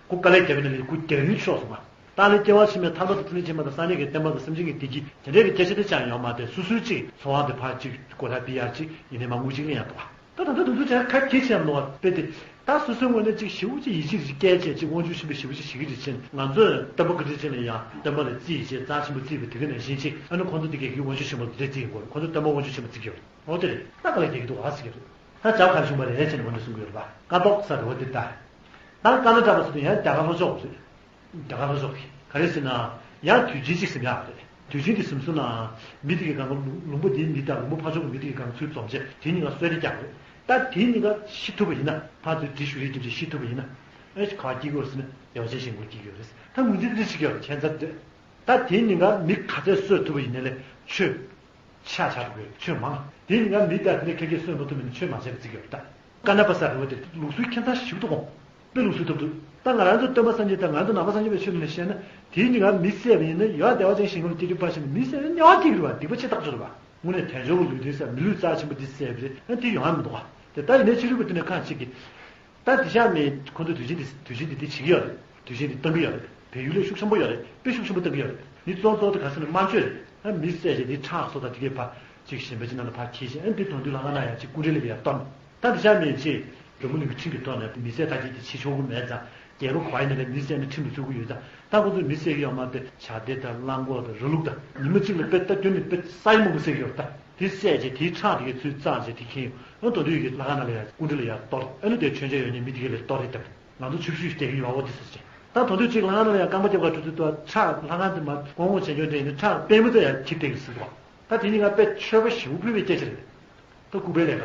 ཁོ་དཀའ་ལས་རྒྱབ་པ་ཡིན་ན་ལས་ཁོ་རྒྱག་རིན་ཆོག་སོང་ང་། ད་ལས་སྐྱེ་བ་ཕྱི་མའི་ཐར་པ་དང་ཐམས་ཅད་མཁྱེན་པ་དང་། སངས་རྒྱས་ཀྱི་བསྟན་པ་དང་སེམས་ཅན་གྱི་བདེ་སྐྱིད་དེ་འདྲའི་གི་སྐད་ཆ་དེ་ཅང་ཡོད་མ་རེད། སོ་སོའི་ཅིག་འཚོ་བ་དེ་ཕར་ཅིག་སྒོ་ར་ཕྱེ་ཡག་ཅིག་ཡིན་ནའི་མ་དངུལ་ཅིག་ལེན་ཡག་འདུག་ག། ད་ད་ལྟ་དུས་ཚོད་ཅིག་ཁ་གྱེས་ཕྱིན་ཡག་འདུག་ག། དཔེ་དེ་ད་སོ་སོའི་ངོས་ནས་ཅིག་ཞེ་པོ་ཅིག་ཡིད་ཆེས་ཅིག་བསྐྱེད་བྱས། ཅིག་དབང་ཕྱུག་ཆེན་པོ་ཞེ་པོ་ཅིག་ཞིག་གི་རེད་ཅེ། ང་ཚོས་སྟོན་པ་བཀའ་དྲིན་ཅན་ལ་ཡང་སྟོན་པ་ལ་རྩིས་བྱས། རྩ་ཆེན་པོ་བརྩིས་པ་དེ་ག་ནང་བཞིན་ཅིག། ཨ་ནི་ཁོང་ཚོ་དེ་གས་ཀྱི་དབང་ཕྱུག་ཆེན་པོ་དེ་འདྲས་བརྩི་གི་ཡོད་རེད། ཁོང་ཚོ་སྟོན་པ་དབང་ཕྱུག་ཆེན་པོ་བརྩི་གི་ཡོད་རེད། འོ་དེ་རེད། ད་དཀའ་ལས་རྒྱག་གི་འདུག་ག་ཟེར་གྱི་རེད། ད་བྱ་བ་ག་རེ་བྱུང་བ་རེད་ཟེར་ནས་འོ་འདི་གསུང་གི་ཡོད་རེད་པ། ཀ་ཏོག་ས་རེད། འོ་དེ་ད། ད་ཀ་ན་ཌ་པ་ཚོ་དེ་ཡང་རྒྱ་གར་ལྷོ་ཕྱོགས་རེད། རྒྱ་གར་ལྷོ་ཕྱོགས་ཀྱི་ག་རེ་ཟེར་ན། ཡང་དུས་ཆེན་གཅིག་ཟིན་ཡག་རེད། དུས་ཆེན་དེ་ཟིན་སོང་ན་མི་དེ་གའི་སྒང་ག་ལུང་པ་འདིའི་མི་དང་ལུང་པ་ཕར་ཕྱོགས་ཀྱི་མི་དེ་གའི་སྒང་ཚུར་འཛོམས་བྱས། དེ་གཉིས་ཀ་གསོལ་རས་རྒྱག་རེད། ད་དེ་གཉིས་ཀ་ཤི་ཐུབ་པ་ཡིན་ན། ཕར་ཚུར་འདྲི་ཞུ་རེས་རྒྱབ་བྱས་ཤི་ཐུབ་པ་ཡིན་ན། ཨེ་ག་པར་སྐྱེ་གི་ཡོད་རེད་ཟེར་ན། བདེ་བ་ཅན་ཞིང་ཁམས་སྐྱེ་གི་ཡོད་རེད། ད་ངོས་འཛིན་དེ་འདྲ་བྱེད་ཀྱི་ཡོད་རེད། ཁྱད་མཚར་དེ། ད་དེ་གཉིས་ཀ་མི་ག་ཚད་གསོད་ཐུབ་པ་ཡིན་ནའི་ལས་ཆོས་ཆགས་ཆགས་འགྲོ་གི་ཡོད། ཆོས་མང་། དེ་གཉིས་ཀ་མི་དང་དེ་འདྲ་ཁ་སྐད་གསོད་མ་ཐུབ་པ་ཡིན་ན་ཆོས་མ་བྱས་པ་བརྩི་གི་ཡོད་རེད། ད་ཀ་ན་པ་ས་རེད་པ། དེ་ལུགས་སྲོལ་ཁྱད་མཚར་ཞིག་འདུག་གོ། དཔེ་ལུགས་སྲོལ་ཐོབ་འདུག། ད་ང་རང་ཚོ་སྟོན་པ་སངས་རྒྱས་དང་ང་ཚོ་ནང་པ་སངས་རྒྱས་པའི་ཆོས་ནང་ནས་བཤད་ན། དེ་གཉིས་ཀ་མི་བསད་པ་ཡིན་ན་ཡང་བདེ་བ་ཅན་ཞིང་ཁམས་ལ་སྐྱེ་རྒྱུ་ཕར་ཕྱིན་ནས། མི་བསད་ན་དམྱལ་བ་སྐྱེ་གི་རེད་པ། སྡིག་པ་ཆེ་ཐག་ཆོད་རེད་པ། དངོས་གནས་དལ་འབྱོར་གྱི་ལུས་རྟེན་ཟེར། མི་ལུས་རྩ་ཆེན་པོ་འདི་བསད་པ་རེད། ཨ་དེ་ཡོང་ཡ་མི་འདུག་ག། དེ་ད་ཡིན་ནའི་ཕྱི་རོལ་པ་དེ་ནས་ཁ་ཅིག་གིས། ད་དེ་ཤག་མི་ཁོང་ཚོ་དུས་ཆེན་འདི་དུས་ཆེན་འདི་འདི་བྱེད་ཀྱི་ཡོད་རེད། དུས་ཆེན་འདི་གཏོང་གི་ཡོད་རེད། བལ་ཡུལ་ལས་ཤུགས་ཆེན་པོ་ཡོད་རེད། དཔེ་ཤུགས་ཆེན་པོ་གཏོང་གི་ཡོད་རེད། འདི་གཙོ་གཙོ་དེ་ག་ཟེར་ན་དམར་མཆོད་རེད། ཨ་མི་བསད་བྱས་འདི་ཁྲག་སོགས་དང་དེ་གས་ཕར་ཅིག་གཞན་པ་ཅིག་ནང་ལ་ཕར་འཁྱེར་བྱས། ཨ་འདི་དོན་དུ་ལྷ་ཁང་ནང་ཡང་ཅིག་སྐུ་འདྲ་ལ་ཡར་གཏོར། ད་དེ་ཤག་མི་ཅིག་འབྲོག་མོ་ལུག་གི་ཁྲིམས་ཀྱི་ཐོག་ནས་མི་བསད་ཐབས་ཅིག་དེ་བྱེད་ཆོག་གི་མེད་ཙང་། རྒྱལ་པོ་ག་ཡིན་ནའི་མི་བསད་ན་ཁྲིམས་ལ་ཚུད་ཀྱི་ཡོད་ཙང་། ད་ཁོ་ཚོས་མི་བསད་ཀྱི་ཡོད་མ་རེད་དེ། བྱ་དེ་དང་གླང་གོག་དང་ར་ལུག་དང་། ཉི་མ་གཅིག་ལ་དཔེ་ད་སྐྱོན་ནས་དཔེ་ས་ཡ་མང་པོ་བསད་ཀྱི་ཡོད་རེད། ད་དེ་བསད་བྱས་དེའི་ཁྲག་དེ་གས་ཚུར་བཙགས་བྱས་དེ་འཁྱེར་ཡོང་། ཨ་དོན་དུ་ཡོད་ཀྱི་ལྷ་ཁང་ནང་ལ་ཡང་སྐུ་འདྲ་ལ་ཡར་གཏོར། ཨ་ནི་དེ་མཆོད་མཇལ་ཡོད་མཁན་མི་དེ་གས་ལ་གཏོར་རེད་དམ། ང་ཚོ་ཆིབས་ཞུ་ཞིག་བསྡད་ཀྱི་ཡོད་པ། འོ་དེ་ཟེར་བྱས། ད་དོན་དུ་ཅིག་ལྷ་ཁང་ནང་ལ་ཡང་རྐང་པ་རྒྱབ་ག་འགྲོ་དུས་ཁྲག་ལྷ་ཁང་དེ་མར་སྐོར་སྐོར་བྱེད་ཀྱི་ཡོད་འདྲ་ཡིན་ན། ཁྲག་པུས་མོ་དེ་ཡང་འཁྱེར་བསྡད་ཀྱི་ཟེར་གྱི་འདུག་ག། ད་དེ་གཉིས་ཀ་དཔེ་མཆོད་པ་ཞེ་པོ་ཕུལ་བའི་སྐད་ཆ་རེད། ད་སྐུ་པའི་ལས་ཀ།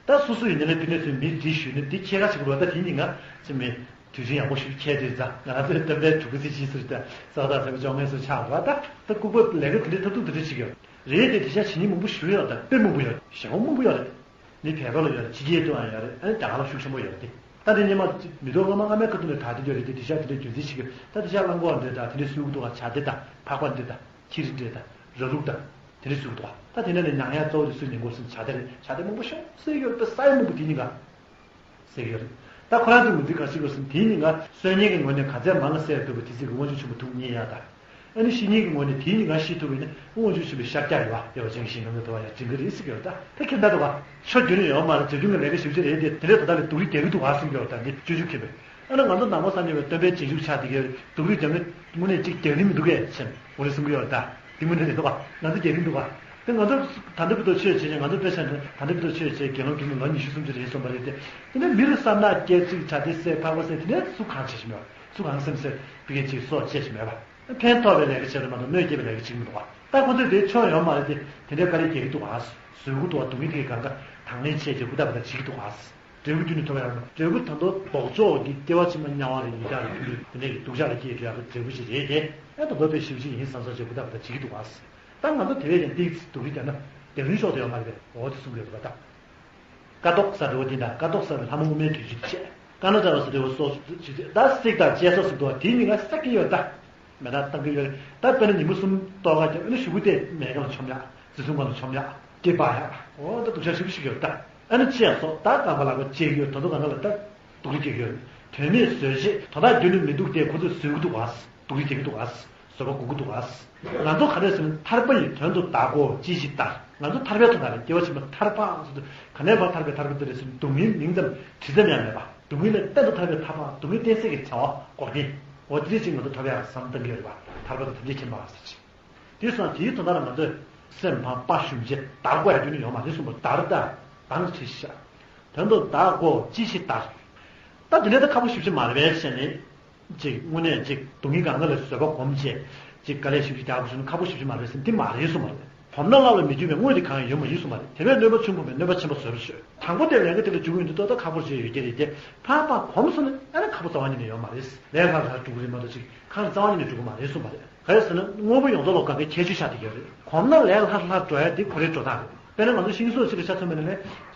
ད་སོ་སོ་ཡིན་ནའི་ཕ་གི་ཚོས་མི་འདི་ཞུས་ནས་འདི་ཁྱེད་ཀ་བྱེད་དགོས་རེད། ད་དེ་གཉིས་ཀ་ཅི་མེད་དུས་ཆེན་ཡག་པོ་ཞིག་འཁེལ་དུས་ཙང་། ང་རང་ཚོའི་སྟོན་པའི་གྲུབ་པ་ཚེས་གཅིག་ཟེར་ཏེ་ས་ག་ཟླ་བ་བཅོ་ལྔའི་ཚེས་ཆགས་རེད་པ། ད་ད་ལྐུགས་པ་ལས་ཀ་དེ་འདྲའི་ཐབས་སྡུག་དེ་འདྲ་བྱེད་ཀྱི་ཡོད་རེད་དེ། དེ་ཤག་བྱེད་མཁན་མང་པོ་ཞེ་པོ་ཡོད། ད་དཔེ་མང་པོ་ཡོད། ཞེ་པོ་མང་པོ་ཡོད་རེད། ནི་བལ་པོ་ལ་ཡོད་རེད། ཕྱི་རྒྱལ་དུའང་ཡོད་རེད། ཨ་ནི་རྒྱ་གར་ལ་ཤུགས་ཆེན་པོ་ཡོད་རེད་དེ། ད་དེ་སྔོན་མ་མི་ཐོག་སྔ་མ་སྔ་མའི་ཁ་ཐུག་ནས་ད་དེ་འདྲ་རེད་དེ། དེ་ཤག་དེ་འདྲ་རྒྱུན་འཛིན་བྱེད་ཀྱི་ཡོད། ད་དེ་ཤག་གླང་གོག་འདྲ་དང་དེ་འདྲ་གསོད་ཀྱི་འདུག་ག། བྱ་དེ་དང་ཕག་པ་འདྲ་དང་ཁྱི་རི་འདྲ་དང་ར་ལུག་དང་དེ་འདྲ་གསོད་ཀྱི་འདུག་ག། ད་དེ་འདྲ་ནས་མྱང་ཡ་གཙོ་བོ་དེ་སུས་ལེན་དགོས་ཟེར་ན་བྱ་དེ་རེད། བྱ་དེ་མང་པོ་ཞེ་པོ་བསད་ཡོད་རེད། དཔེ་ས་ཡ་མང་པོ་དེ་གཉིས་ཀ་བསད་ཡོད་རེད། ད་ཁོ་རང་ཚོས་ངོས་འཛིན་ག་རེ་བྱེད་དགོས་ཟེར་ན། དེ་གཉིས་ཀ་གསོད་མཁན་གྱི་ངོས་ནས་ག་ཚད་མང་ང་བསད་ཐུབ་པ་དེ་ཚོ་གི་དབང་ཕྱུག་ཆེན་པོ་ཐུགས་མཉེས་ཡ་དང་། ཨ་ནི་ཤི་མཁན་གྱི་ངོས་ནས་དེ་གཉིས་ཀ་ཤི་ཐུབ་པ་ཡིན་ན་དབང་ཕྱུག་ཆེན་པོའི་ཤར་རྒྱག་ཡོད་པ། བདེ་བ་ཅན་གྱི་ཞིང་ཁམས་ལ་འགྲོ་བ་ཡང་འབྱུང་གི་རེད་ཟེར་གྱི་ཡོད། ད་དེ་ཁྱེད་ལྟ་འདུག་ག། ཆོས་རྒྱུན་ནས་ཡོད་མ་རེད། དུས་རྒྱུན་གྱི་ལས་ཀ་ཞིབ་ཆ་རེད་དེ། དེ་འདྲའི་ད་ལྟ་ལས་སྡུག་རུས་རྒྱག་གི་འདུག་ག་ཟེར་གྱི་ཡོད། ད་འདི་སྤྱོད་འཇུག་མཁན་པས། ཨ་ནི་ང་ཚོ་ནང་པ་སངས་རྒྱས་པའི་སྟོན་པའི་རྗེས་འཇུག་ཆགས་དེ་གའི་སྡུག་རུས་རྒྱབ་ན་དངོས་གནས་ཅིག་རྒྱག་རིན་མི་འདུག་གས་ཟེར་འོ་རེ་གསུང་གི་ཡོད། ད་འདི་དངོས་གནས་རེད་འདུག་ག། ང་ཚོ་རྒྱག་རིན་འདུག་ག། དེ་ང་ཚོ་ད་ལྟ་བར་དུ་ཆོས་བྱས་ནས། ང་ཚོ་དཔེ་ཆ་འདི་ད་ལྟ་བར་དུ་ཆོས་བྱས་དགེ་སློང་དགེ་འདུན་ལོ་ཉི་ཤུ་སུམ་ཅུ་རེད་སོང་བ་རེད་དེ། དེ་ནས་མི་ལ་བསམ་ནག་སྐྱེ། ཅིག་བྱ་དེ་བསད། ཕག་པ་བསད། དེ་ནས་སུ་གང་བྱེད་ཀྱི་མེད་པ། སུ་གང་སེམས་སེམས་ཕ་གི་ཅིག་སྲོག་བཅད་ཀྱི་མེད་པ། ཕན་ཐོགས་པའི་ལས་ཀ་བྱེད་རེད་མ་གཏོགས་གནོད་སྐྱེལ་བའི་ལས་ཀ་བྱེད་ཀྱི་མི་འདུག་ག། ད་ཁོ་ཚོས་དེ་ཆོ་ཡོད་མ་རེད་དེ། དེ་འདྲའི་དཀའ་ལས་རྒྱག་གི་འདུག་ག། བཟོད་སྒོ་འདུག་ག། སྡུག་བསྔལ་དེ་གི་གང་ག་དང་ལེན་བྱས་རྗེས་ཧུར་ཐག་པ་དང་བྱེད་ཀྱི་འདུག་ག། འབྲས་བུ་རྒྱུ་ནི་ཐོབ་ཡག་རེད། འབྲས་བུ་ད་དུང་ལྡོག་ཕྱོགས་ཀྱི་སྐྱེ་བ་ཕྱི་མ་དམྱལ་བ་རེད། ཡི་དྭགས་རེད། ཁྱོད་འདྲའི་གི་སྡུག་ཅག་ལ་སྐྱེས་འགྲོ་ཡག་གི་འབྲས་བུ་ཞིག་རེད་དེ། ཨེ་ད་དུང་དཔེ་ཞེ་པོ་ཅིག་ཡིན་བསམ་བསམ་བྱས་ཧུར་ཐག་པ་དང་བྱེད་ཀྱི་འདུག་ག། ད་ང་ཚོ་དེ་བས་ཀྱང་ཏོག་ཙམ་སྡུག་རུས་བསྡད་ན་བདེ་རུས་ཤོར་དུ་ཡོད་མ་རེད་པས། འོ་དེ་གསུང་གི་ཡོད་རེད་པ། ད་ཀཿདྷོག་ས་འདྲ་བོ་འདི་དང་། ཀཿདྷོག་ས་ནི་ལྷ་མོ་དབུ་མའི་གདུང་བརྒྱུད་བྱས། ཀ་ན་ཌ་བ་ས་འདྲ་བོ་སོགས་སུ་བྱས། ད་སིག་དང་ཅེ་སོགས་སུ་འདུག་ག། དེའི་མིང་ང་སེག་གི་ཡོད་ད། མེ་སྟག་བཏང་གི་ཡོད་རེད། ད་དཔེར་ན་ཉི་མ་གསུམ་གཏོར་ཁ་རྒྱབ། ཨ་ནི་གཞུག་གུ་དེ་མེ་སྒང་ལ་མཆོང་ཡག། རྩི་ཤིང་སྒང་ལ་མཆོང་ཡག། སྐེད་སྦ་ཡག། འོ་ད་སྡུག་ཅག་ཞེ་པོ་ཞིག་ཡོད་ད། ཨ་ནི་ཅེ་སོགས། ད་རྐང་པ་ལག་པ་བཅད་ཀྱི་ཡོད། དོན་དུ་གང་ག་ལ་ད་སྡུག་རུས་རྒྱག་གི་ཡོད་རེད། དོན་མེད་ཟོལ་བྱེད། དོན་དག་རྒྱུ་ནི་མི་འདུག་སྟེ། ཁོ་ཚོས་ཟོལ་གྱི་འདུག་ག། སྡུག་རུས་རྒྱག་གི་འདུག་ག། བཟོད་པ་འགུག་གི་འདུག་ག། ང་ཚོ་ག་རེ་ཟེར་ན་ཐར་པ་ཡི་དོན་དུ་བདག་གོ་ཅི་ཞིག་ལྟར། ང་ཚོ་ཐར་པའི་དོན་དག་ལ་སྐྱེ་བ་ཕྱི་མ་ཐར་པ་ཟེར་དུས་ག་ནས་མར་ཐར་པའི་ཐར་པ་དེ་རེད་ཟེར་ན། སྡུག་བསྔལ་མིང་ཙམ་དྲི་ཙམ་ཡང་མེད་པ། སྡུག་བསྔལ་ལས་གཏན་དུ་ཐར་པའི་ཐར་པ། སྡུག་བསྔལ་གཏན་སེལ་གྱི་བྱ་བ་འགོག་བདེན། འོ་དེ་འདྲ་ཅིག་ང་ཚོ་ཐོབ་ཡག་བསམ་བཏང་གི་ཡོད་རེད་པ། ཐར་པ་དང་ཐམས་ཅད་མཁྱེན་པ་ཟེར་ཅིག། དེ་སོང་དེའི་དོན་དག་ལ་ང་ཚོས་སེམས་ཕམ་པ་ཞུམ་བྱས་བདག་དགོས་ཡག་རྒྱུ་ནི་ཡོད་མ་རེད་གསུངས་པ། བདག་ད་བདག་ནི་ཁྲིད་ཤག། དོན་དུ་བདག་གོ་ཅི་ཞིག་ལྟར། ད་དེ་འདྲ་ད་ཁག་པོ་ཞེ་པོ་ཅིག་མ་རེད་པས་ཟེར་ནས། ཅིག་དངོས་གནས་ཅིག་སྡུག་བསྔལ་གང་ག་ལ་བཟོད་པ་སྒོམ་བྱས། ཅིག་དཀའ་ལས་ཞེ་པོ་ཅིག་རྒྱག་དགོས་བྱུང་ན་ཁག་པོ་ཞེ་པོ་ཅིག་མ་རེད་ཟེར་ན་འདི་མ་རེད་གསུངས་པ་རེད། གོམས་ན་སླར་ལ་མི་འགྱུར་བའི། དངོས་དེ་གང་ཡང་ཡོད་མ་ཡིན་གསུངས་པ་རེད། དེ་བས་གནོད་པ་ཆུང་བ་མེད། གནོད་པ་ཆེན་པོ་བཟོད་པར་ཤོག། དང་པོ་དེ་ལས་ཀ་དེ་ལ་འཇུག་གི་ཡོང་དུས་ཏོག་ཏོག་ཁག་པོ་ཅིག་ཡོད་ཀྱི་རེད་དེ། ཕར་ཕར་གོམས་སོང་ན་ཨ་ནི་ཁག་པོ་རྩ་བ་ཉིད་ནས་ཡོད་མ་རེད། ལས་སླ་སླ་འགྲུབ་ཀྱི་རེད་མ་གཏོགས་ཅིག་ཁག་རྩ་བ་ཉིད་ནས་འགྲུབ་ཀྱི་མ་རེད་གསུངས་པ་རེད། ག་རེ་ཟེར་ན་དངོས་པོ་ཡོངས་རྫོགས་ལ་གང་གའི་ཁྱད་ཆོས་ཆགས་བསྡད་ཀྱི་ཡོད་རེད། གོམས་ན་ལས་སླ་སླ་འགྲོ་ཡ་དེ་ཁོ་རའི་འགྲོ་སྟངས་རེད། དཔེར་ན་ང་ཚོ་ཤིང་བཟོ་ཅིག་ལ་ཆ་མཚོན་པ་ཡིན་ན།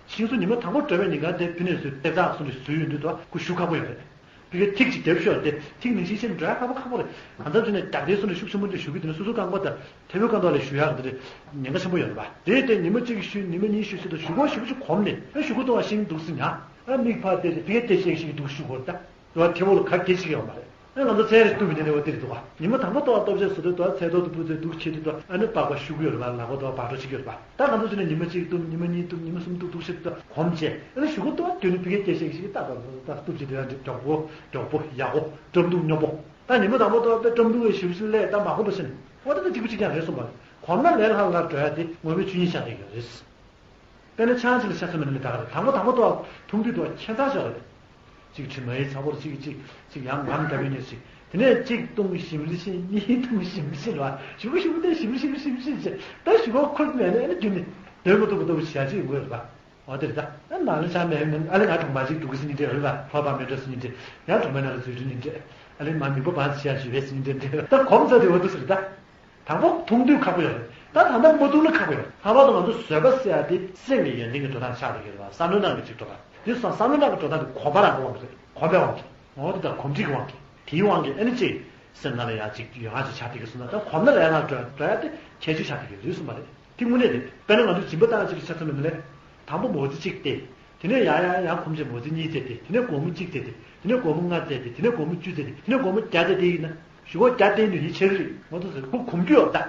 ཤིང་བཟོ་ཉི་མ་དང་པོ་འགྲོ་བའི་ཉིན་གང་དེ་བུད་ནས་བཟོས་ཏེ་ཚགས་སོང་དུས་བཟོས་ཡོང་དུས་ད་ཁོ་ཞུ་ཁག་པོ་ཡོད་རེད། བི་གའི་ཐིག་ཅིག་རྒྱབ་ཤོག་དེ་ཐིག་ནང་བཞིན་བྱས་ནས་འགྲོ་ཡ་ཁག་པོ་ཁག་པོ་རེད། གང་ལྟར་བྱས་ནས་རྒྱག་དེའི་སོང་དུས་ཤུགས་ཆེན་པོ་འདི་ཞུ་གི་དེ་ནི་སོ་སོ་རྐང་པ་དང་མཐེ་བོའི་རྐང་ཐོག་ལ་ཞུ་ཡག་འདི་རེད། ཉེན་ཁ་ཆེན་པོ་ཡོད་རེད་པ། དེ་དེ་ཉི་མ་གཅིག་ཞུ། ཉི་མ་གཉིས་ཞུ་ཞུ་དང་ཞུ་གོ་ཞུ་གོ་ཞུ་གོམས་ནས། ཨ་ཞུ་གོ་ཏོ་བ་ཤིང་འདུག་སི་ཉག། ཨ་མིག་ཕར་བལྟས་ཏེ་བི་གའི་བལྟས་ཤེས་ཤིག་འདུག་ཞུ་གོ་ད། རེ་བ་མཐེ་བོ་ལ་ག་གེ་ཞིག་ཡོད་མ་རེད། ཨ་ང་ཚོ་ཚན་རིག་སྟོན་པའི་དེ་འདྲ་བ་དེ་རེད་འདུག་ག། ཉི་མ་དང་པོ་ལྟོ་བ་ལྟོ་ཆས་བཟོ་དུས་དང་ཚལ་ཏོག་ཏུ་སྤུས་ཚད་འདུག་བྱེད་དུས་དང་ཨ་ནི་པགས་པ་ཤུ་གུ་ཡོད་རེད་པ། ལག་པ་ལྟོ་བ་བག་གྲོ་བྱེད་ཀྱི་ཡོད་རེད་པ། ད་ང་ཚོ་ཚོ་ནི་ཉི་མ་གཅིག་གཏུབ། ཉི་མ་གཉིས་གཏུབ། ཉི་མ་གསུམ་གཏུབ་གཏུབ་བྱེད་དུས་དང་གོམས་བྱས། ཨ་ནི་གཞུག་གུ་ལྟོ་བ་དུས་ནི་བི་གའི་སྐད་ཆ་ཞིག་ཏག་ཏག་ཏག་གཏུབ་བྱེད་དུས་ཡང་མགྱོགས་པོ་མགྱོགས་པོ་ཡག་པོ་བཀྲམ་འདུག་སྙོམས་པོ། ད་ཉི་མ་དང་པོ་ལྟོ་བ་དཔེ་བཀྲམ་འདུག་བའི་ཞིབ་ཞིབ་ལས་ད་མ་གོམས་པ་ཕྱིན། འོ་ད་ད་གཅིག་པུ་གཅིག་རྐྱང་རེད་གསུངས་པ་རེད། གོམས་ན་ལས་སླ་སླ་འགྲོ་ཡ་དེ་དངོས་པོའི་ཆོས་ཉིད་ཆགས་བསྡད་ཡོད་རེད། དཔེར་ན་ཆང་ཅིག་ལ་ཆ་མཚོན་པ་ཡིན་ན་ད་ག་རེད། དང་པོ་དང་པོ་ལྟོ་བ་འཐུང་དུས་ལྟོ་བ་ཁྱད་མཚར་ཤོས་རེད། གཅིག་དྲི་མ་ཡི་ཚ་པོར་གཅིག་གཅིག་གཅིག་ཡང་ངམ་འདྲ་བའི་ཉེར་གཅིག། དེ་ནས་གཅིག་བཏུང་ཞིམ་ཞིམ། གཉིས་བཏུང་ཞིམ་ཞིམ་ལ་ཞུ་གུ་ཞུ་གུ་དེ་ཞིམ་ཞིམ་ཞིམ་ཞིམ་བྱས། ད་ཞུ་གུ་ཁུར་མེད་ནས་ཨ་ནི་རྒྱུན་ནས་སྡོད་མི་ཐུབ་པ་ལྟ་བུ་བྱ་ཅིག་ཡོང་གི་ཡོད་རེད་པ། འོ་དེ་རེད་ད། ཨ་ནང་ལ་ཆ་མེད་མིན། ཨ་ལེ་ང་གྲོང་པ་ཅིག་འགྲོ་གི་ཟེར་ཉིན་དེ་རེད་པ། ཕོར་པ་མེད་འགྲོ་ཟེར་ཉིན་དེ། ཡང་གྲོང་པའི་ནང་ལ་འཛུལ་འགྲོ་ཉིན་དེ། ཨ་ལེ་མ་མིག་པ་བང་ཞིག་ཞུ་བས་ཟེར་ཉིན་དེ་འདྲ། ད་གོམས་ཚར་དུས་འོ་འདུག་ཟེར་ད། དང་པོ་འཐུང་དུས་ཁག་པོ་ཡོད་རེད། ད་ད་ལྟ་མ་འཐུང་ན་ཁག་པོ་ཡོད་རེད། ལྷག་པར་དུ་ང་ཚོ་བཟོད་པ་ཟེར་ཡ་དེ་སེམས་ཀྱི་ཡོན་ཏན་གྱི་འགྲོ་སྟངས་ཆགས་བསྡད་ཀྱི་རེད་པ། བསམ་བློའི་ནང་གི་ཅིག་འགྲོ་སྟངས་དེ་སོང་། བསམ་བློའི་ནང་གི་འགྲོ་སྟངས་དེ་གོམས་པ་རང་གི་དབང་གིས་རེད། གོམས་པའི་དབང་གིས། འོ་དེ་ལྟར་གོམས་འདྲིས་ཀྱི་དབང་གིས། དེའི་དབང་གིས་ཨ་ནི་ཅིག་སེམས་ནང་ལ་ཡ་ཅིག་ཡོད་ང་ཅིག་ཆགས་བསྡད་ཀྱི་སོང་ན། ད་གོམས་ན་ལས་སླ་འགྲོ་འགྲོ་ཡ་དེ་ཁྱད་ཆོས་ཆགས་བསྡད་ཀྱི་རེད་གསུངས་པ་རེད། དེ་དངོས་གནས་རེད། དཔེར་ན་ང་ཚོ་སྦྱིན་པ་བཏང་ཡ་ཅིག་ལ་ཆ་མཚོན་པ་ཡིན་ན། དང་པོ་མོ་ཙི་གཅིག་སྟེར། དེ་ནས་ཡང་ཡང་ཡང་གོམས་བྱས་མོ་ཙི་གཉིས་བཙལ་ཏེ། དེ་ནས་སྒོར་མོ་གཅིག་བཙལ་ཏེ། དེ་ནས་སྒོར་མོ་ལྔ་བཙལ་ཏེ། དེ་ནས་སྒོར་མོ་བཅུ་བཙལ་ཏེ། དེ་ནས་སྒོར་མོ་བརྒྱ་བཙལ་ཏེ་ཡིན་ན། ཞུ་གོ་བརྒྱ་བཙལ་ནས་ཡིད་ཆེས་ཀྱི་རེད། ང་ཚོ་ཟེར་ཁོ་གོམས་རྒྱུ་ཡོད་ད།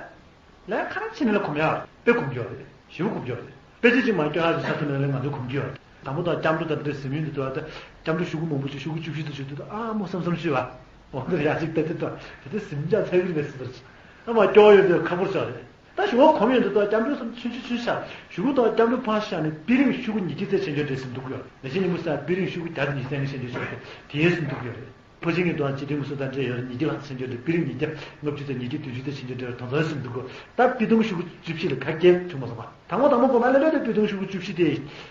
ལས་ཁ་རང་ཕྱིན་ནས་ལ་གོམས་ཡ་དཔེ་གོམས་རྒྱུ་ཡོད་རེད། ཞེ་པོ་གོམས་རྒྱུ་ཡོད་རེད། དཔེ་ཆ་གཅིག་མ་སྐྱོན་ཧ་ཅང་ཆ་ཚང་ནས་ལ་ང་ཚོ་གོམས་རྒྱུ་ཡོད་རེད། དང་པོ་དང་སྐྱབས་འགྲོ་དང་འདྲ་ཟིན་ཡོང་དུས་དུ་བ་ད། སྐྱབས་འགྲོ་ཞུ་གུ་མང་པོ་ཅིག་ཞུ་གུ་བཅུ་བཞི་དུ་ཞུ་དུས་ད་ཨ་མོ་བསམ་བསམ་ཞུས་བ། འོ་འདིར་ཡ་ཅིག་ལྟ་དུས་ད་དེ་དེ་ཟིན་ཅག་ཚ་གི་རེད་ཟེར་ཟེར། ཨ་མ་སྐྱོ་ཡོད་དུས་ཁ་པོར་ཆགས་རེད། ད་ཞུ་གུ་གོམས་ཡོང་དུས་ད་སྐྱབས་འགྲོ་བསམ་ཆུན་ཆུན་ཆུན་ཆགས། ཞུ་གུ་དང་སྐྱབས་འགྲོ་ཕར་བཞག་ནས་པི་རིང་ཞུ་གུ་ཉིས་བརྒྱ་ཙམ་ཆེན་ཆུང་འདྲ་ཟིན་འདུག་ཡོད། ལས་བྱེད་ཉིན་མོ་ས་པི་རིང་ཞུ་གུ་བརྒྱ་དང་ཉི་ཤུ་ཙམ་ཆེན་ཆུང་ཆགས་ཏེ་དེ་ཟིན་འདུག་ཡོད་རེད། ཕོ་ཆེན་གྱི་དུའང་སྤྱི་མཐུན་གྱི་སུ་དང་འབྲེལ་ཡོད་རེད། ཉིས་བརྒྱ་ལྷག་ཙམ་ཆེན་ཆུང་འདྲ། པི་རིང་ཉིས་བརྒྱ་ལྔ་བཅུ་ཙམ། ཉིས་བརྒྱ་བདུན་ཅུ་ཙམ་ཆེན་ཆུང་འདྲ་རེད། དོན་ཚོ་ཟིན་འདུག་གོ། ད་པི་ཏུང་ཞུ་གུ་བཅུ་བཞི་ལ་ག་གེ་བྱུང་མ་སོང་བ། དང་པོ་དང་པོ་གོ་མ་ལེ་ལེ་ལེ་པི་ཏུང་ཞུ་གུ་བཅུ་བཞི་དེ་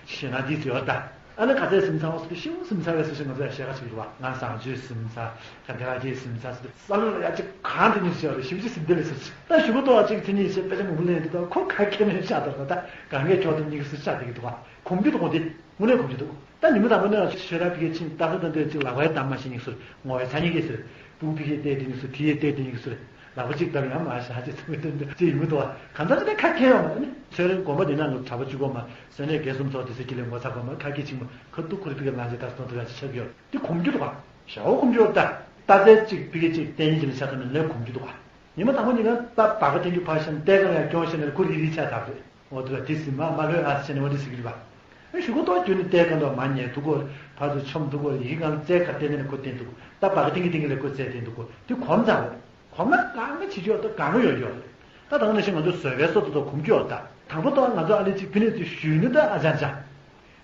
ཞེ་ན་དེ་ཚོ་ཡོད་རེད་ད། ཨ་ནི་ག་ཚད་ཟིན་ཚར་བ་སོ་དེ་ཤིང་ཟིན་ཚར་བས་སོ་ཞེས་ང་ཚོ་ཡང་བཤད་ཁ་ཞིག་རེད་བ། ང་བཟང་སྤྱོད་ཟིན་ཚར། ག་འདྲ་ག་གེ་ཟིན་ཚར་སོ་དེ་བསམ་བློ་ལ་ཡ་ཅིག་གང་དེ་ཉིད་ཞེས་བ་རེད། ཞིབ་ཅིག་ཟིན་དེ་ལས་སོ་ཞིག་ད་ཞུ་གུ་ཏོ་བ་ཅིག་དེ་ཉིད་ཞེས་དཔེ་ཆ་མང་པོ་ལེན་དུས་ད་ཁོ་ག་གེ་མེད་ཤག་ད་ད་གང་གེ་ཁྱོག་དེ་གཉིས་ཀ་སུ་ཤག་དེ་གི་འདུག་བ། གོམས་རྒྱུ་འདུག་གོ་དེ། དངོས་གནས་གོམས་ཀྱི་འདུག་ད་ཉི་མ་དང་པོ་ནས་ཆོས་ར་ཕ་གི་ཕྱིན་ཏག་ཏག་ཏག་ཏག་ཅིག་ལག་པའི་གཏམ་མ་ཤེས་ཉིག་ཟུར་ངོ་བའི་ཚ་ཉིག་གི་ཟུར་སྤུ་གུ་ཕ་གིར་བལྟས་ཏེ་ཉིག་ཟུར་དེ་ཡིས་བལྟས་ཏེ་ཉིག་ཟུར་ལག་པ་གཅིག་བརྡབ་ཡང་མ་ཤ་ཅིག་ཚུགས་མི་ཐུབ་འདུག་ཅིག་ཡིན་མི་འདུག་བ། གང་ལྟར་ཅི་ད་ཁ་ཁྱེར་ཡོང་མ་ནི་ཚོད་རིང་དགོན་པ་འདི་ནང་གི་གྲྭ་པ་གཅིག་གོ་མ་སོན་ནས་རྒན་གསུམ་ཚོགས་དེ་ཚོ་ཀྱི་ལས་ངོ་ཚ་གོ་མ་ཁ་སྐད་ཆིག་མ་ཁ་ཐུག་ཁུར་ཕ་གི་ལང་ཅིག་ད་སོང་དུ་ཡང་ཅིག་ཆགས་ཀྱི་ཡོད། འདི་གོམས་རྒྱུ་འདུག་བ། ཞའོ་གོམས་རྒྱུ་ཡོད་ད། རྟ་རྫས་གཅིག་ཕ་གི་གཅིག་བསྟན་ཉིན་གྱི་ལས་ཤ་ཐོན་ནས་ལས་གོམས་རྒྱུ་འདུག་བ། ཉི་མ་དང་པོ་ཉིན་གང་ད་བ་ག་ཐེངས་རྒྱུ་ཕར་ཤ་ནས་ཏེ་གང་ཡང་སྐྱོང་ཤ་ནས་ཁུར་ཡི་རི་ཆ་ཐག་རེད། འོ་དེ་ལ་དེ་ཟིན་མ་མ་ལོས་ཨ་ཟེར་ནས་འོ་དེ་ཟེར་གི་རེད་པ། ཨ་ཞུ་གོ་ཏོ་རྒྱུ་ནི་ལྟས་གང་དུ་མ་ཉལ་འདུག་གོ། ཕར་ཚུར་མཆོང་འདུག་གོ། ཡི་གེ་གང་ལ་རྩའི་ཁར་བལྟས་ནས་ཁོ་བསྟན་འདུག་ད་བ་ག་ཐེངས་ཀྱི་ཐེངས་ཀྱི་ལས་ཁོ་རྩལ་བསྟན་འདུག་གོ། དེ་གོམས་ཙང་རེད། གོམས་ན་གང་ག་བྱེད་རྒྱུ་ཡོད་ད་གང་ག་ཡོད་ཡོད་རེད། ད་དང་ནང་བཞིན་ང་ཚོ་བཟོད་པའི་སྲོལ་དུ་ཐོག་གོམས་རྒྱུ་ཡོད་ད། དང་པོ་ཏོ་ང་ཚོ་ཨ་ལེ་ཅིག་ཕི་ནས་ཚུར་ཞུས་ནི་ད་ཨ་ཅང་ཅང་།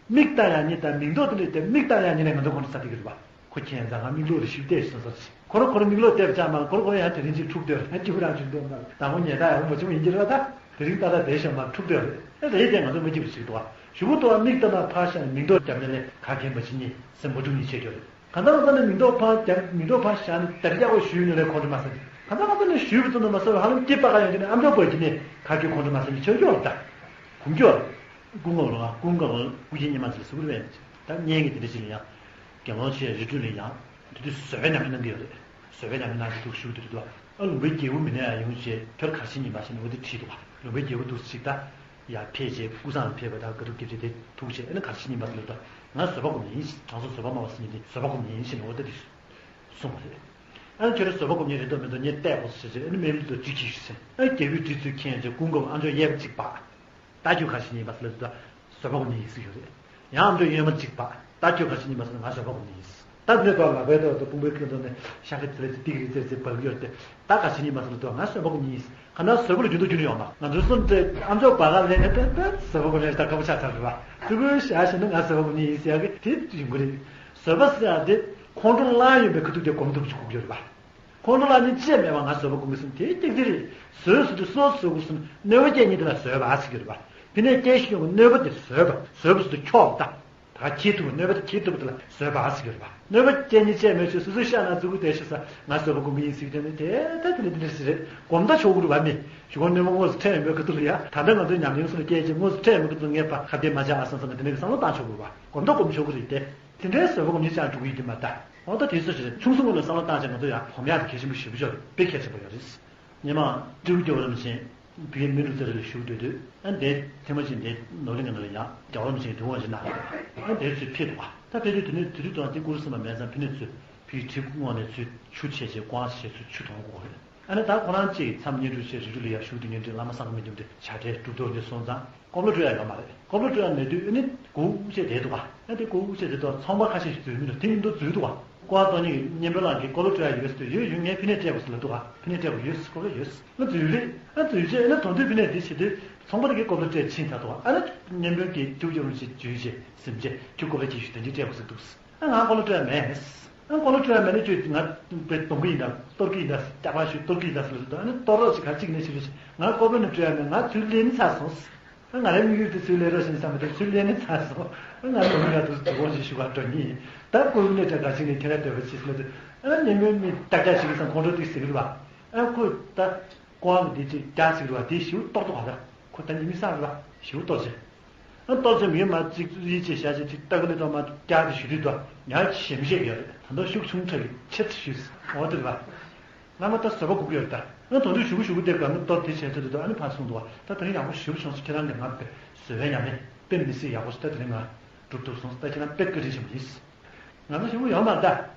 མིག་ལྟ་ཡག་ཉིད་དང་མིག་མདོག་དེ་འདྲ་དེ་མིག་ལྟ་ཡག་ཉིད་ནས་ང་ཚོ་གོམས་ཚར་དེ་གི་རེད་པ། ཁོ་ཁྱད་མཚར་ང་མིག་ལོག་རེ་ཞིབ་བལྟས་སོང་ཟེར། ཁོ་རང་ཁོ་རང་མིག་ལོག་བལྟས་པ་ཅག་མ་ཁོ་རང་ཁོ་རང་ཡང་དེ་རིང་ཅིག་འཁྲུག་སྡོད་རེད། སྐྱུག་རང་བྱུང་འདུག་མ་དང་པོ་ཉལ་ཐག་ཡག་པོ་མ་བྱུང་ཡིན་གྱི་རེད་ད། དེ་རིང་ཏག་ཏག་བསྡད་ཤག་མ་འཁྲུག་སྡོད་རེད། ཨེ་རེད་དེ་ང་ཚོ་མ་སྐྱིད་པ་ཞིག་འདུག་ཨ། གཞུག་གུ་ལྟོ་བ་མིག་ལྟ་ན་ཕར་བཞག་ནས་མིག་ཏོ་བརྒྱབ་ནས་ལས་ག་གེ་མ་བྱེད་ཉིན་སེམས་པ་སྡུག་ཉིན་ཆེ་ཁྱོད་རེད། གང་ལྟར་ང་ཚོ་ནས་མིག་ཏོ་ཕར་བརྒྱབ་མིག་ཏོ་ཕར་བཞག་ནས་དེ་རྒྱག་པ་ཞུས་ནས་ལས་ཁོང་ཁྲོ་མ་ཟ། གང་ལྟར་ང་ཚོ་ནས་ཞུས་པ་ཙམ་དུ་མ་ཟ་བར་ཧ་ལམ་སྐྱིད་པ་ག་ཡོང་གི་ནས་ཨམ་ཅོག་པར་གྱི་ནས་ག་གེ་ཁོང་ཁྲོ་མ་ཟ་ནས་ཆོས་སྐྱོར་ད། གུང་སྐྱོར། ཀུན་དགའ་བོ་ལ་ཀུན་དགའ་བོ་སྐུ་མཁྱེན་ཉི་མ་ཚེ་སུ་རུ་བས་ད་བརྙན་གྱི་དེ་འདྲ་ཞིག་ལ་ཡང་། དགེ་སློང་ཆེ་རི་ཁྲོད་ལ་ཡང་དེ་དུས་བཟོད་པའི་ཉམས་ལེན་གནང་གི་ཡོད་རེད། བཟོད་པའི་ཉམས་ལེན་གནང་གི་འདུག་ཞུ་གི་འདུག་ཨ། ལུང་པའི་རྒྱལ་པོ་མི་ནས་ཡང་ཡོང་བྱས་ཁྱོད་གར་ཕྱིན་ཡིན་པ་ཞེས་ནས་འོ་དེ་བྲིས་འདུག་ཨ། ལུང་པའི་རྒྱལ་པོ་འདུག་ཅིག་ད་ཡར་ཕེབས་བྱས་སྐུ་བསང་ལ་ཕེབས་པ་དང་དཀའ་ཐུབ་སྐྱབས་རྗེ་དེ་ཐུག་བྱས་ཨ་ནི་གར་ཕྱིན་ཡིན་པ་ཟེར་ལ་འདུག་ང་བཟོད་པ་སྒོམ་མཁན་ཡིན། དྲང་སྲོང་བཟོད་པ་སྨྲ་བ་ཟེར་མཁན་དེ་བཟོད་པ་སྒོམ་མཁན་ཡིན་ཞེས་ནས་འོ་ད་དེ་གསུངས་པ་རེད། ཨ་ནི་ཁྱོད་རང་བཟོད་པ་སྒོམ་མཁན་རེད་འདུག་མི་འདུག་ངས་བལྟས་དགོས་སོ་ཞེས་བྱས་ཨ་ནི་མེ་མི་ཚོ་ཅིག་གིས་ཞུས་ཟིན་ཨ་ནི་རྒྱལ་པོས་བྲིས་ཚུལ་མཁྱེན་བྱས་ཀུན་དགའ་བོ་ཨ་མཆོག་གཡས་པ་གཅིག་པ། ད་ཁྱོད་ག་ཞིག་ཡིན་པ་ཟེར་ལ་ད་བཟོད་པ་སྒོམ་ནི་ཡིན་ཟེར་ཡོད་རེད། ཡང་ཨ་མཆོག་གཡོན་མ་གཅིག་པ། ད་ཁྱོད་ག་ཞིག་ཡིན་པ་ཟེར་ན་ང་བཟོད་པ་སྒོམ་ནི་ཡིན། ད་དེ་ནས་ལྟོ་ལག་པའི་ཐོག་ཏུ་དཔུང་པའི་ཁ་ཐོག་ནས་ཤ་ཁ་ཚི་ལེ་ཚི་ཏིག་རི་ཙེར་ཙེ་བབས་ཡོད་དེ། ད་ག་ཞིག་ཡིན་པ་ཟེར་ལ་ད་ང་བཟོད་པ་སྒོམ་ནི་ཡིན། ག་ན་བཟོད་པ་ལ་རྒྱུན་དུ་རྒྱུན་ཡོང་མ་ང་ཚོའི་སོ་འདྲེ་ཨ་མཆོག་བ་ག་ལས་ནས་ད་ད་བཟོད་པ་སྒོམ་ནི་ད་དཀའ་པོ་ཆགས་ཚར་རེད་བ། ཙི་གུ་ཤ་ཞིག་ན་ང་བཟོད་པ་སྒོམ་ནི་ཡིན་ཟེར་ཡག་གི་དེ་ཡིན་དགོས་རེད། བཟོད་པ་ཟེར་ཡག་དེ་ཁོང་ཁྲོ་ལངས་ཡོད་པའི་ཁ་ཐུག་དེ་སྒོམ་ཐུབ་ཅིག་དགོས་ཀྱི་ཡོད་རེད་བ། ཁོང་ཁྲོ་ལངས་ནས་ཅི་ཡང་མེད་པར་ང་བཟོད་པ་སྒོམ་གྱི་སོང་དེ་ཏིག་ཏིག་རེད། བཟོད་ཟེར་དུས་སོ་བཟོད་དགོས་སོང་གནོད་པ་སྐྱེལ་མཁན་དེ་ལ་བཟོད་པ་ཟེར་གྱི་རེད་པ། ཕི་ནས་སྐྱེལ་བཞིན་ཡོང་གི་གནོད་པ་དེ་བཟོད་པ་བཟོད་པ་ཟེར་དུས་འཁྱོག་པ་ད། ད་ག་ཁྱེད་ཐུབ་པ་གནོད་པ་དེ་ཁྱེད་ཐུབ་པ་དེ་ལ་བཟོད་པ་ཟེར་གྱི་རེད་པ། གནོད་པ་སྐྱེལ་མཁན་ཅི་ཡང་མེད་ཚོད་སོ་སོའི་ཤ་ན་ཙི་གུ་དེ་ཤི་ས་ང་བཟོད་པ་སྒོམ་གྱི་ཡིན་ཟེར་གྱི་དེ་ནི་དེ་ད་དེ་ནི་དེ་འདྲ་ཞིག་རེད། སྒོམ་ད་ཆོག་གི་རེད་བ་མི། ཞུ་གོ་གནོད་པ་དངོས་སུ་འཕྲད་ཡོང་པའི་ཁ་ཐུག་ལ་ཡ་ད་ལྟ་ང་ཚོའི་ཉམས་ལེན་སོགས་ལ་སྐྱེལ་ཅིང་དངོས་སུ་འཕྲད་ཡོང་པའི་ཁ་ཐུག་ངས་པ་ཁ་གཏད་མ་བྱ་ཨ་བསམ་བསམ་ན་དེ་འདྲ་གི་བསམ་བློ་བཏང་ཆོག་གི་རེད་བ། སྒོམ་ད་སྒོམ་ཆོག་གི་རེད་དེ། དེ་འདྲའི་བཟོད་པ་སྒོམ་ཉེས་ཅང་འགྲོ་གི་ཡོད་ཀྱི་མ་རེད། འོ་ད་དེ་ཚོ་ཞིག་རེད། ཆུང་སུ་སྔོན་ལ་བསམ་བློ་བཏང་བྱས་ང་ཚོ་ཡང་སྒོམ་ཡག་དེ་གལ་ཆེན་པོ་ཞེ་པོ་ཅིག་རེད། དཔེ་གལ་ཆེན་པོ་ཡོད་རེད། སྔོན་མ་སྤྲེའུ་སྐྱོ་བོ་རིན་པོ་ཆེ་བོད་ཀྱི་མི་ལུས་རྩ་རེ་ལ་བཞུགས་སྡོད་དུས་ཨ་འདས་ཐེངས་མ་གཅིག་འདས་ནོར་གླིང་གི་ནང་ལ་ཡང་རྒྱལ་བ་རིན་པོ་ཆེ་གི་དུས་དབང་ཞིག་གནང་ཨ་འདས་ཚུལ་ཕེབས་འདུག་བ། ད་ཕེབས་དུས་དེ་ནས་དེ་དུས་ཙང་དེ་སྐུ་རུ་སེམས་པ་མེད་ཙང་ཕི་ནས་ཚུལ་ཕི་གྲིབ་སྔོག་ནས་ཚུལ་ཆུ་ཆད་བྱས་ཀོང་ཆད་བྱས་ཚུལ་ཆུ་དོང་བསྐོར་རེད། ཨ་ནི་ད་ཁོ་རང་གཅིག་མཚམས་བསྙེན་སྒྲུབ་བྱས་རི་ཁྲོད་ལ་ཡར་བཞུགས་དུས་བསྙེན་སྒྲུབ་བླ་མ་སངས་རྒྱས་མི་འདུག་འདི་བྱ་བྲལ་གྲུབ་ཐོབ་འདི་སོང་ཙང་། ཀོ་ལོ་སྤྲོད་ཡ་ཡོད་མ་རེད། ཀོ་ལོ་སྤྲོད་ཡ་མེད་དུས་ཨ་ནི་སྒུག་བྱས་བསྡད་འདུག་ག་ཨ་དེ་སྒུག་བྱས་བསྡད་དུས་ཚོང་པ་ཁ་ཤས་ཤིག་འཛུལ་མི་འདུག་དེ་ཉིན་དུ་འཛུལ་འདུག་ག་ཀོ་བ་གཏོང་མཁན་གྱི་བསྙེན་དཔོན་ལགས་ཀྱིས་ཀོ་ལོ་སྤྲོད་ཡ་ཡོད་ཟེར་དུས་ཡོད་ཡོད་ངས་ཕི་ནས་སྤྲད་དགོས་ཟེར་ལབ་འདུག་ག་ཕི་ནས་སྤྲད་དགོས་ཡོད་ཟེར་ཀོ་ལོ་ཡོད་ཟེར་ཨ་འཛུལ་རེད། ཨ་འཛུལ་རྗེས་ཨ་ནི་དོན་དུ་ཕི་ནས་འདི་བྱེད་དུས་ཚོང་པ་དེ་གས་ཀོ་ལོ་སྤྲད་ཕྱིན་ཚར་འདུག་ག་ཨ་ནི་བསྙེན་དཔོན་གྱིས་ཐུགས་རྗེ་རིན་པོ་ཆེ་བརྗོད་བྱས་ཟིན་རྗེས་ཁྱོད་ཀོ་ལོ་ཅིག་ཞུ་དེ་འདྲ་སྤྲད་དགོས་ཟེར་འདུག་ཨ་ང་ཀོ་ལོ་སྤྲོད་ཡ་མེད། ཨ་ཀོ་ལོ་སྤྲོད་ཡ་མེད་ནས་ཁྱོད་ང་དཔེ་གཏོང་གི་ཡིན་ད་གཏོར་གི་ཡིན་ད་སྐྱག་པ་ཞུ་གཏོར་གི་ཡིན་ད་ཟེར་ལ་ཟེར་དུས་ཨ་ནི་གཏོར་རོགས་ཞིག་ག་གཅིག་ནས་ཞུ་རོགས་ཞིག་ང་ཀོ་ལོ་ནས་སྤྲོད་ཡ་མེད་ང་ཚུར་ལེན་ཚར་སོང་། ཨ་ང་རའི་དམིགས་ཡུལ་དེ་ཚུར་ལེན་རོགས་ཞེས་བསམ་པ་དེ་ཚུར་ལེན་ནས་ཚར་སོང་། ཨ་ང་ལོ་མི་ལ་དུ་དུ་དགོངས་ཞེས་ཞུ་བར་འགྲོ་ཉིན་ད་ཀོ་ལོ་ནས་སྤྲད་ག་ཞིག་ནས་ཁྱེད་ར་འདོད་པ་ཞིག་ཟེར་ལ་ཟེར། ཨ་ཉེ་མོའི་མི་ཏག་ཏག་ཞིག་གི་སང་ཁོང་ཁྲོ་དེ་ཟེར་གི་རེད་བ། ཨ་ཁོས་ད་ཀོ་ཨང་གི་དེ་ཅིག་རྒྱག་ཟེར་གི་རེད་བ་དེ་ཞིའུ་གཏོར་དུ་བ་ད་ཁོ་ད་ཉི་མི་སང་རེད་བ་ཞིའུ་གཏོར་ཟེར། ཨ་གཏོར་ཚེ་མི་མ་གཅིག་ཡིད་ཆེས་བྱ་ཆེས་ཅིག་ལྟ་གི་ལི་ཏོ་མ་རྒྱག་དེ་ཞུ་དུས་དོ་ཉག་ཞེམ་ཤེས་ཡོད་རེད། ད་དུང་ཤུགས་ཆུང་དྲགས་ཀྱི་ཆེད་དུ་ཞུས་འོ་དེ་རེད་བ། ང་མ་ད་བཟོད་པ་སྒུག་གི་ཡོད་ད། ང་དོན་དུ་ཞུ་གི་ཞུ་གི་དེ་ག་ནི་གཏོར་དེ་བྱས་ཚེ་དེ་དོ་ཨ་ནི་ཕར་གསུངས་འདུག་བ། ད་དེ་རིང་ཡག་པོ་ཞེ་པོ་བྱུང་སོང་། ཁྱེད་རང་གི་ང་བཟོད་པའི་ཉམས་ལེན་དཔེ་མི་སྲིད་ཡག་པོ་ཞིག་ད་དེ་རིང་ང་སྒྲུབ་ཐུབ་སོང་ད་ཁྱེད་རང་དཔེ་བཀའ་དྲིན་ཆེན་པོ་ཡིན། ང་ཚོ་ཞེ་པོ་ཡོད་མ་རེད་ད།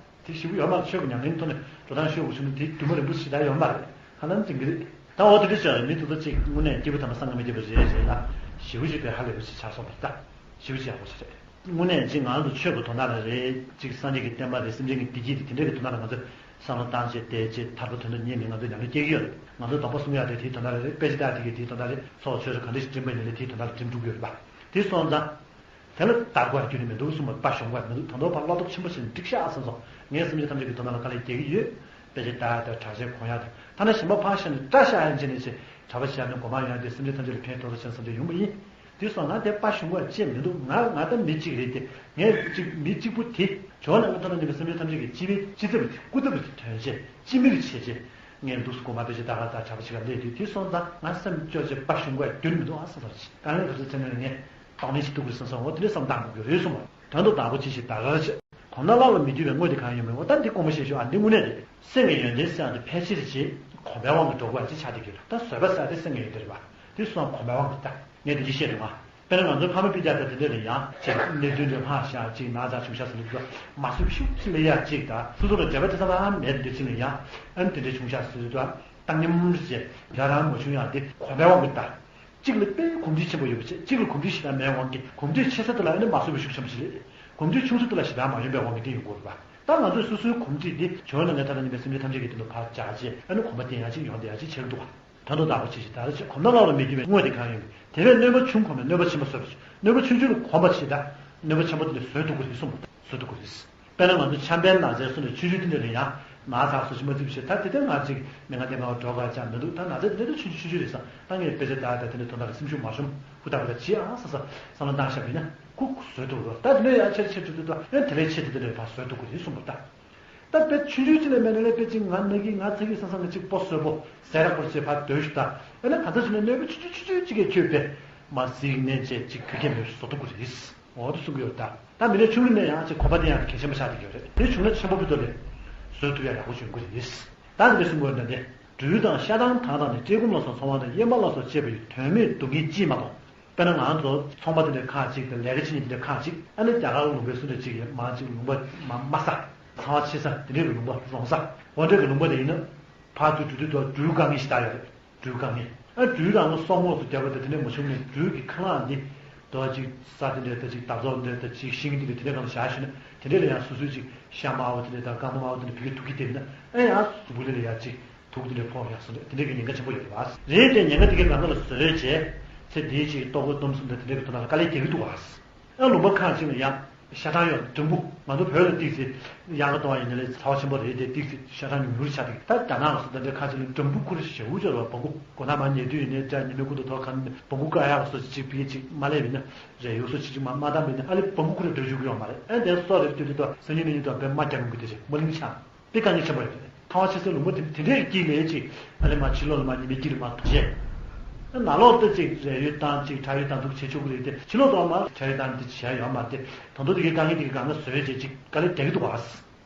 དེ་ཞེ་པོ་ཡོད་མ་རེད། ཆོས་ཀྱི་ཉམས་ལེན་ཐོག་ནས་འགྲོ་སྟངས་ཤོད་དགོས་བྱུང་ན་དེ་རྒྱུ་མ་རིང་པོ་ཞིག་ད་ཡོད་མ་རེད། ཧ་ལམ་འཛིན་གྱི་རེད། ད་འོ་དེ་འདྲ་བྱས་མི་དེ་ཚོ་གཅིག་དངོས་གནས་སྐྱེས་བུ་དམ་པ་སངས་རྒྱས་མ་སྐྱེས་པ་རེད་ཟེར་ན་ཞེ་པོ་ཅིག་དཔེ་ཧ་ལས་པོ་ཞིག་ཆགས་སོང་བ་རེད་ད། ཞེ་པོ་ཅིག་ཡག་པོ་ཞིག་རེད། དངོས་གནས་གཅིག་ང་རང་ཚོ་ཆོས་ཀྱི་དོན་དག་ལ་རེད། གཅིག་སངས་རྒྱས་ཀྱི་བསྟན་པ་རེད། སེམས་ཅན་གྱི་བདེ་སྐྱིད་དེ་དེ་འདྲ་གི་དོན་དག་ལ་ང་ཚོས་བསམ་བློ་བཏང་བྱས་བསྡད་བྱས་ཐར་པ་དོན་དུ་གཉེར་ནས་ང་ཚོས་ཉམས་ལེན་སྐྱེལ་གྱི་ཡོད་རེད། ང་ཚོ་སྡོམ་པ་སྲུང་ཡག་དེ་དེའི་དོན་དག་ལ་རེད། དཔེ་ཆ་ལྟ་དེ་གའི་དེའི་དོན་དག་རེད། ཚོགས་ཆོས་རེད་ག་འདྲ་ཞིག་འགྲིམ་པ་ཡིན་ན་དེའི་དོན་དག་ལ་འགྲིམ་འགྲོ་གི་ཡོད་རེད་པ། དེ་སོང་ཙང་། དེ་ལ་བདག་པོ་ཡང་རྒྱུ་ནི་མི་འདུག་གསུངས་པ་དཔའ་ཞུམ་པ་མི་འདུག་ད་དུང་ཕར་བློ་སྟོབས་ཆེན་པོ་བྱས་ནས་འགྲིག་ཤག་བསམ་སོང་། ངས་སེམས་ཅན་ཐམས་ཅད་ཀྱི་དོན་དག་ལ་དཀའ་ལས་རྒྱག་གི་ཡོད། དཔེ་ཆ་ལྟ་ཡག་དང་གྲྭ་ཆས་གོན་ཡག་དང་ཐ་ན་གཞན་པ་ཕར་བཞག་ནས་སྐྲ་བཞར་ཡག་བྱས་ནས་བྱས་གྲྭ་པ་བཞག་ནས་སྒོ་མང་ཡོང་ཡག་དེ་སེམས་ཅན་ཐམས་ཅད་ལ་ཕན་ཐོགས་རེད་བྱས་བསམ་དུས་ཡོང་པ་ཡིན། དེ་སོང་ང་དེ་དཔའ་ཞུམ་པ་ཅིག་མི་འདུག་ང་ང་ད་མི་གཅིག་རེད་དེ། ངས་གཅིག་མི་གཅིག་པུ་དེ་བྱོན་ན་ང་ཐ་ན་ཉིན་པའི་སེམས་ཅན་ཐམས་ཅད་ཀྱི་སྤྱི་པའི་སྤྱི་ཚབ་སྐུ་ཚབ་ཀྱི་དོན་བྱས་སྤྱི་མི་གི་བྱས་བྱས། ངས་འདུག་སྒོ་མ་དཔེ་ཆ་ལྟ་ག་ད་གྲྭ་པ་ཞིག་ལ་སླེབས་དུས་དེ་སོང་ཙང་ང་སེམས་སྐྱོ་བྱས་དཔའ་ཞུམ་པ་རྒྱུ་ནི་མི་འདུག་ཨ་བསམ་ཚར་ཅིག་དཀའ་ངལ་ག་ཚོད་འཕྲད་ན་ངས་དཔག་མེད་ཅིག་ཐུག་གི་རེད་བསམ་སོང་། འོ་དེ་འདྲ་བསམ་བཏང་དགོས་ཀྱི་རེད་གསུངས་པ། དོན་དུ་བདག་པོ་ཅི་ཞིག་བདག་གར་བྱེད། གོམས་ན་སླར་ལ་མི་འགྱུར་བའི་དངོས་དེ་གང་ཡིན་མིན། འོ་ད་འདི་དཀོན་པོ་ཞེས་ཞུ་ཨ་འདི་དངོས་གནས་རེད། སེམས་ཀྱི་ཡོན་ཏན་ཟེར་ཡག་དེ་ཕལ་ཆེར་ཅིག་གོམས་པའི་དབང་གིས་འགྲོ་དགོས་པ་ཅིག་ཆགས་བསྡད་ཀྱི་རེད། ད་བཟོད་པ་ཟེར་ཡག་དེ་སེམས་ཀྱི་ཡོན་ཏན་རེད་པ། དེ་སོང་གོམས་པའི་དབང་གིས་ད་ངས་དེ་འདྲ་བཤད་འདུག་ཨ། དཔེར་ན་ང་ཚོའི་ཕ་མ་སྤུན་ཀྱག་དང་དེ་འདྲ་ལ་ཡང་ཅིག་གནད་དོན་འདྲ་ལྷག་བཞག་ཅིག་ན་ཚ་བྱུང་ཤག་ཟེར་ལ་མ་བཟོད་པའི་ཤུགས་ཆེ་ལས་ཡག་ཅིག་དང་སོ་སོ་ལ་འབྲེལ་བ་དེ་ཙམ་ཡང་མེད་འདི་ཅིག་ལ་ཡང་ཨ་ནི་དེ་འདྲ་བྱུང་ཤག་ཟེར་དུས་བཏང་སྙོམས་རེ་བྱས་ཡ་རང་མ་བྱུང་ཡག་དེ་གོམས་པའི་དབང་གིས་ད། གཅིག་ལ་དཔེ་གོམས་འདྲིས་ཆེན་པོ་ཡོད་པ་བྱས་གཅིག་ལ་གོམས་འདྲིས་ཞེ་དྲག་མེད་དབང་གིས་གོམས་འདྲིས་ཆེ་ས་དེ་ལ་ཨ་ནི་མ་བཟོད་པའི་ཤུགས་ཆེན་པོ་ཞིག་རེད། གོམས་འདྲིས་ཆུང་ས་དེ་ལ་ཞེ་དྲག་མ་ཡོང་པའི་དབང་གིས་དེ་ཡོང་གི་ཡོད་རེད་པ། ད་ང་ཚོས་སོ་སོའི་གོམས་འདྲིས་འདི་བྱུང་ན་ངས་ད་ལྟ་ཉིན་པའི་སེམས་ཅན་ཐམས་ཅད་ཀྱི་དོན་དུ་ཕར་བྱ་བྱས་ཨ་ནི་གོམས་པ་བརྟན་ཡག་ཅིག་ཡོང་བསྡད་ཡག་ཅིག་བྱེད་ཀྱི་འདུག་ག་དོན་དུ་བདག་པོ་ཅི་ཞིག་བདག་ལ་བྱེད། གོམས་ན་སླར་ལ་མི་འགྱུར་བའི་དངོས་དེ་གང་ཡིན། དེ་བས་གནོད་པ་ཆུང་གོམས་པས་གནོད་པ་ཆེན་པོ་བཟོད་པར་བྱེད། གནོད་པ་ཆུང་ཆུང་ལ་གོམས་པ་ཞེས་དང་གནོད་པ་ཆེན་པོ་དེ་ལ་བཟོད་ཐུབ་ཀྱི་རེད་གསུངས་པ་བཟོད་ཐུབ་ཀྱི་རེད། དཔེར་ན་ང་ཚོ་ཆམ་པའི་ནགས་ཚལ་སོགས་ནས་ཆུང་ཆུང་དེ་འདྲ་ལ་ཡང་ ན་ཚ་སོགས་ཅིག་མ་ཐུབ་ཞེས། ད་དེ་ལྟར་ང་ཅིག་མི་ང་དེ་ང་བ་འགྲོ་ག་ཅང་མི་འདུག་ད་ན་ཚ་དེ་འདྲ་ཆུང་ཆུང་ཆུང་ཆུང་རེད་ས། ད་ངས་དཔེ་ཆ་ད་ད་དེ་འདྲ་དོན་དག་གི་སེམས་ཤུགས་མ་ཤོམ་ཧུ་ད་ཧུ་ད་བྱེད་ཨང་ས་ས་བསམ་བློ་བཏང་བཞག་པ་ཡིན་ན་ཁུག་ཁུག་བཟོད་ཐུབ་རོགས། ད་དེ་འདྲ་ཡང་ཆེར་ཆེར་ཆེར་དུ་ད་ཨེ་དེ་ལས་ཆེ་དེ་དེ་འདྲ་ཕར་བཟོད་ཐུབ་ཀྱི་རེད་གསུངས་པ་ད། ད་དཔེ་ཆུང་ཆུང་ཅིག་ལས་མེད་ན་ལས་དཔེ་ཅིག་ང་ན་གི་ང་ཚ་གི་བསམ་བསམ་གི་ཅིག་པོ་བཟོད་པོ་ཟས་རག་པོ་བྱེད་ཕར་སྡོད་ཤུགས་ད། ཨེ་ན་ག་ཚོད་བྱས་ན་གནོད་པ་ཆུང་ཆུང་ཆུང་ཆུང་ཅིག་གིས་ཁྱོད་དཔེ་མ་གཟིགས་ནས་བྱས་ཅིག་ག་གེ་མེད་བཟོད་ཐུབ་ཀྱི་རེད། འོ་དེ་གསུང་གི་ཡོད་ད། ད་མི་ལས་ཆུང་རིགས་ནས་ཡང་ཅིག་གོམ་པ་དེ་ཡང་གལ་ཆེན་པོ་ཆགས་བསྡད་ཀྱི་ཡོད་རེད། དེ་བྱུང་ན་ཆེན་པོ་ཕུད་དོ་ལས་བཟོད་ཐུབ་ཡ་ཡག་པོ་བྱུང་གི་རེད། ད་དེ་འདྲ་གསུང་གི་ཡོད་ད། དེ་སྦྲུལ་དང་ཤ་ཐང་ཐང་དང་ནི་བཀྲེས་སྐོམ་ལ་སོགས་ཚོང་བ་དང་གཡེར་མ་ལ་སོགས་བཅས་པ་ཡི་དོན་མེད་སྡུག་བསྔལ་ཅིས་མ་མཐོང་། དཔེར་ན་ང་ཚོ་ཚོང་པ་དེ་འདྲའི་ཁག་ཅིག་དང་ལས་ཀ་བྱེད་མཁན་དེ་འདྲའི་ཁག་ཅིག་ཨ་ནི་རྒྱ་གར་ལུང་པའི་སུ་འདྲ་ཅིག་ཡོད་མང་ཅིག་ལུང་པ་མ་མ་ས་ཚང་བ་ཆེ་ས་དེ་འདྲའི་གི་ལུང་པ་རོང་ས་འོ་འདྲའི་གི་ལུང་པ་དེ་ཡིན་ན་ཕར་ཚུར་འགྲོ་དུས་དུ་སྦྲུལ་དཀའ་ངལ་ཞིག་ད་ཡོད་རེད། སྦྲུལ་དཀའ་ངལ། ཨ་སྦྲུལ་རང་ལ་སོག་མོག་ཏུ་རྒྱབ་པ་དེ་དེ་འདྲ་མ་བྱུང་ནས་སྦྲུལ་གྱི་ཁ་ལག་འདི་དོ་ཅིག་ས་དེ་འདྲ་ད་ཅིག་འདབ་ཚོགས་འདྲ་ད་ཅིག་ཤིང་འདི་འདྲ་དེ་འདྲ་གང་ལ་བཞག་ཞུ་ན་དེ་འདྲ་ལ་ཡང་སོ་སོའི་ཅིག་ཤ་དམར་བོ་དེ་འདྲ་དང་རྐང་པ་དམར་བོ་དེ་འདྲ་བུ་གའི་དུག་གིས་བསྡེབས་ན་ཨ་ཡང་སུ་བུ་ལི་ལ་ཡ་ཅིག་དུག་དེ་འདྲ་ཕོག་ཡག་སོ་འདྲ་དེ་འདྲ་གི་ཉེན་ཁ་ཆེན་པོ་ཡོད་རེད་བ། རེད་དེ་ཉེན་ཁ་དེ་གའི་སྒང་ག་ལ་བཟོས་བྱས་ཚེ་འདིའི་ཅིག་ལྟོ་གོས་གཏམ་གསུམ་དང་དེ་འདྲ་གི་དོན་དག་ལ་དཀའ་ལས་རྒྱག་གི་འདུག་བ། ཨ་ལུང་པ་ཁག་ཅིག་ལ་ཡང་ཤ་ཐང་ཡོད་འགྲམ་བུ་ང་ཚོ་བོད་ལ་ཏིག་ཙི་ཡག་ག་གཏོང་བ་ཡིན་ན་ལས་ཚ་བ་ཆེན་པོ་རེད་དེ་ཏིག་ཙི་ཤ་ཐང་ཉུང་ཉུང་ཆགས་འདུག་ད་རྒྱ་ནག་སོགས་དེ་འདྲ་ཁག་ཅིག་ལ་འགྲམ་བུ་ཁུར་ཞེ་པོ་ཅིག་ཡོད་རེད་བ། སྦྲུལ་གུ་མགོ་ན་མར་ཉལ་དུས་ཡིན་ནའི་སྐྲ་ཉི་མའི་ཁུ་ཏོ་ཐོག་གང་སྦྲུལ་གུ་བཀག་ཡག་སོ་ཅིག་ཕ་གི་ཅིག་མ་སླེབས་ཡིན་ན་རས་ཡོག་སོ་ཅིག་ཅིག་མ་མ་བཏང་བ་ཡིན་ན་ཨ་ལས་སྦྲུལ་གུ་ཁུར་སྡོད་བཅུག་གི་ཡོད་མ་རེད། ཨ་དེ་སོགས་རེད་དུས་དུས་དོ་སང་ཉིན་གནངས་ཉིན་དུ་བས་མ་རྒྱག་མི་དགོས་དེ་རེད་མ་གླིང་ཆགས། དེ་དཀའ་ངལ་ཆེན་པོ་ཡོད་རེད། ཐང་བ་ཆེ་སའི་ལུང་པ་དེ་དེ་འདྲའི་དཀྱིལ་ལས་ཅིག་ཨ་ལེ་མ་ཕྱི་ལོགས་ལ་མ་ཉི་མའི་དཀྱིལ་ལ་མ་ཐུག་བྱས། ནང་ལོགས་དེ་ཅིག་རས་ཡོལ་བཏང་ཅིག་ཁྲ་ཡོལ་བཏང་འདུག་བྱེད་ཆོག་གི་རེད་དེ་ཕྱི་ལོགས་དུ་མ་ཁྲ་ཡོལ་བཏང་འདི་བྱས་ཡོད་མ་རེད་དེ་ད་དུང་དེ་གའི་དཀའ་ངལ་དེ་གའི་སྒང་ག་བཟོས་བྱས་ཅིག་དཀའ་ལས་རྒྱག་གི་འདུག་བ།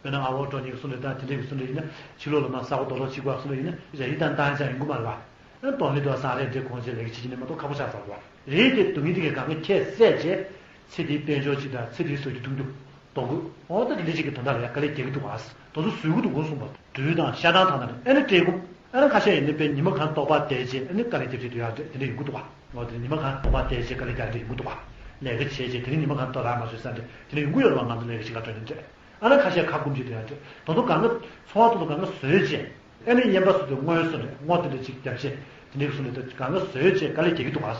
དཔེར་ན་ཨ་བོ་འགྲོ་ཉེ་གི་སུ་འདྲ་དང་དེ་འདྲའི་གི་སུ་འདྲ་ཡིན་ན་ཕྱི་ལོགས་ལ་མ་ས་གོ་རྡོ་སློག་ཅིག་བ་སུ་འདྲ་ཡིན་ན་རས་ཡོལ་བཏང་བཏང་ཅང་ཡིན་གི་མ་རེད་བ། ཨ་དོན་ལི་དུ་སང་རས་འདྲེ་གོང་ཆེ་ལས་ཀ་བྱེད་ཀྱི་ནི་མ་གཏོགས་ཁག་པོ་ཆགས་ཚར་བ། རེད་དེ་སྡུག་བསྔལ་དེ་གའི་སྒང་ག་ཁྱད་བསད་བྱས་ཚེ་འདིའི་དཔལ་འབྱོར་ཅིག་དང་ཚེ་འདིའི་བཟོ་རྒྱུ་འཐུང་རྒྱུ། ལྟོ་གོས། འོ་ད་དེ་འདྲ་ཅིག་གི་དོན་དག་ལ་ཡང་དཀའ་ལས་རྒྱག་གི་འདུག་བ། དེ་ཚོ་བཟོད་ཀྱི་འདུག་གོ་གསུངས་པ། སྦྲུལ་དང་ཤ་ཐང་ཐང་ན་ཨེ་ནི་བཀྲེས་སྐོམ། ཨེ་ནི་ཁ་ཤས་ཡིན་ནི་དཔེ་ཉི་མ་གང་ལྟོགས་པ་བསྡད་རྗེས་ཨེ་ནི་དཀའ་ལས་རྒྱབ་བྱེད་དུ་ཡག་འདྲ་དེ་འདྲ་ཡོང་གི་འདུག་བ། འོ་དེ་ཉི་མ་གང་ལྟོགས་པ་བསྡད་རྗེས་དཀའ་ལས་རྒྱག་འདྲ་ཡོང་གི་འདུག་བ། ལས་ཀ་བྱས་རྗེས་དེ་ནི་ཉི་མ་གང་ལྟོགས་རག་མ་བཟོད་ས་འདྲ་དེ་འདྲ་ཡོང་གི་ཡོད་རེད་བ། ང་ཚོ་ལས་ཀ་བྱེད་ག་འགྲོ་ནི་འདྲ། ཨ་ནི་ཁ་ཤས་ཁ་སྐུམ་བྱེད་དུ་ཡག་འདྲ་དོ་ཚོ་གང་ག་ཚོང་བ་ཚོ་ལ་གང་ག་བཟོས་རྗེས། ཨེ་ནི་རྔན་པ་སུ་དེ་སྔོན་སུ་རེད་སྔོ་དེ་འདྲ་ཅིག་རྒྱབ་ཆེ། དེ་འདྲའི་སུ་ལ་དེ་གང་ག་བཟོས་བྱས་དཀའ་ལས་རྒྱག་གི་འདུག་བ།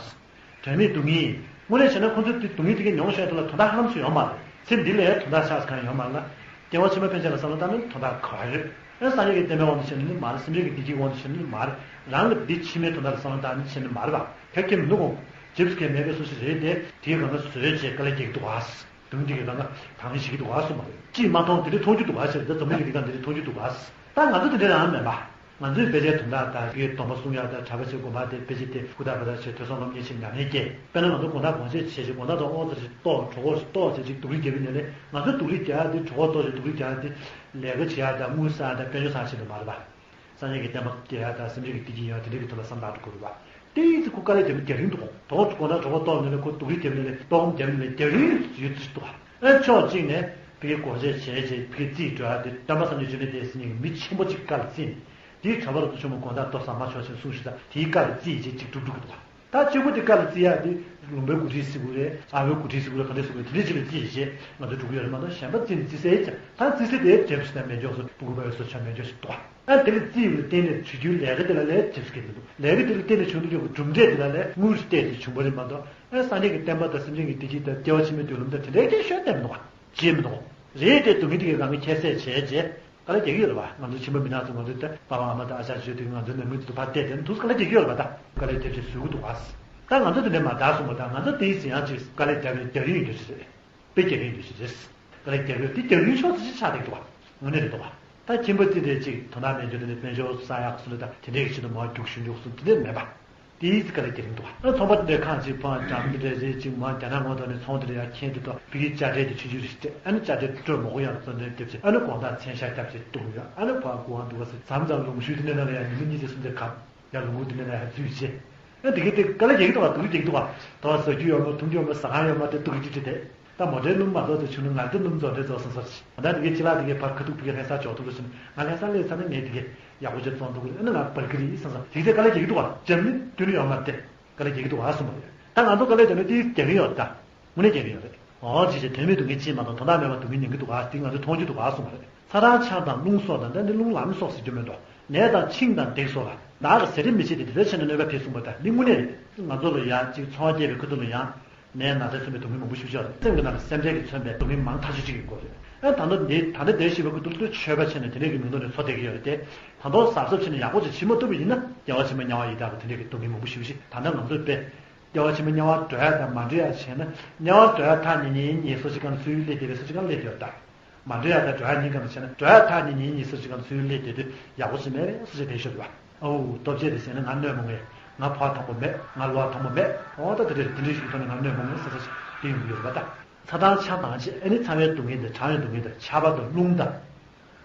དོན་མེད་སྡུག་བསྔལ། དངོས་གནས་བྱས་ན་ཁོ་ཚོས་དེ་སྡུག་བསྔལ་དེ་གའི་མྱོང་ཤོར་དེ་ལ་དོན་དག་ཧ་ལམ་སུ་ཡོད་མ་རེད། ཚེ་འདི་ལས་དོན་དག་ཆགས་ས་གང་ཡོད་མ་རེད་ལ། སྐྱེ་བ་ཕྱི་མ་ཕན་ཆད་ལ་བསམ་བློ་བཏང་ན་དོན་དག་ག་བ་རེད། ཨེ་སངས་རྒྱས་ཀྱི་བསྟན་པའི་དབང་དུ་བྱས་ནས་ནི་མ་རེད། སེམས་ཅན་གྱི་བདེ་སྐྱིད་དབང་དུ་བྱས་ནས་ནི་མ་རེད། རང་གི་འདི་ཕྱི་མའི་དོན་དག་ལ་བསམ་བློ་བཏང་ནས་བྱས་ནས་མ་རེད་པ། ཁྱབ་ཁྱབ་མི་འདུག་གོ། ཇིབ་སི་ཁའི་མེད་པའི་སུ་ཞིག་རེད་དེ་དེའི་གང་ག་བཟོས་བྱས་དཀའ་ལས་རྒྱག་གི་འདུག་བ། དུང་དེ་གི་ལ་ང་དང་ཞིག་གི་འདུག་ག་སོ་མ་རེད། ཅིས་མ་མཐོང་དེ་འདྲ་མཐོང་རྒྱུ་འདུག་ག་ཟེར་ད་འཛམ་བུ་གླིང་གི་འདི་ག་འདི་འདྲ་མཐོང་རྒྱུ་འདུག་ག་ད་ང་ཚོ་དེ་འདྲ་རང་མེད་པ། ང་ཚོའི་དཔེ་ཆའི་དོན་དག་དང་དེ་གའི་སྡོམ་པ་སྲུང་ཡག་དང་གྲྭ་པ་ཆེ་དགོན་པ་དེ་དཔེ་ཆ་དེ་ཧུར་ཐག་འབད་ཐག་བྱས་ཐོས་བསམ་སློབ་གཉེར་བྱས་ཉམས་ལེན་སྐྱེས། དཔེར་ན་ང་ཚོ་དགོང་དག་གོང་ཆེན་བྱས་བྱས་དགོང་དག་ཐོག་ཨོ་ཙི་ཞིག་ལྟོགས་གྲོད་ཁོག་ཞིག་ལྟོགས་བྱས་ཅིག་སྡུག་རུས་རྒྱབ་པའི་ནས་ལས་ང་ཚོ་སྡུག་རུས་རྒྱག་ཡག་དེ་གྲོད་ཁོག་ལྟོགས་ཞིག་སྡུག་རུས་རྒྱག་ཡག་དེ་ལས་ཀ་བྱེད་ཡག་དང་དངུལ་བསགས་ཡག་དང་དཔལ་འབྱོར་བསགས་ཆེད་དུ་མ་རེད་པ། སངས་རྒྱས་ཀྱི་བསྟན་པ་སྐྱེ་ཡག་དང་སེམས་ཅན་གྱི་བདེ་སྐྱིད་ཡོང་ཡག་དེ་འདྲའི་གི་ཐོག་ལ་བསམ་བློ་བཏང་དགོས་རེད་པ། ཏོག་ཙམ་ཁོ་དཀའ་ལས་རྒྱབ་ནས་རྒྱག་རིང་འདུག་གོ། དོ་དགོང་དག་གྲོད་ཁོག་ལྟོགས་ནས་ལས་ཁོ་སྡུག་རུས་རྒྱབ་ནས་ལས་ལྟོགས་རྒྱབ་ནས་ལས་རྒྱག་རིང་ཡོད་ཚུལ་འདུག་ག་ཨ་ཕྱོགས་གཅིག་ནས་ཕ་གི་སྒོར་གཞས་བྱས་རྗེས་ཕ་གི་རྩིས་འགྲོ་ཡག་དེ་སྟོན་པ་སངས་རྒྱས་བཅོམ་ལྡན་འདས་ཟེར་མཁན་གྱི་མི་ཆེན་པོ་གཅིག་བཀའ་ལ་བརྩིས་ནས་དེའི་གྲྭ་པ་རབ་ཏུ་བྱུང་བ་དགོང་དག་ལྟོ་ཟ་མ་ཆོག་ཅེས་གསུངས་ཞུས་ཙང་དེའི་བཀའ་ལ་བརྩིས་རྗེས་གཅིག་སྒྲུབ་སྒྲུབ་ཀྱི་འདུག་ག་ད་གཅིག་པོ་དེ་བཀའ་ལ་བརྩི་ཡག་དེ་ལུང་པའི་འགོ་ཁྲིད་ཟེར་དགོས་རེད། ཨ་བའི་འགོ་ཁྲིད་ཟེར་དགོས་རེད། ག་འདྲ་ཟེར་དགོས་རེད། དེ་འདྲ་ཅིག་ལ་བརྩི་ཡིན་ཞེས་ང་ཚོས་སྒྲུབ་ཀྱི་ཡོད་རེད་མ་གཏོགས་གཞན་པ་བརྩི་ནས་བརྩི་སའི་ཅང་ད་བརྩི་སའི་དེའི་འབྲས་བུ་ཟེར་ན་མེ་སྒྱོགས་སོགས་སྤུ་གུ་པ་ཡོད་སོགས་ཆ་མེ་སྒྱོགས་ཤིག་འདུག་ཨ་དེ་ལ་བརྩི་ཡོད་ལ་བརྟེན་ནས་བྱེད་རྒྱུའི་ལས་ཀ་དེ་ལ་ལས་བྱེད་སྐད་མི་འདུག་ལས་ཀ་དེ་ལ་བརྟེན་ནས་བྱུང་དུ་ཡོད་པའི་གྲུབ་འབྲས་དེ་ལ་ལས་དངུལ་སྤྲད་དེ་བྱུང་བ་རེད་མ་གཏོགས་ཨ་སངས་རྒྱས་ཀྱི་བསྟན་པ་དང་སེམས་ཅན་གྱི་བདེ་སྐྱིད་དང་སྐྱེ་བ་ཕྱི་མའི་མདུན་ལམ་དང་དེ་འདྲའི་སྐད་ཤོད་བསྡད་མི་འདུག་ག་བརྗེད་མི་འདུག་ག་རེད་དེ་སྡུག་བསྔལ་དེ་གའི་སྒང་ག་ཁྱད་བསད་བྱས་རྗེས། དཀའ་ལས་རྒྱག་གི་ཡོད་རེད་པ། ང་ཚོ་ཁྱིམ་པ་མི་ནག་ཚོ་ང་ཚོ་ད་པ་ཕ་ཨ་མ་དང་ཨ་ཅག་ཅོ་དེ་ང་ཚོའི་ནང་མི་ཚོ་ཕར་བལྟས་དེ་ཐུགས་དཀའ་ལས་རྒྱག་གི་ཡོད་རེད་པ། ད་དཀའ་ལས་རྒྱབ་བྱས་བཟོད་ཀྱི་འདུག་ག་ད་ང་ཚོ་དེ་འདྲ་མ་རེད་གསུངས་པ་དང་ང་ཚོ་དེའི་ཟིན་ཡང་ཅིག་དཀའ་ལས་རྒྱབ་པའི་རྒྱག་རིང་ཡོད་རྒྱུ་ཞིག་རེད། དཔེ་རྒྱག་རིང་ཡོད་རྒྱུ་ཞིག་རེད། དཀའ་ལས་རྒྱབ་ཡོད་དེ་རྒྱག་རིང་ཤོག་ཙམ་ཞིག་ཆགས་བསྡད་འདུག་ག་དངོས་གནས་རེད་འདུག་ག་ད་ཁྱིམ་པ་ཅིག་དེ་ཅིག་དོན་དག་མེད་འགྱུར་དེ་ནས་དཔལ་འབྱོར་བསགས་ཡག་སུ་ལ་ད་དེ་འདྲས་ཀྱི་ཆེད་དུ་མར་རྒྱུགས་ཞུ་རྒྱུགས་སུ་དེ་འདྲས་མེད་པ། དེའི་དཀའ་ལས་རྒྱག་གི་འདུག་ཨ་ཚོང་པ་དེ་འདྲའི་ཁག་ཅིག་ཕར་འགྲམ་དེ་འདྲའི་རེད་ཅིག་མར་རྒྱ་ནག་ངོ་ཐོག་ནས་ཚོང་དེ་འདྲ་ཡར་འཁྱེར་དེ་ཐོག་ཕ་གིའི་དཔྱ་ཁྲལ་དེ་ཆུང་ཆུང་རེ་སྤྲད། ཨ་ནི་དཔྱ་ཁྲལ་སྤྲོད་མ་དགོས་ཡག་བཙོན་འདྲེན་བརྒྱབ་བྱས་ཨ་ནི་དགོང་དག་མཚན་ཤག་བརྒྱབ་བྱས་འདུག་ཡོད། ཨ་ནི་ཕར་དགོང་འདུག་བ་ཟེར་མཚམས་མཚམས་ལོངས་ཤུལ་དེ་འདྲ་ནང་ལ་ཡང་ཉི་མ་གཉིས་ཙམ་གསུམ་ཙམ་གབ་ཡར་ལུང་ཁུག་དེ་འདྲ་ནང་ཡར་འཛུལ་བྱས། ཨ་དེ་གི་དེ་དཀའ་ལས་རྒྱག་གི་འདུག་བ། སྡུག་རུས་རྒྱག་གི་འདུག་བ། དོ་བ་ཟ་རྒྱུ་ཡོད་མ་འཐུང་རྒྱུ་ཡོད་མ་ཟ་ཁང་ཡོད་མ་དེ་སྡུག་གི་ཅི་ཅི་དེ། ད་མོ་ཊའི་སྣུམ་མ་གཏོགས་དེ་བྱུང་ན་ང་ཚོའི་སྣུམ་རྫོགས་འདྲེ་རྫོགས་སོང་ས་རེད། ད་དེ་གའི་ཅི་ལག་དེ་གའི་ཕར་ཁ་ཐུག་ཕ་གིར་ལྷ་ས་འཇོག་ཐུབ་རེད་ཟེར་ན་ང་ལྷ་ས་སླེབས་ཚར་ན་ངས་དེ་གའི་ཡག་པོ་ཅིག་བཙོང་ཐུབ་ཀྱི་རེད། ཨ་ནི་ང་འབར་གི་རེད་བསམ་སོང་། དེ་ཚེ་དཀའ་ལས་རྒྱག་གི་འདུག་བ། འཇམ་ནི་སྟོན་ནི་ཡོད་མ་རེད་དེ། དཀའ་ལས་རྒྱག་གི་འདུག་བ་གསུངས་པ་རེད། ད་ང་ཚོ་དཀའ་ལས་རྒྱག་ན་དེ་རྒྱག་གི་ཡོད་རེད་ད། དངོས་གནས་རྒྱག་གི་ཡོད་རེད། འོ་ཅི་བྱས་དོན་མེད་སྡུག་བསྔལ་ཅིས་མ་མཐོང་། དོན་དག་མེད་པར་སྡུག་བསྔལ་མྱོང་གི་འདུག་ག་དེ་ང་ཚོས་མཐོང་རྒྱུ་འདུག་ག་གསུངས་པ་རེད། ཚ་གྲང་ཆར་དང་རླུང་སོགས་དང་། ད་འདི་རླུང་ལམ་སོགས་ཟེར་རྒྱུ་མེད་དོ། ནད་དང་འཆིང་དང་བརྡེག་སོགས་ལ། བདག་གིས་ཟས་བྲལ་མི་བྱེད་དེ། དེ་ལྟར་བྱས་ན་གནོད་པ་བས་གསུངས་པ་དང་འདི་དངོས་གནས་རེད། ང་ཚོ་ལ་ཡང་ཅིག་ཚོང་བ་སྐྱེས་པའི་ཁ་ཐུག་ལ་ཡང་། ནད་ན་ཚས་མཚོན་པའི་སྡུག་བསྔལ་མང་པོ་ཞེ་པོ་ཅིག་ཡོད་རེད། སེམས་ཀྱི་ནང་ལ་སེམས་ཁྲལ་གྱིས་མཚོན་པའི་སྡུག་བསྔལ་མང་ཐག་ཆོད་ཅིག་ཡོད་ཀྱི་རེད། ཨ་ད་ལྟ་འདི་ད་ལྟ་བསྡད་བཞིན་པའི་ཁུ་ཐུག་ཏུ་ཆོས་པ་བྱས་ནས་དེ་འདྲས་ཀྱི་མིང་ཐོག་ནས་འཚོ་བསྡད་ཀྱི་ཡོད་རེད་དེ། ད་དུང་གཟབ་གཟབ་བྱས་ནས་ཡག་པོ་ཅིག་བྱེད་མ་ཐུབ་པ་ཡིན་ན་སྐྱེ་བ་ཕྱི་མ་དམྱལ་བ་ཡི་དྭགས་ཀྱི་དེ་འདྲས་ཀྱི་སྡུག་བསྔལ་མང་པོ་ཞེ་པོ་ཞིག་ད་ལྟ་ང་ཚོས་དཔེ་སྐྱེ་བ་ཕྱི་མ་དམྱལ་བ་འགྲོ་ཡག་དང་མ་འགྲོ་ཡག་བྱས་ན། དམྱལ་བ་འགྲོ་ཡག་ཐག་ཉེ་ཉེ་ཡིན་སོ་ཅིག་གང་སུས་སླེབས་བསྡད་པའི་སོ་ཅིག་གང་སླེབས་བསྡད་ཡོད་ད། མ་འགྲོ་ཡག་དང་འགྲོ་ཡག་གཉིས་ཀ་ལ་བྱས་ན་འགྲོ་ཡག་ཐག་ཉེ་ཉེ་ཡིན་སོ་ཅིག་གང་སུས་སླེབས་བསྡད་དུས་ཡག་པོ་ཞིག་མེད་པའི་སོ་ཅིག་བསྡད་ཤོར་བ། ཨོ་ལྟོ་ཆས་དེ་བཟས་ན་ང་གནོད་མ་ངེས། ང་ཕོ་བ་དང་པོ་མེད། ང་གློ་བ་དང་པོ་མེད། འོ་ད་དེ་འདྲ་དེ་འདྲའི་ཞིག་ཐོག་ནས་ང་གནོད་མ་ངེས་ཟེར་ས་ཞིག་དེ་ཡོང་གི་ཡོད་རེད་པ་ད། ཚ་དང་ཆང་དང་ཅི་ཨ་ནི་ཚ་བའི་སྡུག་བསྔལ་དང་གྲང་བའི་སྡུག་བསྔལ་དང་ཆར་པ་དང་རླུང་དང་།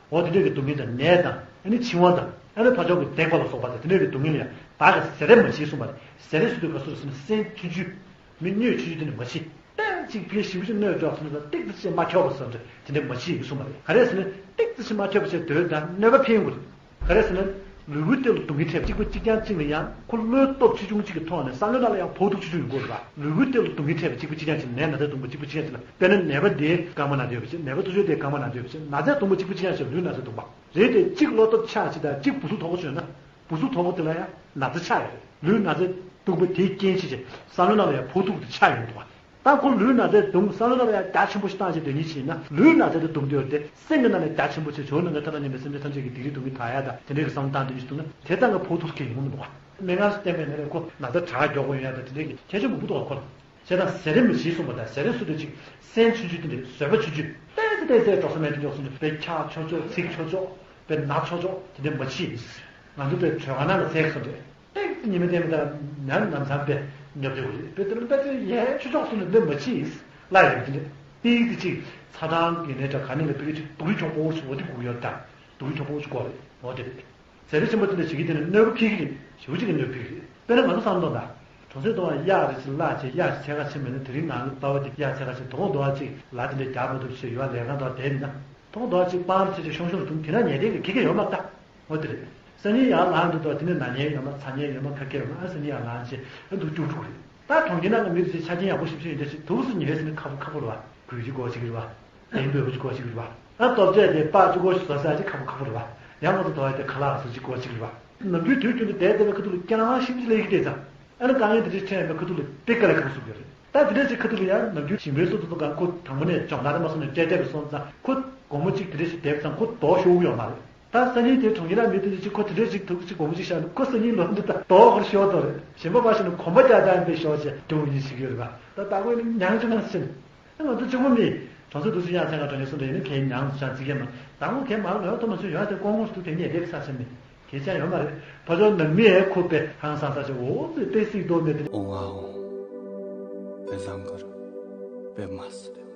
འོ་དེ་འདྲ་གི་སྡུག་བསྔལ་དང་ནད་དང་ཨ་ནི་འཆིང་བ་དང་ཨ་ནི་ཕར་ཕྱོགས་ཀྱི་ལྡེག་པ་ལ་སོགས་པ་དང་དེ་འདྲ་གི་སྡུག་བསྔལ་ལ་ཡང་བདག་གིས་ཟས་རེ་མ་བྱེད་གསུངས་པ་རེད། ཟས་རེ་ཟེར་དུས་ག་ཚོད་རེད་ཟེར་ན་སེམས་ཆུང་ཆུང་། མི་སྣོད་ཆུང་ཆུང་དེ་ནི་མ་བྱེད། ཏན་ཅིག་ཕལ་ཞེ་པོ་ཅིག་སྣོད་འཇོག་ཟེར་ན་ཏིག་ཙམ་ཅིག་མ་འཁྱོག་པ་ཟེར་འདྲ་དེ་འདྲ་མ་བྱེད་ཡིན་གསུངས་པ་རེད། ག་རེ་ཟེར་ན་ཏིག་ཙམ་ཅིག་མ་འཁྱོག་པ་བྱས་སྡོད་ད་གནོད་པ་འཕེན་དགོས་རེད། ག་རེ་ཟེར་ན། ལུས་པོའི་སྟེང་ལ་སྡུག་བསྔལ་འཕྲད་པ་གཅིག་པ་གཅིག་རྐྱང་གཅིག་ལ་ཡང་ཁོ་བློའི་སྟོབས་ཆེ་ཆུང་གཅིག་གི་ཐོག་ནས་བསམ་བློའི་ནང་ལ་ཡང་ཕོག་ཐུག་ཆེ་ཆུང་ཡོང་གི་ཡོད་རེད་པ། ལུས་པོའི་སྟེང་ལ་སྡུག་བསྔལ་འཕྲད་པ་གཅིག་པ་གཅིག་རྐྱང་གཅིག་ལ་ནད་ན་ཚས་གདུང་པ་གཅིག་པ་གཅིག་རྐྱང་གཅིག་ལ་དཔེར་ན་ནད་པ་དེའི་རྐང་པ་ན་སྡོད་པ་བྱས་ནད་པ་ཐུག་ཆོག་དེའི་རྐང་པ་ན་སྡོད་པ་བྱས་ན་ཚས་གདུང་པ་གཅིག་པ་གཅིག་རྐྱང་གཅིག་ལུས་ན་ཚས་གདུང་པ། རེད་དེ་གཅིག་བློ་སྟོབས་ཆག་ཅིག་དང་གཅིག་བུ་གཟུགས་དོག་པོ་བྱུང་ན། བུ་གཟུགས་དོག་པོ་དེ་ལ་ཡང་ན་ཚ་ཆགས་ཡོད་རེད། ལུས་ན་ཚས་གདུང་པ་དེའི་རྐྱེན་བྱས་བྱས་བསམ་བློའི་ནང་ལ་ཡང་ཕོག་ཐུག་དེ་ཆགས་ཡོང་འདུག་པ། ད་ཁོ་ལུས་ན་ཚས་གདུང་བསམ་བློའི་ནང་ལ་ཡང་རྒྱ་ཆེན་པོ་ཞིག་བཏང་བྱས་སྡོད་མཁན་ཞིག་ཡིན་ན་ལུས་ན་ཚས་དེ་གདུང་དུས་དེ་སེམས་ཀྱི་ནང་ནས་རྒྱ་ཆེན་པོ་བྱས་བྱུང་ན་ང་ཐ་ན་ཉམས་པའི་སེམས་ཅན་ཐམས་ཅད་ཀྱི་སྡིག་རིགས་སྡུག་བསྔལ་དག་ཡ་དང་དེ་འདྲའི་གི་བསམ་བློ་བཏང་སྡོད་མཁན་ཞིག་འདུག་ན་དེ་ཙམ་གྱིས་ཕོག་ཐུག་གི་ཡོང་གི་འདུག་པ། སྨན་ཁང་ཞིག་བསྟེན་པའི་ནང་ལ་ཁོ་ན་ཚ་དྲག་མགྱོགས་པོ་ཡོང་ཡ་དང་དེ་འདྲའི་གི་ཁྱད་ཆོས་མང་པོ་འདུག་པ་ཁོ་ལ། བྱས་ཙང་ཟས་རིགས་མི་བྱེད་གསུངས་པ་དང་ཟས་རིགས་སུ་དུ་ཅིག་སེམས་ཆུང་ཆུང་དེ་འདྲའི་བཟོད་པ་ཆུང་ཆུང་ཏོག་ཙམ་ཏོག་ཙམ་ཏོག་ཙམ་དཔེ་འཁྱག་ཆོག་ཆོག་ཚིག་ཆོག་ཆོག་དཔེ་ན་ཆོག་ཆོག་དེ་འདྲའི་མ་བྱེད། ང་ཚོ་དཔེ་བྲོས་ཁང་ནང་ལ་ཟས་གསུངས་རེད། ཏིག་ཙི་ཉི་མ་བསྟན་པ་དང་ནམ་ནམ་ཚང་པས་ཉོབ་ཏེ་གོ་རེད་དཔེ་དེ་ལ་དཔེ་ཚོས་ཡན་ཆོག་ཆོག་གསུངས་ནས་འདི་མ་བྱེད། ལ་ཡོད་དེ་འདྲ་ཏིག་ཙི་ཅིག་ཚ་གྲང་གི་ནས་གྲ་ག་ནས་ལ་དཔེ་ཅིག་སྡུག་གི་གྱོང་པོ་ཞིག་འོ་དེ་གུ་ཡོད་ད། སྡུག་གི་གྱོང་པོ་ཞིག་གོ་རེད་འོ་དེ་རེད། ཟས་རིགས་ཆེན་པོ་དེ་འདྲ་བྱེད་ཀྱི་དེ་ནི་གནོད་པ་འཕེལ་གྱི་རེད། ཞེ་པོ་ཅིག་གི་གནོད་འཕེལ་གྱི་རེད། དཔེར་ན་ང་ཚོ་བསམ་བློ་ད། གྲོང་གསེབ་དུ་བ་གཡག་རེ་ཅིག་བླ་བྱས་གཡག་ཅིག་ཚད་ཁ་ཆེ་མེད་ན་དེ་རིང་ནང་ལྟ་བ་དེ་གཡག་ཚད་ཁ་ཆེ་དོ་དགོང་དུ་བ་ཅིག་ལ་དེ་འདྲ་རྒྱག་མ་ཐུབ་ཞེས་ཡོད་ལས་ཀ་འདྲ་བསྡད་ན། དོ་དགོང་དུ་བ་ཅིག་སྤང་ཚེ་ཅིག་ཤོང་ཤོང་ལ་དུང་དེ་ན་ཉལ་བསྡད་ཀྱི་གེ་གེ་ཡོད་མ་ད། འོ་དེ་རེད། སང་ཉིན་ཡར་ལངས་དུས་དོ་དེ་ནས་ན་ཉལ་ཡོད་མ་ཚ་ཉལ་ཡོད་མ་ཁ་སྐད་ཡོད་མ་ཨ་སང་ཉིན་ཡར་ལངས་བྱས་ཨ་འདུག་སྐྱུག་བྲོ་རེད། ད་གྲོང་ཁྱེར་ནང་གི་མི་ཚོས་ཆ་རྐྱེན་ཡག་པོ་ཞིབ་ཞིབ་ཡིན་འདྲ་ཞིག་དུག་སུ་ཉལ་ཟིན་ཁ་ཁ་པོ་རེད་བ། གོས་ཅིག་གོ་ཅིག་རེད་བ། ལན་འབོད་པོ་ཅིག་གོ་ཅིག་རེད་བ། ཨ་སྟོབས་ཆེ་དེ་པ་ཅིག་གོ་ཞིག་བཟོ་ས་ཅིག་ཁ་པོ་ཁ་པོ་རེད་བ། ཡང་ང་ཚོ་དོ་བ་དེ་ཁ་ལག་བཟོ་ཅིག་གོ་ཅིག་རེད་བ། ནམ་རྒྱུན་དུས་རྒྱུན་དུ་བསྡད་བསྡད་པའི་ཁ་ཐུག་ལ་སྐྱེ་ལང་ཞིབ་ཅིག་ལས་ཀྱི་བསྡད་ཙང་། ཨ་ནི་དཀའ་ངལ་དེ་འདྲའི་འཕྲད་ཡོད་པའི་ཁ་ཐུག་ལ་དཔེ་དཀའ་ལས་ཁག་པོ་བཟོ་གི་རེད། ད་དེ་འདྲ་ཞིག་ཁ་ཐུག་ལ་ཡང་ནམ་རྒྱུན་ཞིང་པའི་སོ་སོ་ཚོ་གང་ཁོ་དང་པོ་ནས་སྦྱོང་བརྡར་མ་སོང་ནས་སྤྲད་སྤྲད་པའི་སོང་ཙང་ཁོ་དགོང་མོ་གཅིག་དེ་འདྲ་ཞིག་བསྡད་ཙང་ཁོ་རྡོ་ཤོར་གི་ཡོད་མ་རེད། ད་སང་ཉིན་དེ་གྲོང་ཁྱེར་ནང་མི་དེ་འདྲ་ཞིག་ཁོ་དེ་འདྲ་ཞིག་ཐུག་ཅིག་དགོང་མོ་གཅིག་བཞག་ནས་ཁོ་སང་ཉིན་ལོ་འདི་ད་རྡོ་ཧོར་ཤོར་དོ་རེད། གཞན་པ་པ་ཞིག་ནས་གོམ་པ་རྒྱག་རྒྱག་པའི་ཤོར་ཅེས་འགྲོ་བ་ཡིན་ཞིག་ཡོད་རེད་པ། ད་ད་ཁོ་ཡིན་ན་མྱང་ཆུང་ན་ཕྱིན། ང་ཚོ་གཅིག་པོ་མི། གྲོང་ཚོའི་འདུ་ཤེས་ཡང་ཚན་ཁ་གྲོང་ཁྱེར་སུ་འདྲ་ཡིན་ན་གལ་མྱང་དུ་ཆ་ཚིག་གེ་མ་ད་ངོ་གལ་མང་ལོས་ཐོ་མ་ཚོས་ཡོང་ཡ་དེ་ཀོང་ཀོང་སུ་དེ་ཉེ་དེ་ས་ཆེན་མི། གལ་ཆ་ཡོད་མ་རེད། ཕ་ཚོ་ནང་མི་ཨེ་ཁོ་པའི་ཧང་སང་ས་ཆེ་འོ་ཙི་ཏེ་སིག་རྡོ་མེད་དེ། ཨོ་ཝའོ། དཔེ་བཟང་གར་དཔེ་མ་སྲིད།